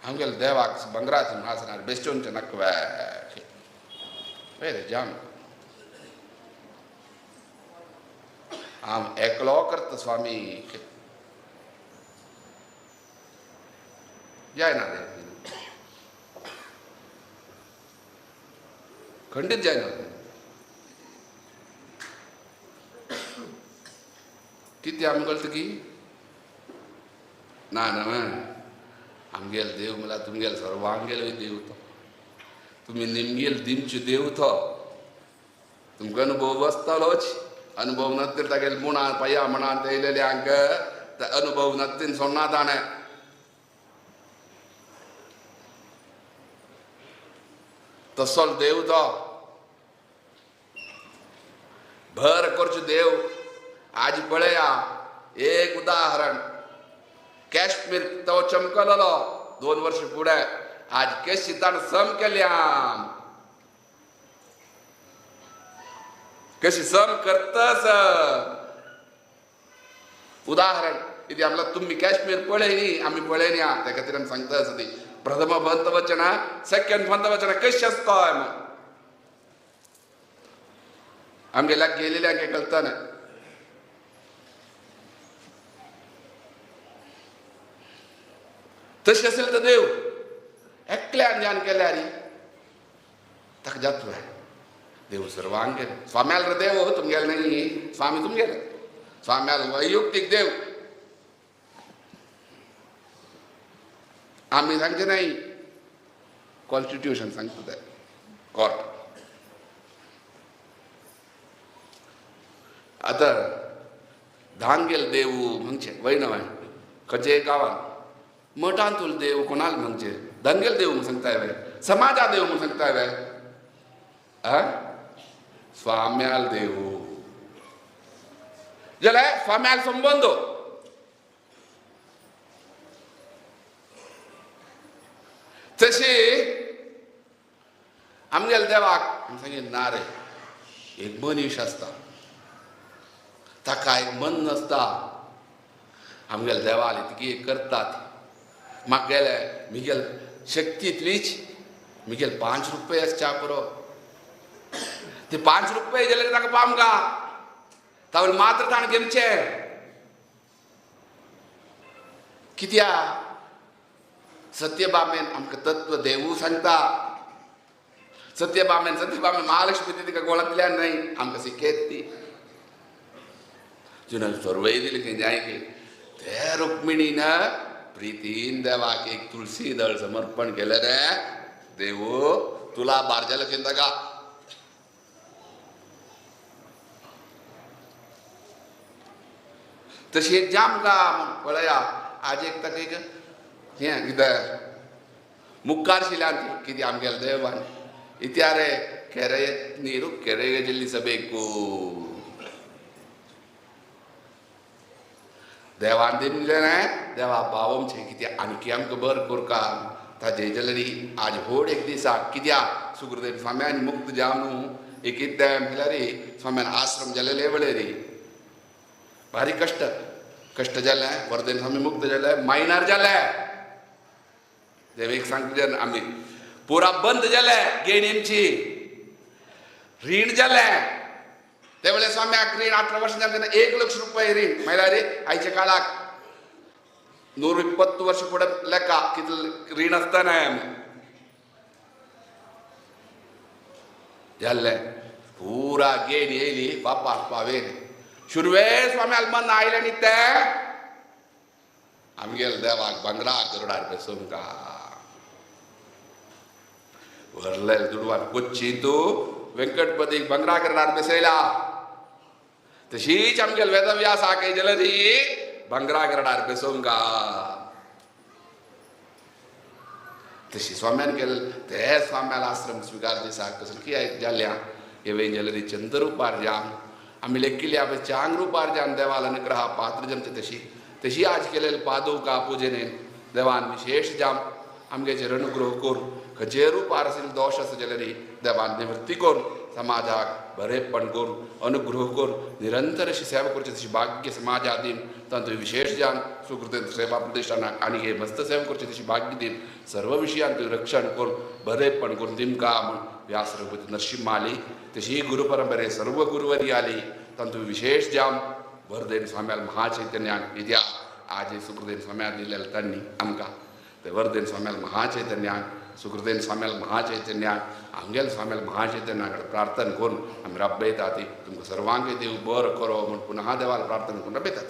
आमगेले देवाक भांगरा सिंहासनार बेसोवचें नाका वे जाम हांव एकलो करता स्वामी जायना रे खंडीत जायना. कितें आमी कळटा की ना ना आमगेल देव म्हळ्यार तुमगेल सर्वांगेल देव तो तुमी निमगेल दिमचो देव तो तुमकां अनुभव बसतालोच. अनुभव नत्तील तागेले मुणा पया म्हणान येयलेले हांक अनुभव नत्तीन सोडना ताणें. तसो देव तो भर करचो देव. आज पळया एक उदाहरण काश्मीर तो चमकलो 2 वर्ष फुडें आज कशी ताणें सम केल्या कशी सम करतस. उदाहरण इथे आमला तुम्ही काश्मीर पळयनी आमी पळयनी त्या खातीर आमी सांगता आसा ती प्रथम पंत वचना सेकंड पंत वचना कशी आसता आमगेल्या गेलेल्यांक कळटा ना. तशें असेल तर देव एकल्यान ध्यान केल्यार ताका जातलो देव सर्वांक गेले. स्वाम्याल रे देव तुमगेले न्ही स्वामी तुमगेले स्वाम्याल वैयुक्तीक देव आमी सांगचे नाही कॉन्स्टिट्युशन सांगता ते कोर्ट. आतां धांगेल देव म्हणचे वैणव खंयचे गांवान मठांतूल देव कोणाल म्हणचे धंगेल देव म्हूण सांगताय वे समाजा देव म्हूण सांगताय वे स्वाम्याल देव जाल्यार स्वाम्याल संबंद तशी आमगेले देवाक आमी सांगीन ना रे एक मनीस आसता ताका एक मन नासता. आमगेले देवाल इतकी करतात म्हाका गेले मिगेल शक्ती इतलीच मिगेल 5 रुपये आसच्या पुरो ते 5 रुपये जाल्यार ताका पामगा तावल मात्र ताणें घेवचें कित्या सत्यभामेन आमकां तत्व देवू सांगता. सत्यभामेन सत्यभामेन महालक्ष्मी तिका गोळांतल्यान न्हय आमकां शिकयत ती जुना सर्वय दिलें खंय जाय की ते रुक्मिणीन प्रितीन देवाक एक तुळसी दळ समर्पण केलें रे देवू तुला बारजालो खंय ताका. तशी जामगा पळया आज एक ताका एक हें कितें मुखार शिल्यान कितें आमगेले देवान इत्यारे ಕೆರೆಯ ನೀರು ಕೆರೆಗೆ ಚೆಲ್ಲಿಸಬೇಕು. देवान दिल्लें देवा पावमचें कित्याक आणकी आमकां बर कोरका ताजे जाल्यार आज व्हड एक दिसा कित्याक सुखदेव स्वाम्यान मुक्त जावन एक कितें म्हणल्यार स्वाम्यान आश्रम जालेले वेळेर भारी कश्ट कश्ट जालें. वर्धन स्वामी मुक्त जाले मायनर जाले. देवेक सांगता आमी पुरा बंद जाले गेणींची रीण जालें. ते वेळे स्वाम्याक रीण 18 वर्ष जालें तेन्ना 1 ಲಕ್ಷ रुपये रीण म्हणल्यार आयच्या काळाक 120 वर्ष फुडें लेखा कितले रीण आसतना आमी जाल्लें पुरा गेण येयली बापास पावेन सुरवे स्वामी आलमान आयले न्ही ते आमगेले देवाक भांगरा गरुडार बसोवंक व्हरले दुडवान कोच्चींतू वेंकटपतीक भांगरा गरुडार बसयला. तशीच आमगेले वेदव्यास आके जलरी भांगरा गरुडार बसोवंक. तशी स्वाम्यान केले ते स्वाम्याला आश्रम स्विकार दिसाक कसं कितें जाल्या हे जलरी चंद्ररुपार जाम आमी लेखिल्ली आपले चांग रुपार जाम देवाल अनुग्रह पात्र जमचे तशी तशी आज केलेले पादुका पुजेने देवान विशेष जाम आमगेचेर अनुग्रह करून खंयचे रुपार आशिल्ले दोश आसा जाल्यार देवान निवृत्ती करून समाजाक बरेपण करून अनुग्रह करून निरंतर अशी सेवा करची तशी भाग्य समाजा दीन तांचो विशेष जान सुकृत सेवा प्रतिष्ठानाक आनी हे मस्त सेवा करची तशी भाग्य दीन सर्व विशयांत रक्षण करून बरेपण करून दिमका म्हूण व्यास रघुपती नरसिंह आली तशी गुरु परंपरे सर्व गुरुवरी आली तांचो विशेष जाम वर्धन स्वाम्याल महाचैतन्यान विद्या आज सुकृतेन स्वाम्या दिलेले तांणी आमकां ते वर्धन स्वाम्याल महाचैतन्यान सुकृतेन स्वाम्याल महाचैतन्यान आमगेल स्वाम्याल महाचैतन्या कडेन प्रार्थना करून आमी रब्बयतात. तुमकां सर्वांक देव बरो करो म्हूण पुनः देवाक प्रार्थना करून रब्बयतात.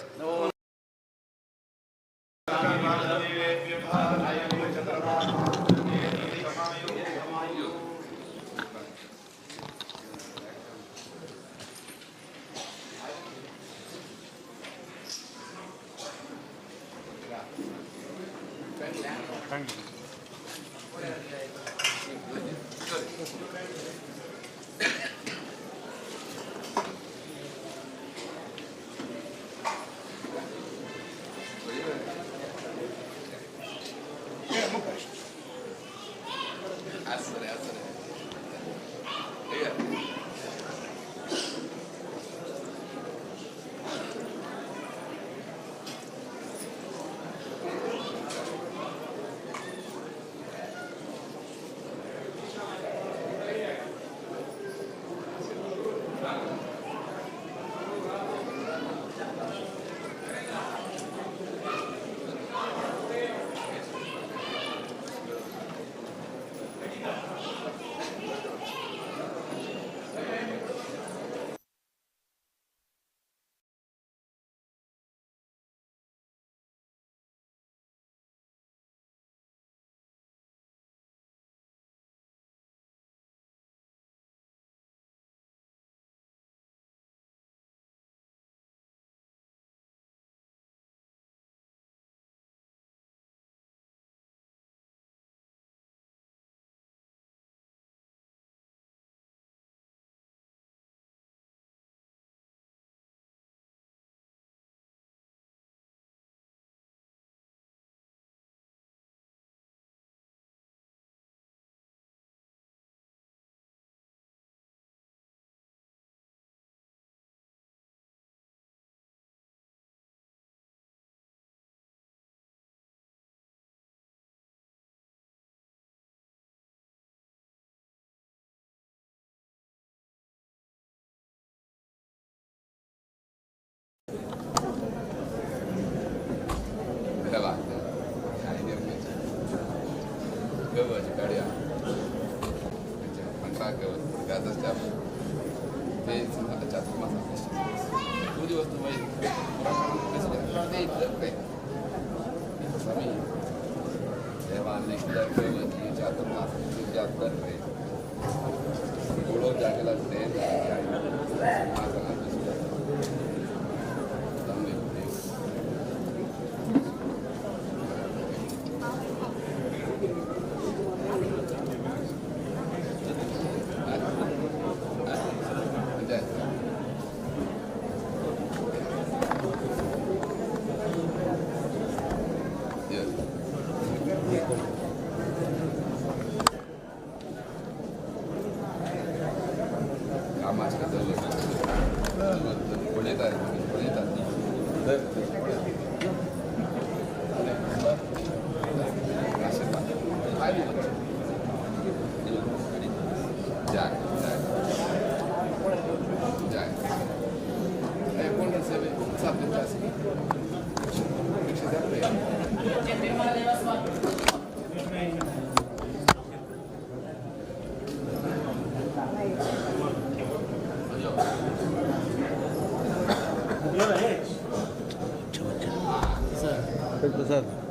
कामाची गजाल पळयता पळयता. जाय जाय जाय. कोण प्रसाद.